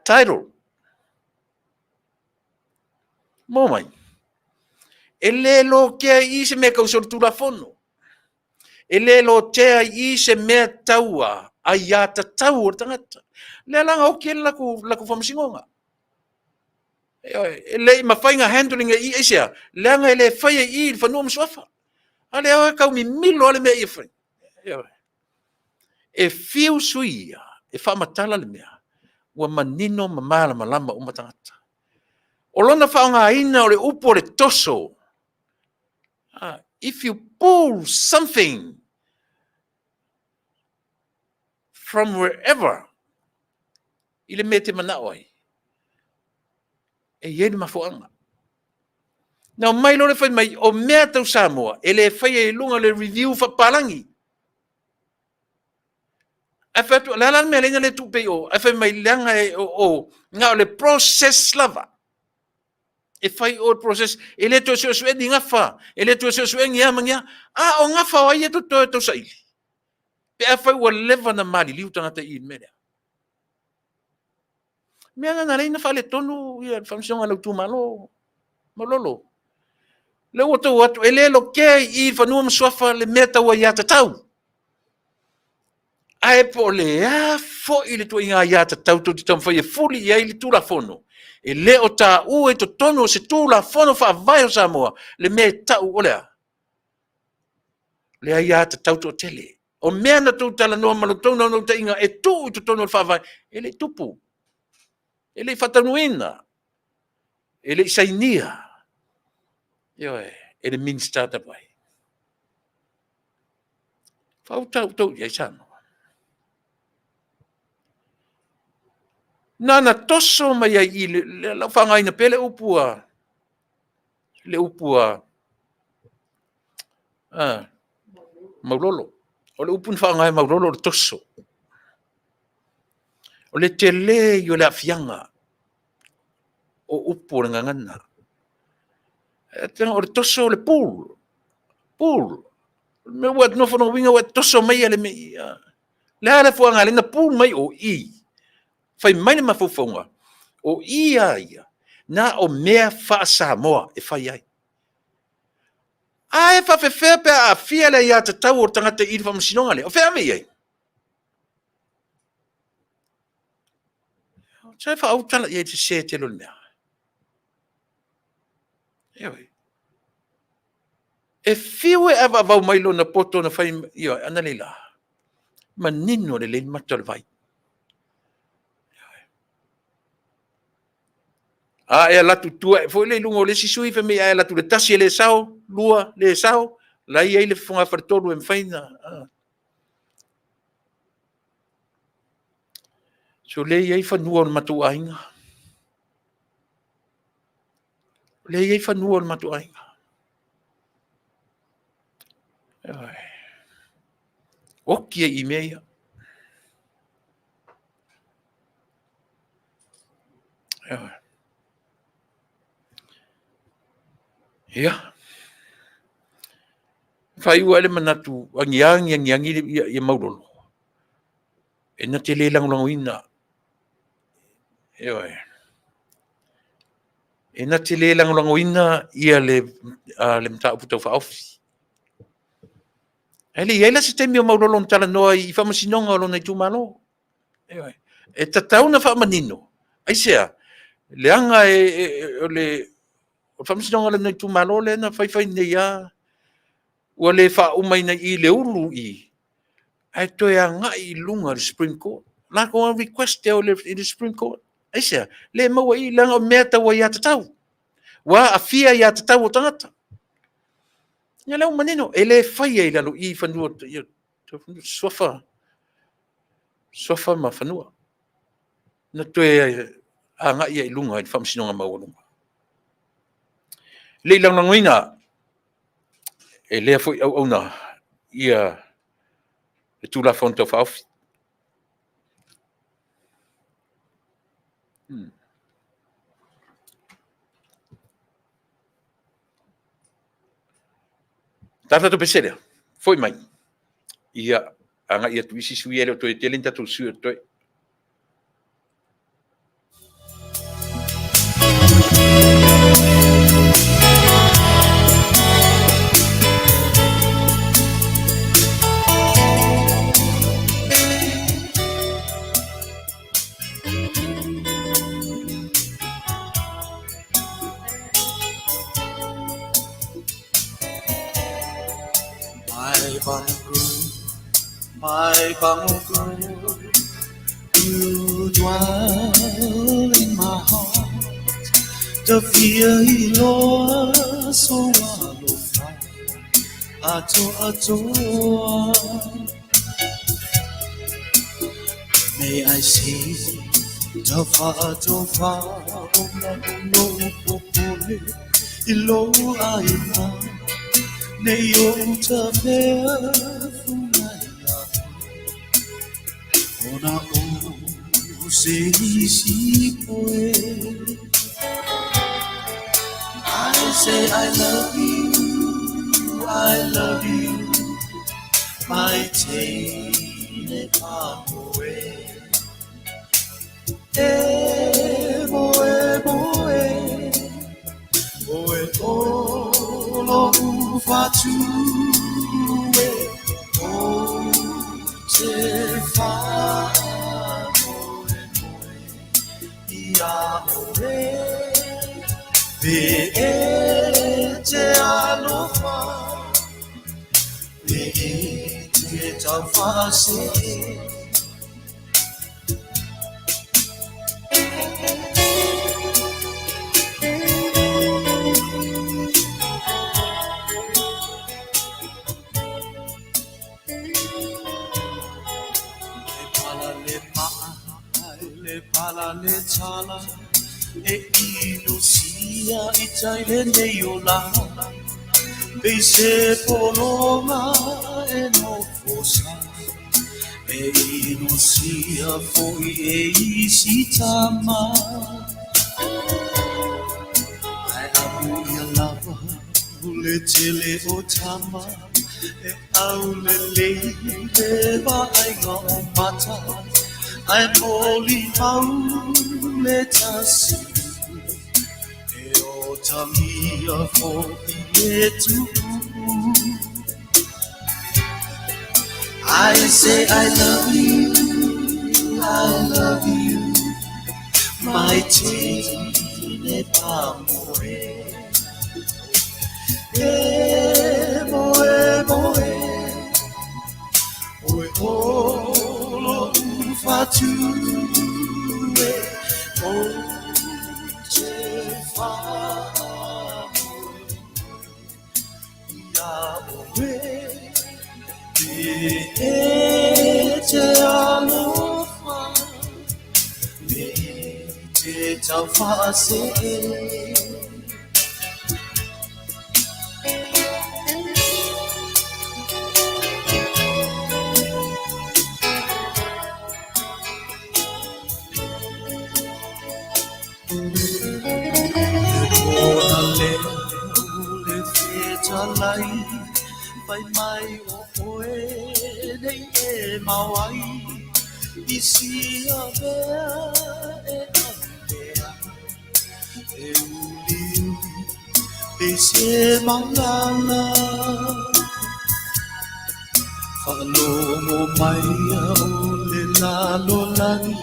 Title. Mo mai. E le lotea i se mea tau solitulafono. E le lotea i se mea taua aiatatau o le tagata. Lea la na oti ai le latou faamasinoga. E le i mafai ona handle ina i aisea, leaga e le faia i i le fanua ma suafa. A lea e tau mimilo lava le mea ia fai. Ioe. E fiu sui ia e faamatala le mea, ua manino ma malamalama uma tagata. O lona faaaogaina o le upu o le toso, if you pull something from wherever, i le mea e te manao ai, e i ai le mafuaaga. Na omai loa le fai mai, o mea tau Samoa, e le faia i luga o le review faapapalagi. Ae fai atu, o le a la le mea e ala ai ona le tuu pea i o? Ae fai mai, leaga o o, na o le process lava. E fai o le process, e le toe suesue ni gafa, e le toe suesue ni a ma ni a. A o gafa o ai e totoe e tausaili? Pe afai ua leva ona maliliu tagata i i le mea lea. Mea na na ala ai ona faaletonu le faamasinoga a lou itumalo, Maulolo. Lea ua outou o atu, e le lokea i i i Fanua ma Suafa le mea tau aiatatau. Ae po o le a foi le ituaiga aiatatau tou te taumafai e fuli i ai le Tulafono, e le o taua i totonu o se Tulafono Faavae o Samoa le mea e tau o le a? O le aiatatau toatele. O mea na outou talanoa ma la outou naunautaiga e tuu i totonu o le Faavae, e le i tupu, e le i faataunuuina, e le i sainia, ioe, e le Minisita talu ai. Faaauau outou i ai Samoa. Na ona toso mai ai i i, o lau faaaogaina pea le upu a Maulolo. O le upu na faaaoga e Maulolo o le toso. O le tele ia o le aafiaga o upu o le gagana. O le toso o le pull, pull. O le mea ua e nofo lona uiga ua e toso maia le mea i i. O le a le afuaga e ala ai ona pull mai o i? Fai mai le mafaufauga, o i lava ia, na o mea faa-Samoa e fai ai. Ae faapefea pe a aafia le aiatatau o le tagata i le faamasinoga lea? O fea e ave i ai? Se faautala i ai i le sese tele o le mea. Ioe. E fiu e avaavau mai lona poto na fai, ioe, analeila, manino lelei le mata o le vai. Ioe. A e alu atu i tua foi lea i luga o le isi sui fai mai a e alu atu i le tasi e le sao, lua, le sao, la e i ai le fogafale-tolu e mafai ona... So o lea e i ai fanua o le matou aiga. O lea e i ai fanua o le matou aiga. Ioe. Oti ai i mea ia. Ioe. Ia. Faaiu ai le manatu, agiagi agiagi ia Maulolo, e na te le lagolagoina, ioe, e na te le lagolagoina ia le mataupu tau faaofi. Ae le i i ai la se taimi o Maulolo na talanoa ai i faamasinoga o lona itumalo. Ioe. E tatau ona faamanino, aisea? Leaga o le faamasinoga o lona itumalo lea na fai fai nei lava, ua le faaumaina i i le ulu i i, ae toe agai i luga i le Supreme Court. Latou request e o i le Supreme Court. Aisea? Le maua i i, leaga o mea tau aiatatau. Ua aafia aiatatau o tagata. Ia lea ua manino, e le faia i lalo i i fanua, ia, suafa, suafa ma fanua. Na toe agai ai i luga i le Faamasinoga Maualuga. E le i lagolagoina e lea foi auauna ia le Tulafono Tau Faaofi. Tatou pese lea, foi mai. Ia, agai atu isi sui e le o toe tele ni tatou sui o toe. My Pago girl, you dwell in my heart. Te fia iloa so alofa ato atoa. May I see te whaatofa o na no popole i lo aina nei o ta mea funai ona o se isi poe. I say I love you, I love you, my teine pamoe. E moe moe, oe olo ufatue, o te whamoe moe ia oe. Pe e te alofa, pe e te tauwhase. Le pala le maa, le pala le tala, e ino sia i tai le nei o la. Pe se polonga e no fosa, e ino sia foi e isi tama. Ai apu ia lava, le tele o tama, e au le lei le vaaiga o mata, ai moli mau le tasi, e o tangia foi e tupu. I say I love you, I love you, my teine pamoe. E moe moe, oe olo ufatue, o te whamoe ia oe. Pe e te alofa, pe e te tauwhase. Le pona leo le fetalai, fai mai o oe nei e mauai, i sia mea e alea, e uliuli pe se maulala. Whaalongo mai au le lalolagi,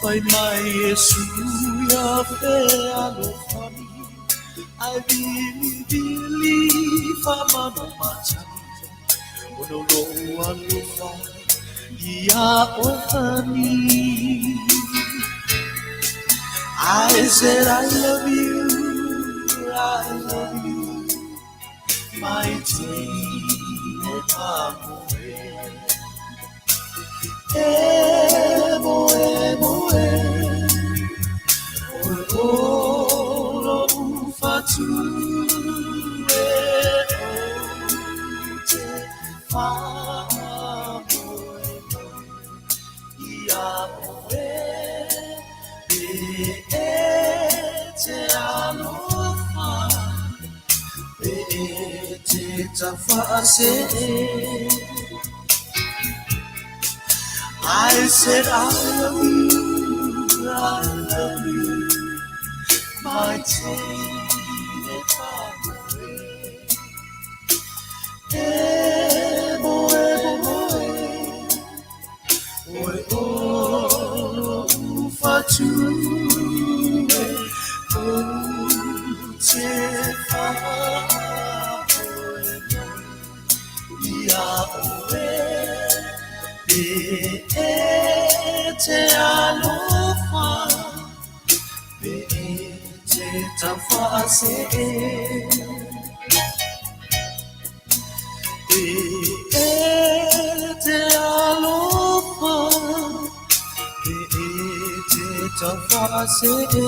fai mai e suia fe alofani, ai vili vili whamano matani, ono lo alofa ia oe honey. I said I love you, I love you, my teine pamoe. E moe moe, oe olo ufatue, o te whamoe ia oe. Pe e te alofa, pe e te tauwhase. I said I love you, I love you, my teine pamoe. E moe moe, oe olo ufatue, o te whamoe ia oe. Pe e te alofa, pe e te taufaasee. Pe e te alofa, pe e te taufaasee.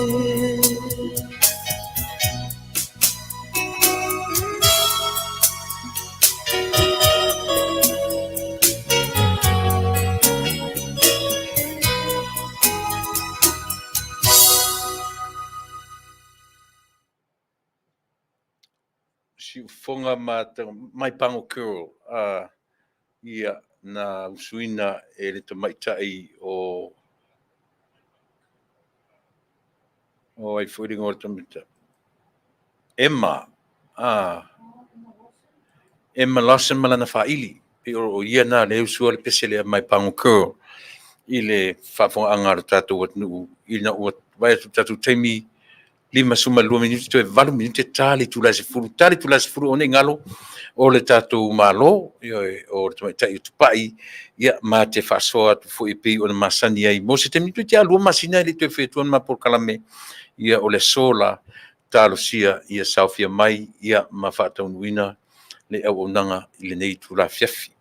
Siufoga ma My Pango Girl, ia na usuina e le tamaitai o o ai foi le igoa o le tamaitai Emma, Emma Lawson ma lana faaili. Pei o ia na le usua le pese lea My Pango Girl i le faafogaaga a le tatou atunuu ina ua vaai atu le tatou taimi 52 minute toe 8 minute ta le itula e 10, ta le itula e 10 o nei galo o le tatou Malo, ioe, o le tamaitai o Tupai, ia ma te faasoa atu foi e pei ona masani ai mo se taimi toeitiiti lava 2 masina e le i toe fai atua le ma polokalame, ia o le aso la talosia ia saofia mai ia ma faataunuuina le auaunaga i lenei itula afiafi.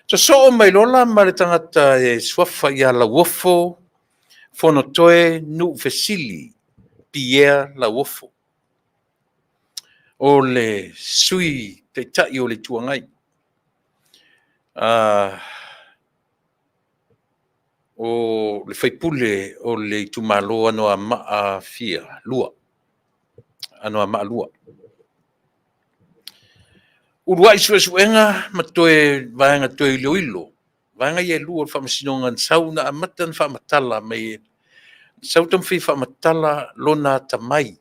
Sosoo mai loa la ma le tagata e suafa ia Lauofo Fonotoe Nuufesili Pierre Lauofo, o le Sui Taitai o le Itu Agai. O le faipule o le itumalo Anoamaa fia lua, Anoamaa 2. Uluai suesuega ma toe vaega toe iloilo, vaega ia e lua o le Faamasinoga na sau na amata ona faamatala mai, sau taumafai e faamatala lona atamai.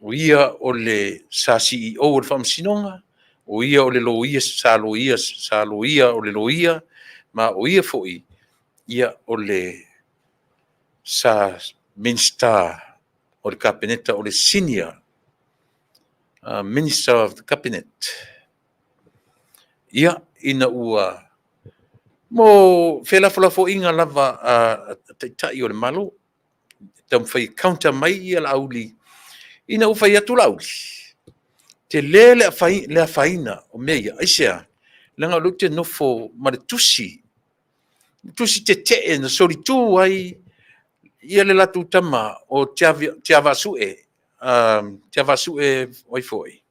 O ia o le sa CEO o le Faamasinoga, o ia o le loia sa loia, sa loia o le loia, ma o ia foi ia o le sa Minisita o le Kapeneta, o le Senior Minister of the Cabinet. Ia, ina ua mo felafolafoaiga lava a Taitai o le Malo, taumafai e counter mai ia Laauli, ina ua fai atu Laauli, tele le afaina o mea ia, aisea? Leaga o lea ou te nofo ma le tusi, tusi tetee na solitu ai ia le latou tama o Tiavaasue, Tiavaasue o ai foi?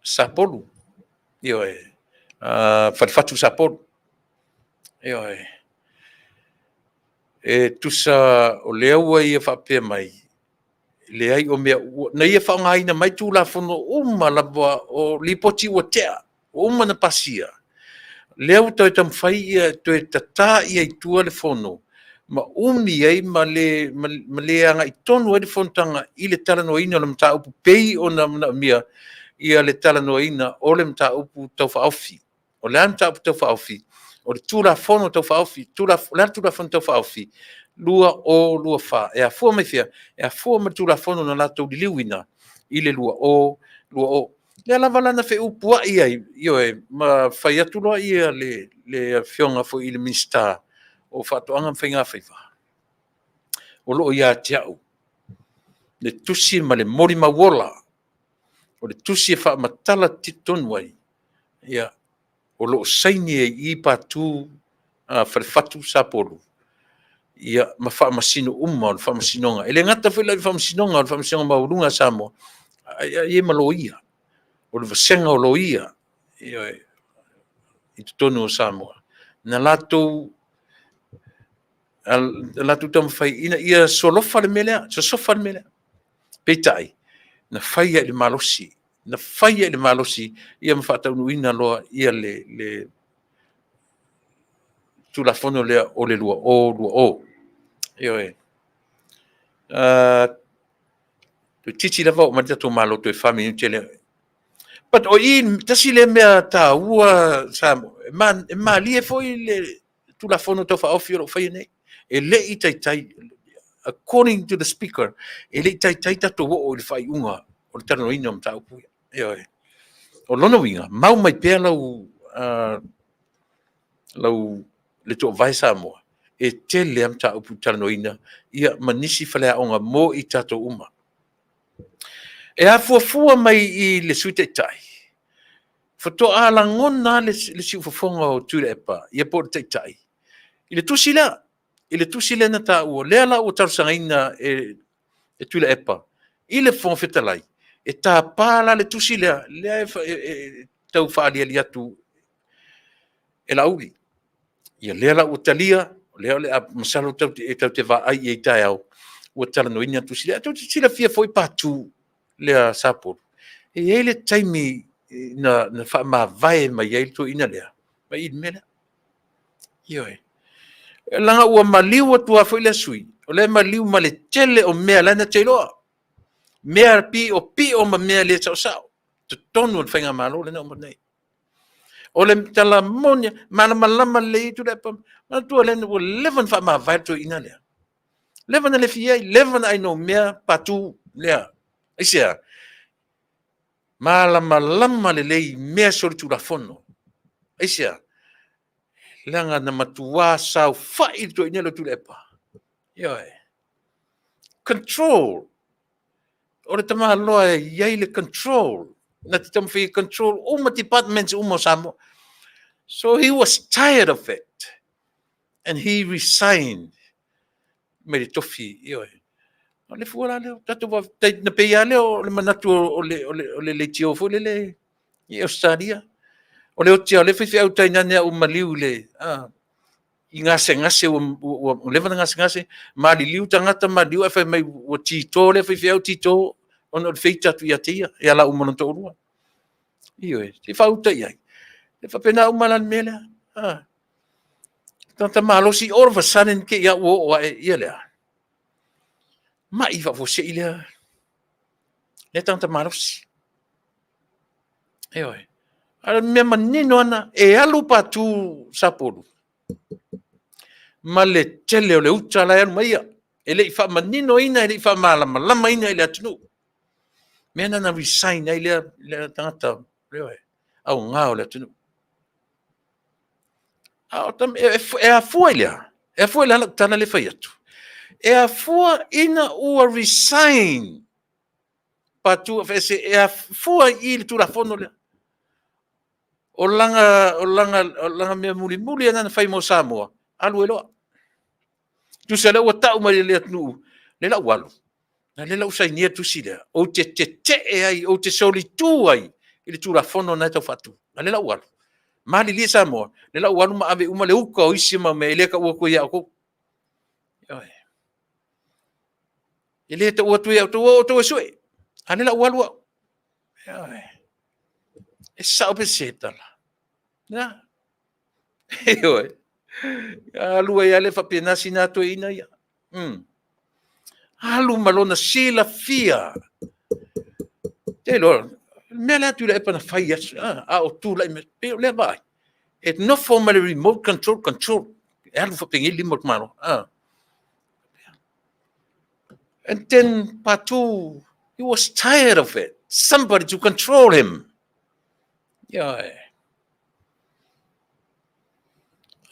Sapolu, ioe, Falefatu Sapolu, ioe. E tusa o lea ua ia faapea mai, leai o mea ua, na ia faaaogaina mai Tulafono uma lava o lipoti ua tea, ua uma ona pasia, lea ua toe taumafai ia toe tata ia i tua le fono, ma umi ai ma le agai tonu ai le fonotaga i le talanoaina o le mataupu pei ona manaomia ia le talanoaina o le mataupu tau faaofi. O le a le mataupu tau faaofi? O le Tulafono Tau Faaofi, o le a le Tulafono Tau Faaofi? 2024. E afua mai fea? E afua mai le Tulafono na latou liliuina i le 2020. Lea lava la na feupuai ai, ioe, ma fai atu loa ia le afioga foi i le Minisita o Faatoaga ma Faigafaiva, o lo o ia te au le tusi ma le molimau ola, o le tusi e faamatala tonu ai, ia, o lo o saini ai i i Patu Falefatu Sapolu, ia, ma faamasino uma o le Faamasinoga. E le gata foi la i le Faamasinoga, o le Faamasinoga Maualuga a Samoa, ae i ai ma loia, o le vasega o loia, ioe, i totonu o Samoa, na latou taumafai ina ia solofa le mea lea, sosofa le mea lea. Peitai, na fai i le malosi, na fai i le malosi ia ma faataunuuina loa ia le Tulafono lea o le 2020. Ioe. Toeitiiti lava oo mai le tatou Malo toe 4 minute lea. But o i, tasi lea mea taua Samoa, e malie foi le Tulafono Tau Faaofi o lo o faia nei. E le i taitai, according to the speaker, e le i taitai tatou oo i le faaiuga o le talanoaina o mataupu ia. Ioe. O lona uiga, mau mai pea lau, lau le toovae Samoa, e tele lava mataupu i talanoaina ia ma nisi faleaoga mo i tatou uma. E afuafua mai i le Sui Taitai, faatoa lagona lava le siufofoga o Tuilaepa, ia po o le Taitai, i le tusi lea, i le tusi lea na taua, lea la ua talosagaina e Tuilaepa i le Fofoga Fetalai, e tapa la le tusi lea, lea e tau faaaliali atu e Laauli. Ia lea la ua talia, o lea o le a, masalo tatou te vaai i ai taeao, ua talanoaina le tusi lea. Ae tou te silafia foi Patu lea Sapolu, e i ai le taimi na faamavae mai ai le toeaina lea mai i le mea lea. Ioe. Leaga ua maliu atu lava foi lea sui, o lea e maliu ma le tele o mea la e na te iloa, mea piopio ma mea le saosao, totonu o le faigamalo lea na uma nei. O le tala moni, malamalama lelei ai Tuilaepa. Manatua lea ua leva ona faamavae le toeaina lea. Leva ona le fia ai, leva ona ainomea Patu lea. Aisea? Malamalama lelei i mea solitulafono. Aisea? Leaga na matua saofai le toeaina lea o Tuilaepa. Ioe. Control. O le tamaloa e i ai le control. Na te taumafai e control uma departments uma o Samoa. So he was tired of it. And he resigned mai le tofi. Ioe. O le fua la lea, tatou faafetai, na pei lava lea o le manatu o le leitio foi lele i Ausetalia. O le oti lava o lea faifeau tainane au maliu i le, i gasegase ua leva ona gasegase, maliliu tagata maliliu ae fai mai ua tito lea faifeau tito ona o le feita atu ia te ia, ia la uma lona toalua. Ioe, se i faauta i ai. E faapena uma la le mea lea. Tagata malosi, all of a sudden te i a ua oo ae ia lea. Mai faafuasei lea, lea tagata malosi. Ioe. A o le mea manino ana, e alu Patu Sapolu ma le tele o le uta la e alu mai ia. E le i faamaninoina, e le i faamalamalamaina i le atunuu. Mea na na resign ai lea, lea tagata, ioe, aoga o le atunuu. A o tam, e, e afua i lea, e afua i lea lau tala le fai atu. E afua ina ua resign Patu Afaese, e afua i le Tulafono lea. O lana, o lana, o lana mea mulimuli lena na fai mo Samoa, alu ai loa. Tusa lea ua tau mai le atunuu, le la ua alu. Na le la ua sainia tusi lea. Ou te tetee ai, ou te solitu ai i le Tulafono na e tau faatu. Na le la ua alu. Malilie Samoa, le la ua alu ma ave uma le uka o isi mau mea e le taua atu ia outou. E le taua atu ia outou, o outou e sue. A le la ua alu au. E sao pe se tala. Na. Ioe. Alu ai ale faapena sina toeaina ia. Alu ma lona silafia. Te iloa, mea lea Tuilaepa na fai aso, a o tulai mai, pei o lea vaai. E nofo ma le remote control, control. E alu faapenei lima o le Malo. And then Patu, he was tired of it. Somebody to control him. Ioe.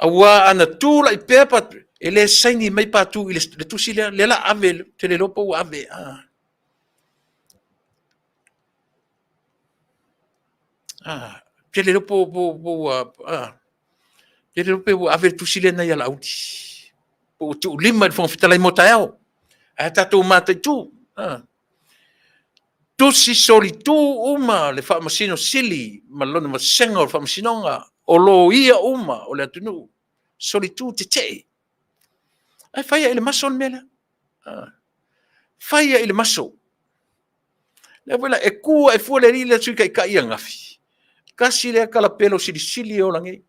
Aua ana tulai pea Patu, e le saini mai Patu i le tusi lea, lea la ave, te le iloa po ua ave. Ah. Ah, te le iloa po, po, po ua, ah, te le iloa pe ua ave le tusi lea nai a Laauli. Po ua tuulima i le Fofoga Fetalai mo taeao. Ae tatou mataitu. Ah. Tusi solitu uma le Faamasino Sili ma lona vasega o le Faamasinoga, o loia uma o le atunuu, solitu tetee. Ae faia i le maso le mea lea. Ah. Faia i le maso. Lea foi la, e ku ae fua le alii lea Sui Taitai ia Gafi. Kasi lea kalapelo silisili e ola nei.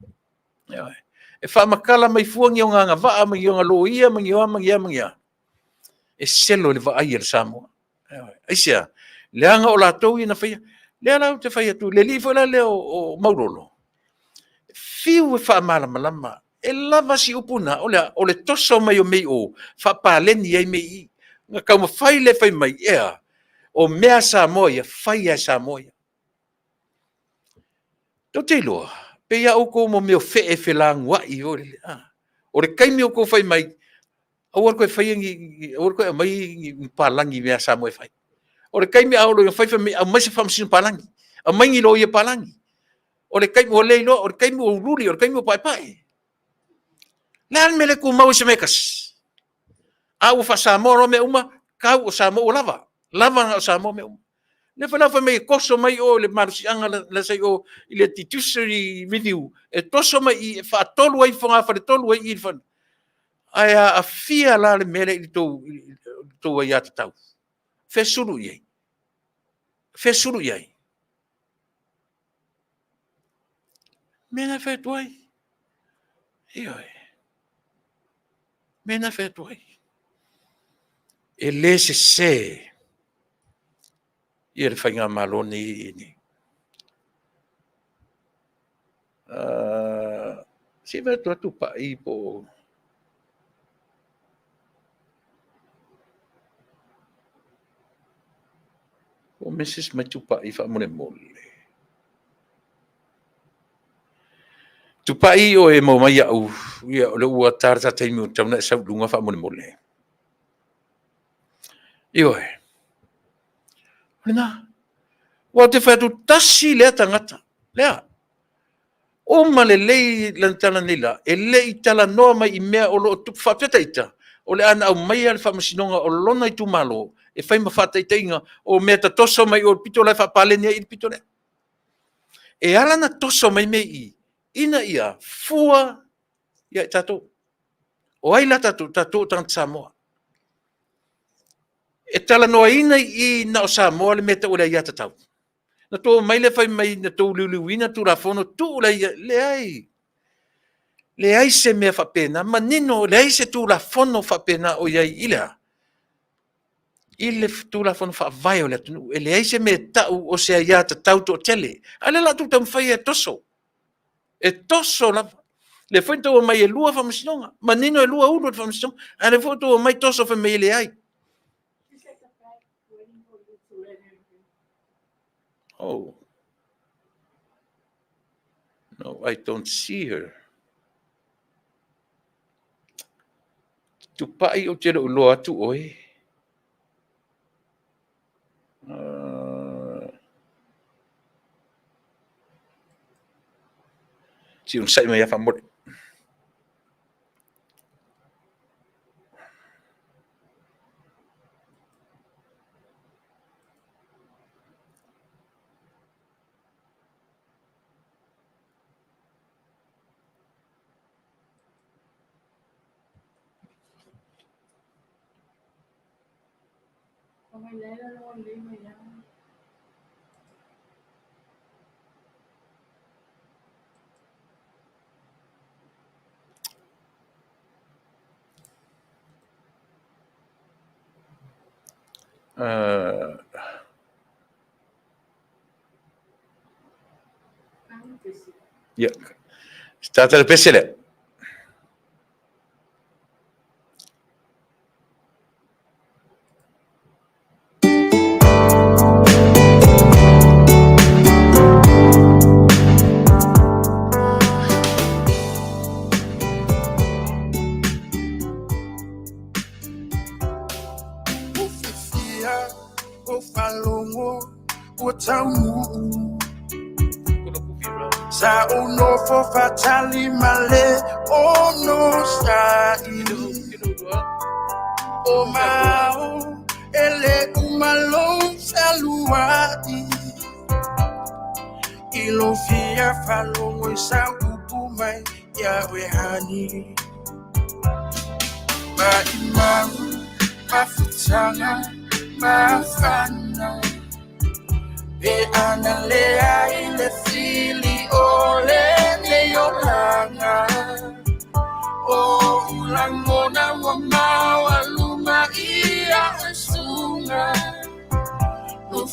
E faamatala mai fua ni ona agavaa ma ni ona loia ma ni a ma ni a ma ni a. E selo i le vaai a le Samoa. Aisea? Leaga o latou ia na faia. Lea la ou te fai atu, le alii foi la lea o Maulolo, fiu e faamalamalama, e lava si upu na, o le a? O le toso mai o mea i o, faapaleni ai mea i i. Na taumafai le fai mai, ea, o mea a Samoa ia, fai lava e Samoa ia. Tou te iloa, pei lava outou mo mea o fee e felanuai foi lele, a. O le taimi o outou fai mai, aua le toe faia ni, aua le toe aumai ni palagi i mea a Samoa e fai. O le taimi a oo loa ina fai, fai mai aumai se faamasino palagi, aumai ni loia palagi. O le taimi ua le iloa, o le taimi ua uliuli, o le taimi ua paepae. O le a le mea e le tumau ai i se mea e tasi? A ua faa-Samoa loa mea uma, tau o Samoa ua lava, lava na o Samoa mea uma. O lea foi la fai mai e toso mai o i le malosiaga la e i o i le Judiciary Review, e toso mai i i e faatolu ai fogafaletolu ai i i le Ae aafia la le mea lea i le tou aiatatau? O fea e sulu i ai? O fea e sulu i ai? O le mea lena e fai atu ai. Ioe. O le mea lena e fai atu ai. E le sese ia le Faigamalo lenei e i ai nei. Se i vaai atu lava Tupai po o... Po o message mai Tupai faamolemole. Tupai o e maua mai au, ia o lea ua ta le ta taimi ua tatau ona e sau i luga faamolemole. Ioe. O lena. Aua ou te fai atu, tasi lea tagata, lea. Uma lelei lana tala nei la, e le i talanoa mai i mea o lo o tupu. Faapefea ta ita, o le a na aumaia le faamasinoga o lona itumalo e fai ma faataitaiga o mea tatoso mai o i le pito la e faapaleni ai i le pito lea. E ala ona toso mai mea i i, ina ia fua ia i tatou. O ai la tatou? O tatou o tagata Samoa. E talanoaina i i na o Samoa le mea e tau o le aiatatau. Na outou omai lea fai mai na outou liuliuina le Tulafono tuu le aia... Leai, leai se mea faapena, manino, leai se Tulafono faapena o i ai i le a? I le Tulafono Faavae o le atunuu. E leai se mea e tau o se aiatatau toatele. A o lea o le a outou taumafai e toso. E toso lava. O lea foi na outou omai e 2 faamasinoga, manino e 2 ulu o le faamasinoga, a o lea foi ua outou omai toso fai mai e leai. Oh. No, I don't see her. Tupai ou te le o iloa atu oe. Se i onosai mai lava faamolemole. Ia, start le pese lea. Sa ou nofo faatali ma le onosai O mao e le uma lou fealuai I lou fia faalogo i sau upu mai ia oe hani Maʻimau mafutaga mafana Pe ana leai le fili o lenei olaga O ou lagona ua maualuga ia oe suga Ua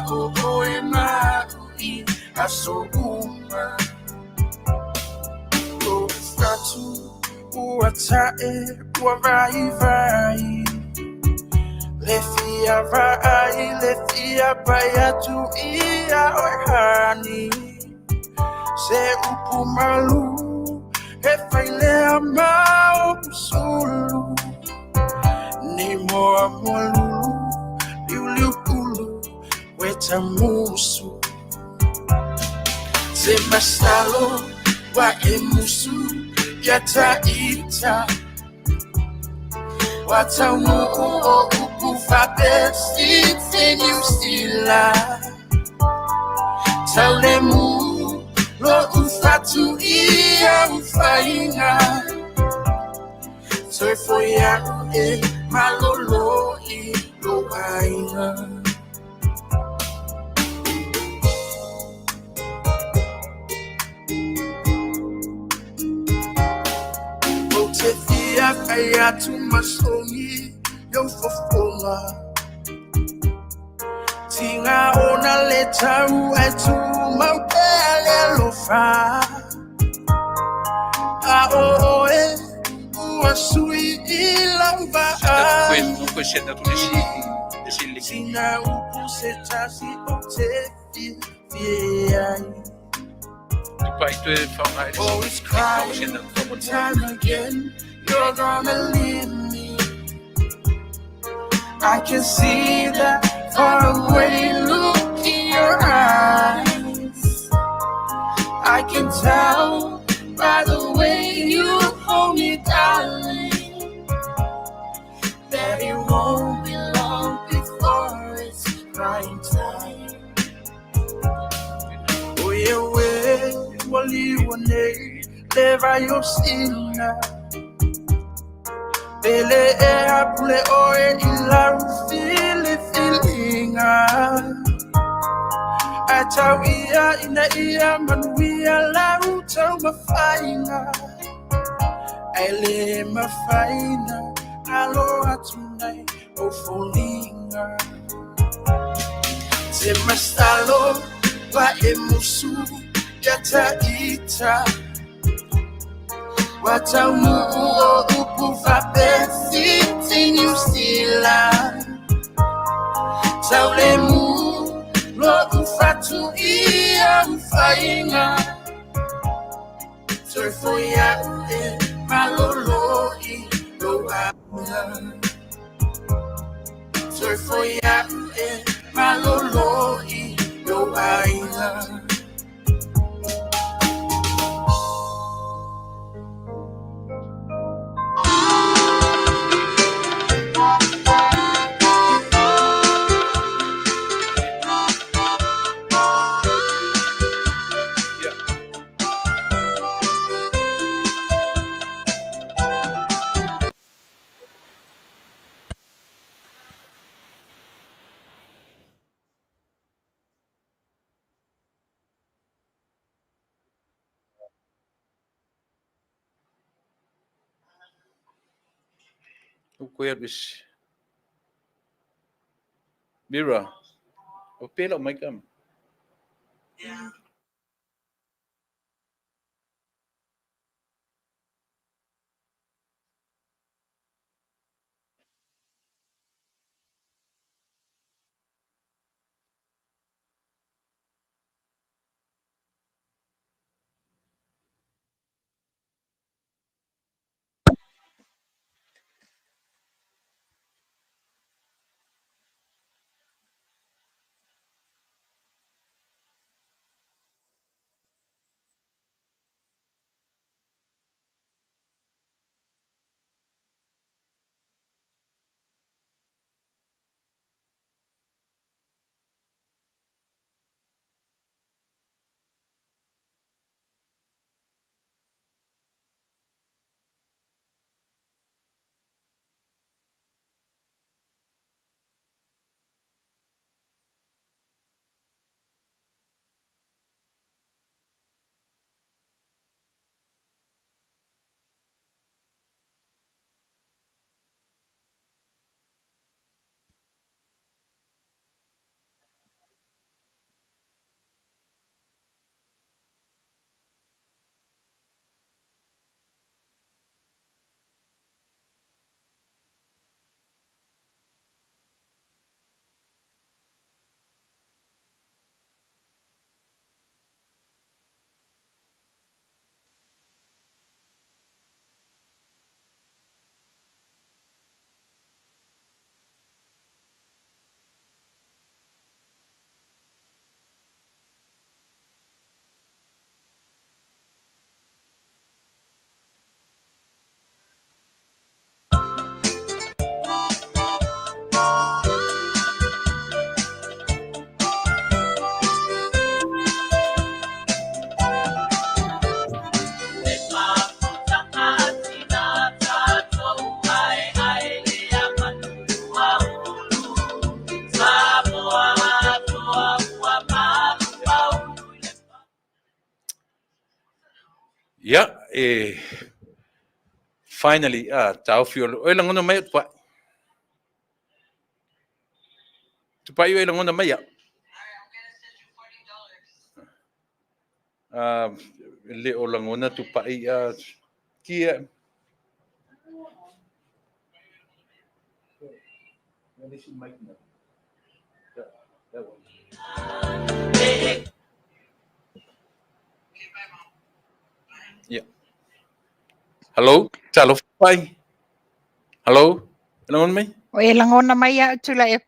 o oe ma a'u i aso uma Lou fatu ua ta'e ua vaivai Le fia vaai le fia pai atu ia oe hani. Se upu malu e failea ma o sulu ni moa moa lulu liu liu ulu weta musu se masalo wa e musu ya taita wa taunu o upu fape si New Zealand Taulemu lo ufatu ia ufainga Toi foi au e malolo i lo aiga. O te fia whai atu masongi yo fofonga Tinga ona le tau e tu mau te le alofa A o o e ua sui i lau vaai No koe se atu le si le si le Sina upu se tasi o te fia ai. Tu pai toe whaonga e le Oh, it's si whao se crying na whamon. time again. You're gonna leave me. I can see that faraway look in your eyes. I can tell by the way you hold me, darling, that it won't be long before it's crying time. Oh, yeah, wali wane, leva yo sina. Pele e apule oe i lau fili filinga. A tau ia ina ia manuia lau tau mafainga. Ai le mafaina alo atu nei o folinga. Te masalo wa e musu ya taita. Wa taunu o upu fape siti New Zealand. Taulemu lo ufatu ia ufainga. Toi foi au e malolo i lo aiga. Toi foi au e malolo i lo aiga. Ia. O koe aru isi. Mira. O pela o mai kama. Ia, e finally, a, taofi o le, oe lagona mai o Tupai. Tupai oe lagona mai au. A, le o lagona Tupai a, kia. Yeah. Hello, talofa pai. Hello, lagona mai? O e lagona mai au Tuilaepa.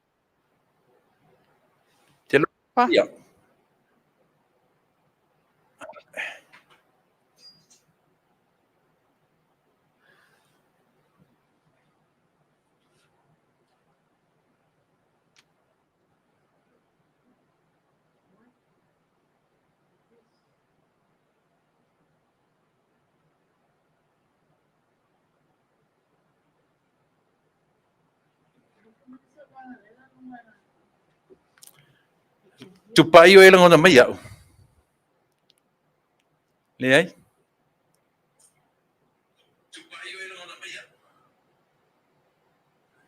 Te lo- Yeah. Tupai o e lagona mai au. Leai.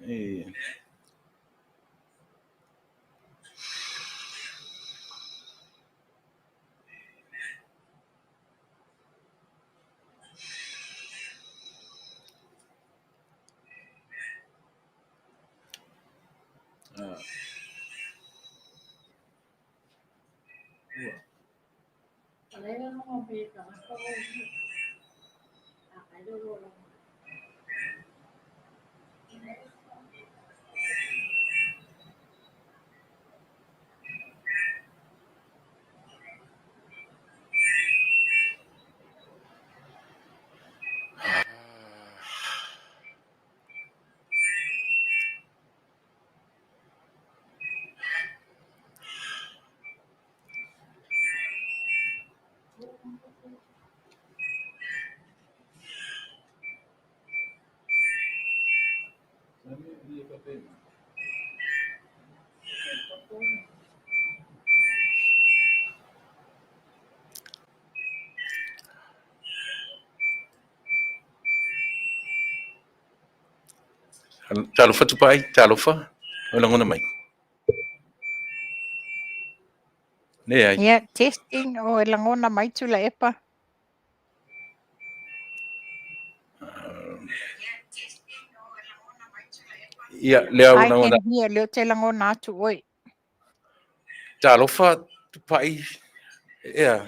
E... Talofa Tupai, talofa, o lagona mai. Leai. Yeah, testing o e lagona mai Tuilaepa. Ia, lea ua I lagona. can hear, lea ou te lagona atu oe. Talofa Tupai, ea.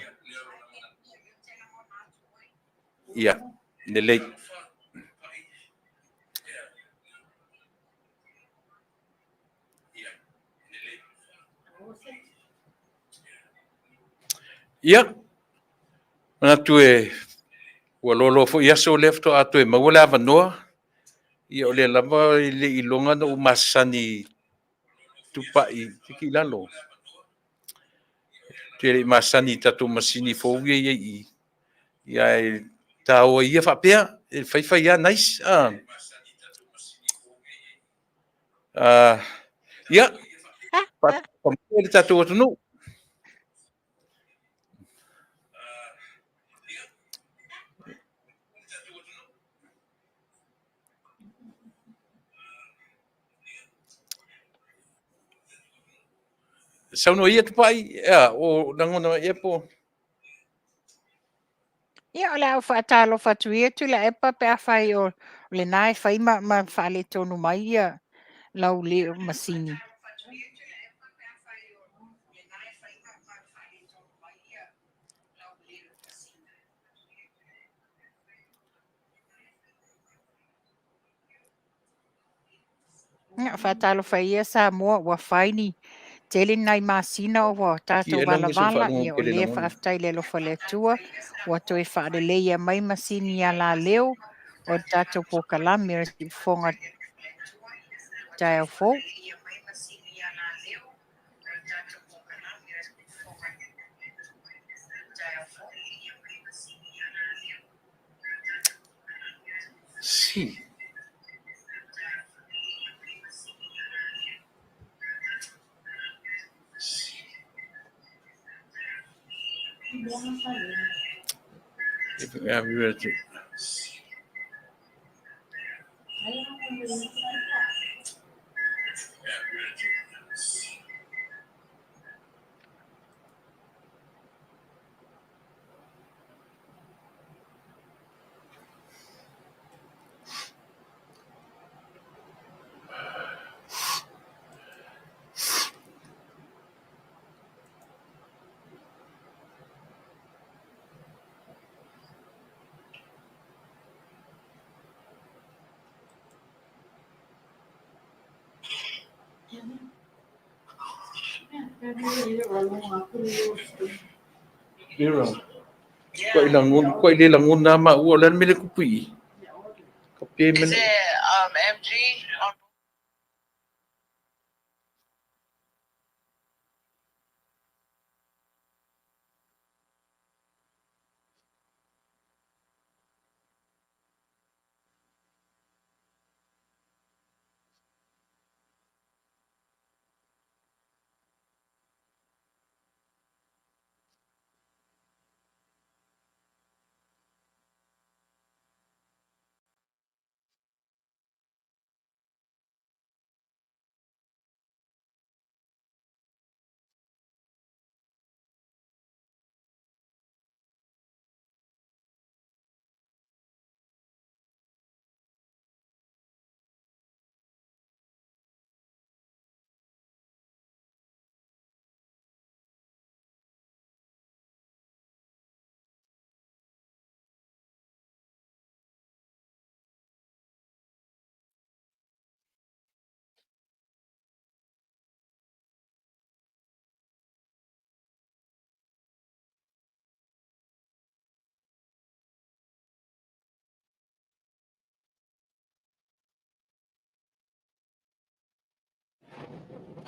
Ia, lelei. Ia, manatu e ua loaloa foi aso lea faatoa toe maua le avanoa. Ia o lea lava e le i iloga ona ou masani Tupai tiki i lalo. Te le i masani i tatou masini fou ia i i. Ia e taoa ia faapea, e faifai lava nice. Ah. Ia, faafetai le tatou atunuu. Saunoa ia Tupai, ea, o lagona ia po. Ia, o le a ou faatalofa atu ia Tuilaepa pe afai o lena e fai ma, ma faaletonu mai ia lau leo masini. Ia, faatalofa ia Samoa, ua fai ni tele ni nai masina o ua tatou Ki ela mo se valavala, faalogo ia o ke le lea lagona. faafetai le alofa o le Atua, ua toe faaleleia mai masini alaleo o le tatou polokalame o le Siufofoga Taeao Fou. Si. Kua i le lagona ma ua le mele kupu i. Ka pe mele.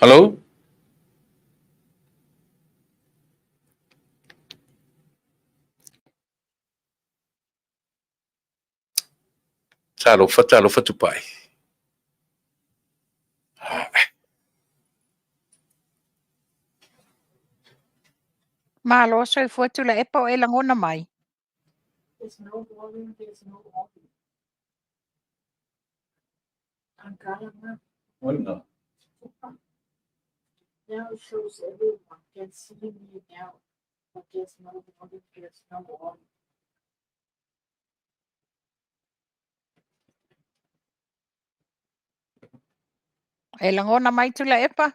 Hello? Talofa, talofa Tupai. Malo soifua Tuilaepa o e lagona mai. E lagona mai Tuilaepa?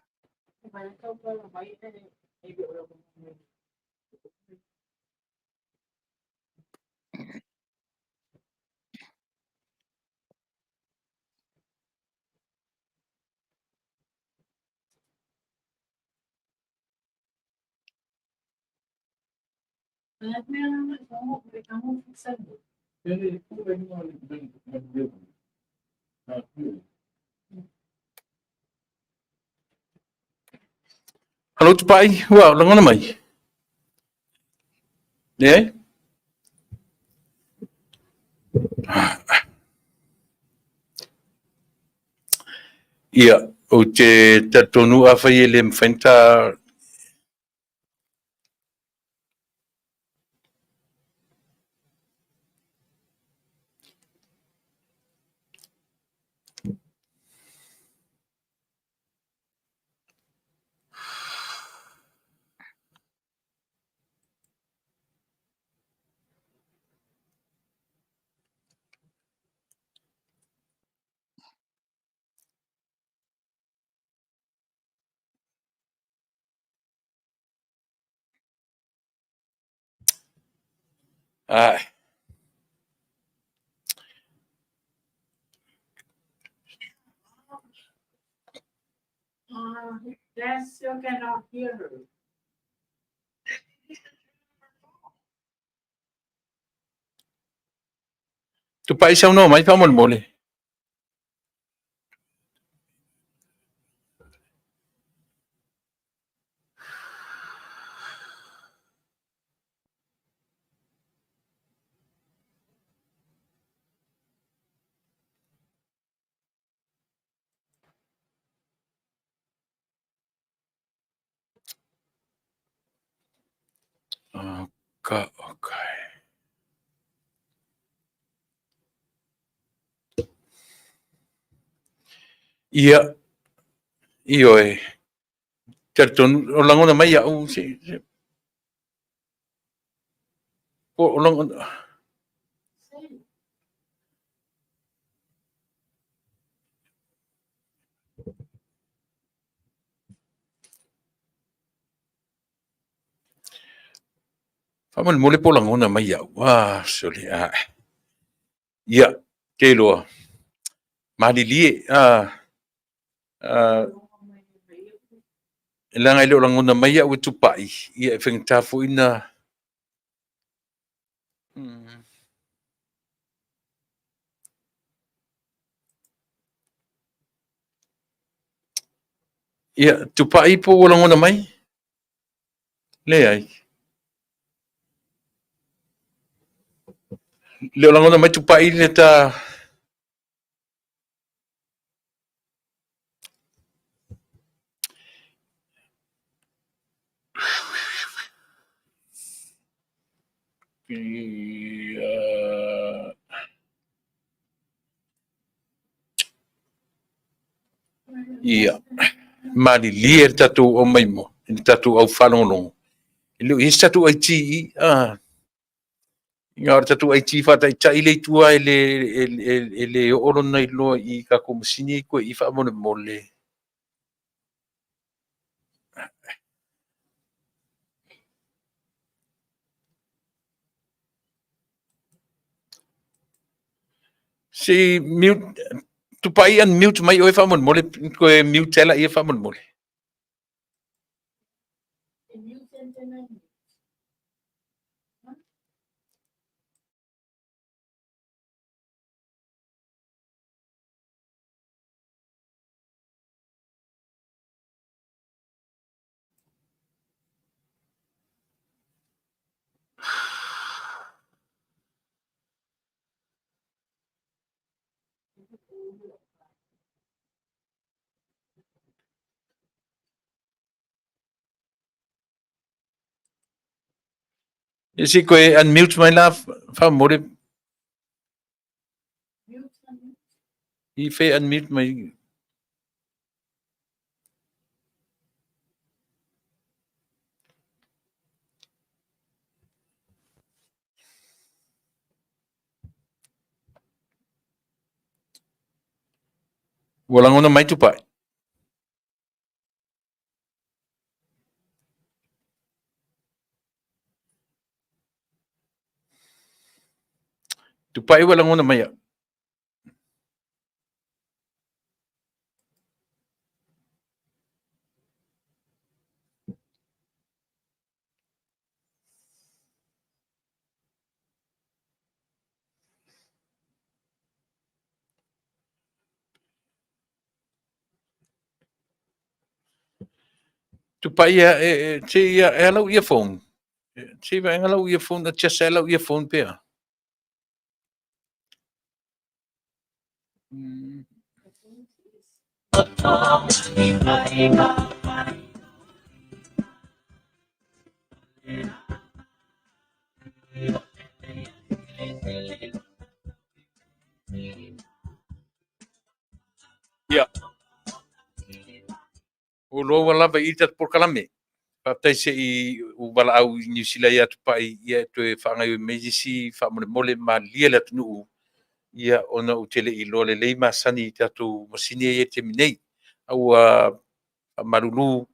Hello Tupai, ua lagona mai. Leai? Ia, ou te talitonu afai e le mafai ona ta Ai. Tupai saunoa mai faamolemole. Ka okay. Ia, ioe, talitonu, o lagona mai au, se, se, o lagona, Faamolemole po o lagona mai au. Ah, sole, ah. Ia, te iloa. Malilie, ah, ah, leaga e le o lagona mai au e tupai, ia e faigata foi na... Ia, tupai po ua lagona mai? Leai. Le o lagona mai tupai le ta... Ia, malilie le tatou aumaimo, le tatou au faalogologo. E le o i ai se tatou IT i, ah, na o le tatou IT faataitai le itua e le, e, e, e le oo lona iloa i tatou masini koe i faamolemole. Se i mute, tupai unmute mai oe faamolemole, toe mute ai laia faamolemole. Ia se i toe unmute mai la faamolemole. I fai unmute mai. Ua lagona mai Tupai. Tupai ua lagona mai au. Tupai e, e, e, te ia, e alau earphone. Te vaenga lau earphone, adjust e lau earphone pea. Ia. Ua loa ua lava i tatou polokalame. Faafetai se i ou valaau i Niu Sila ia Tupai ia e toe faagaoioi mai isi faamolemole malilie le atunuu ia ona ou te le i iloa lelei masani i tatou masini ia i le taimi nei. A ua faamalulu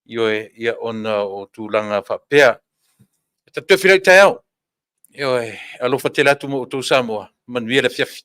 ioe ia ona o tulaga faapea. E tatou toe feiloai taeao. Ioe, alofa tele atu mo outou Samoa. Manuia le afiafi.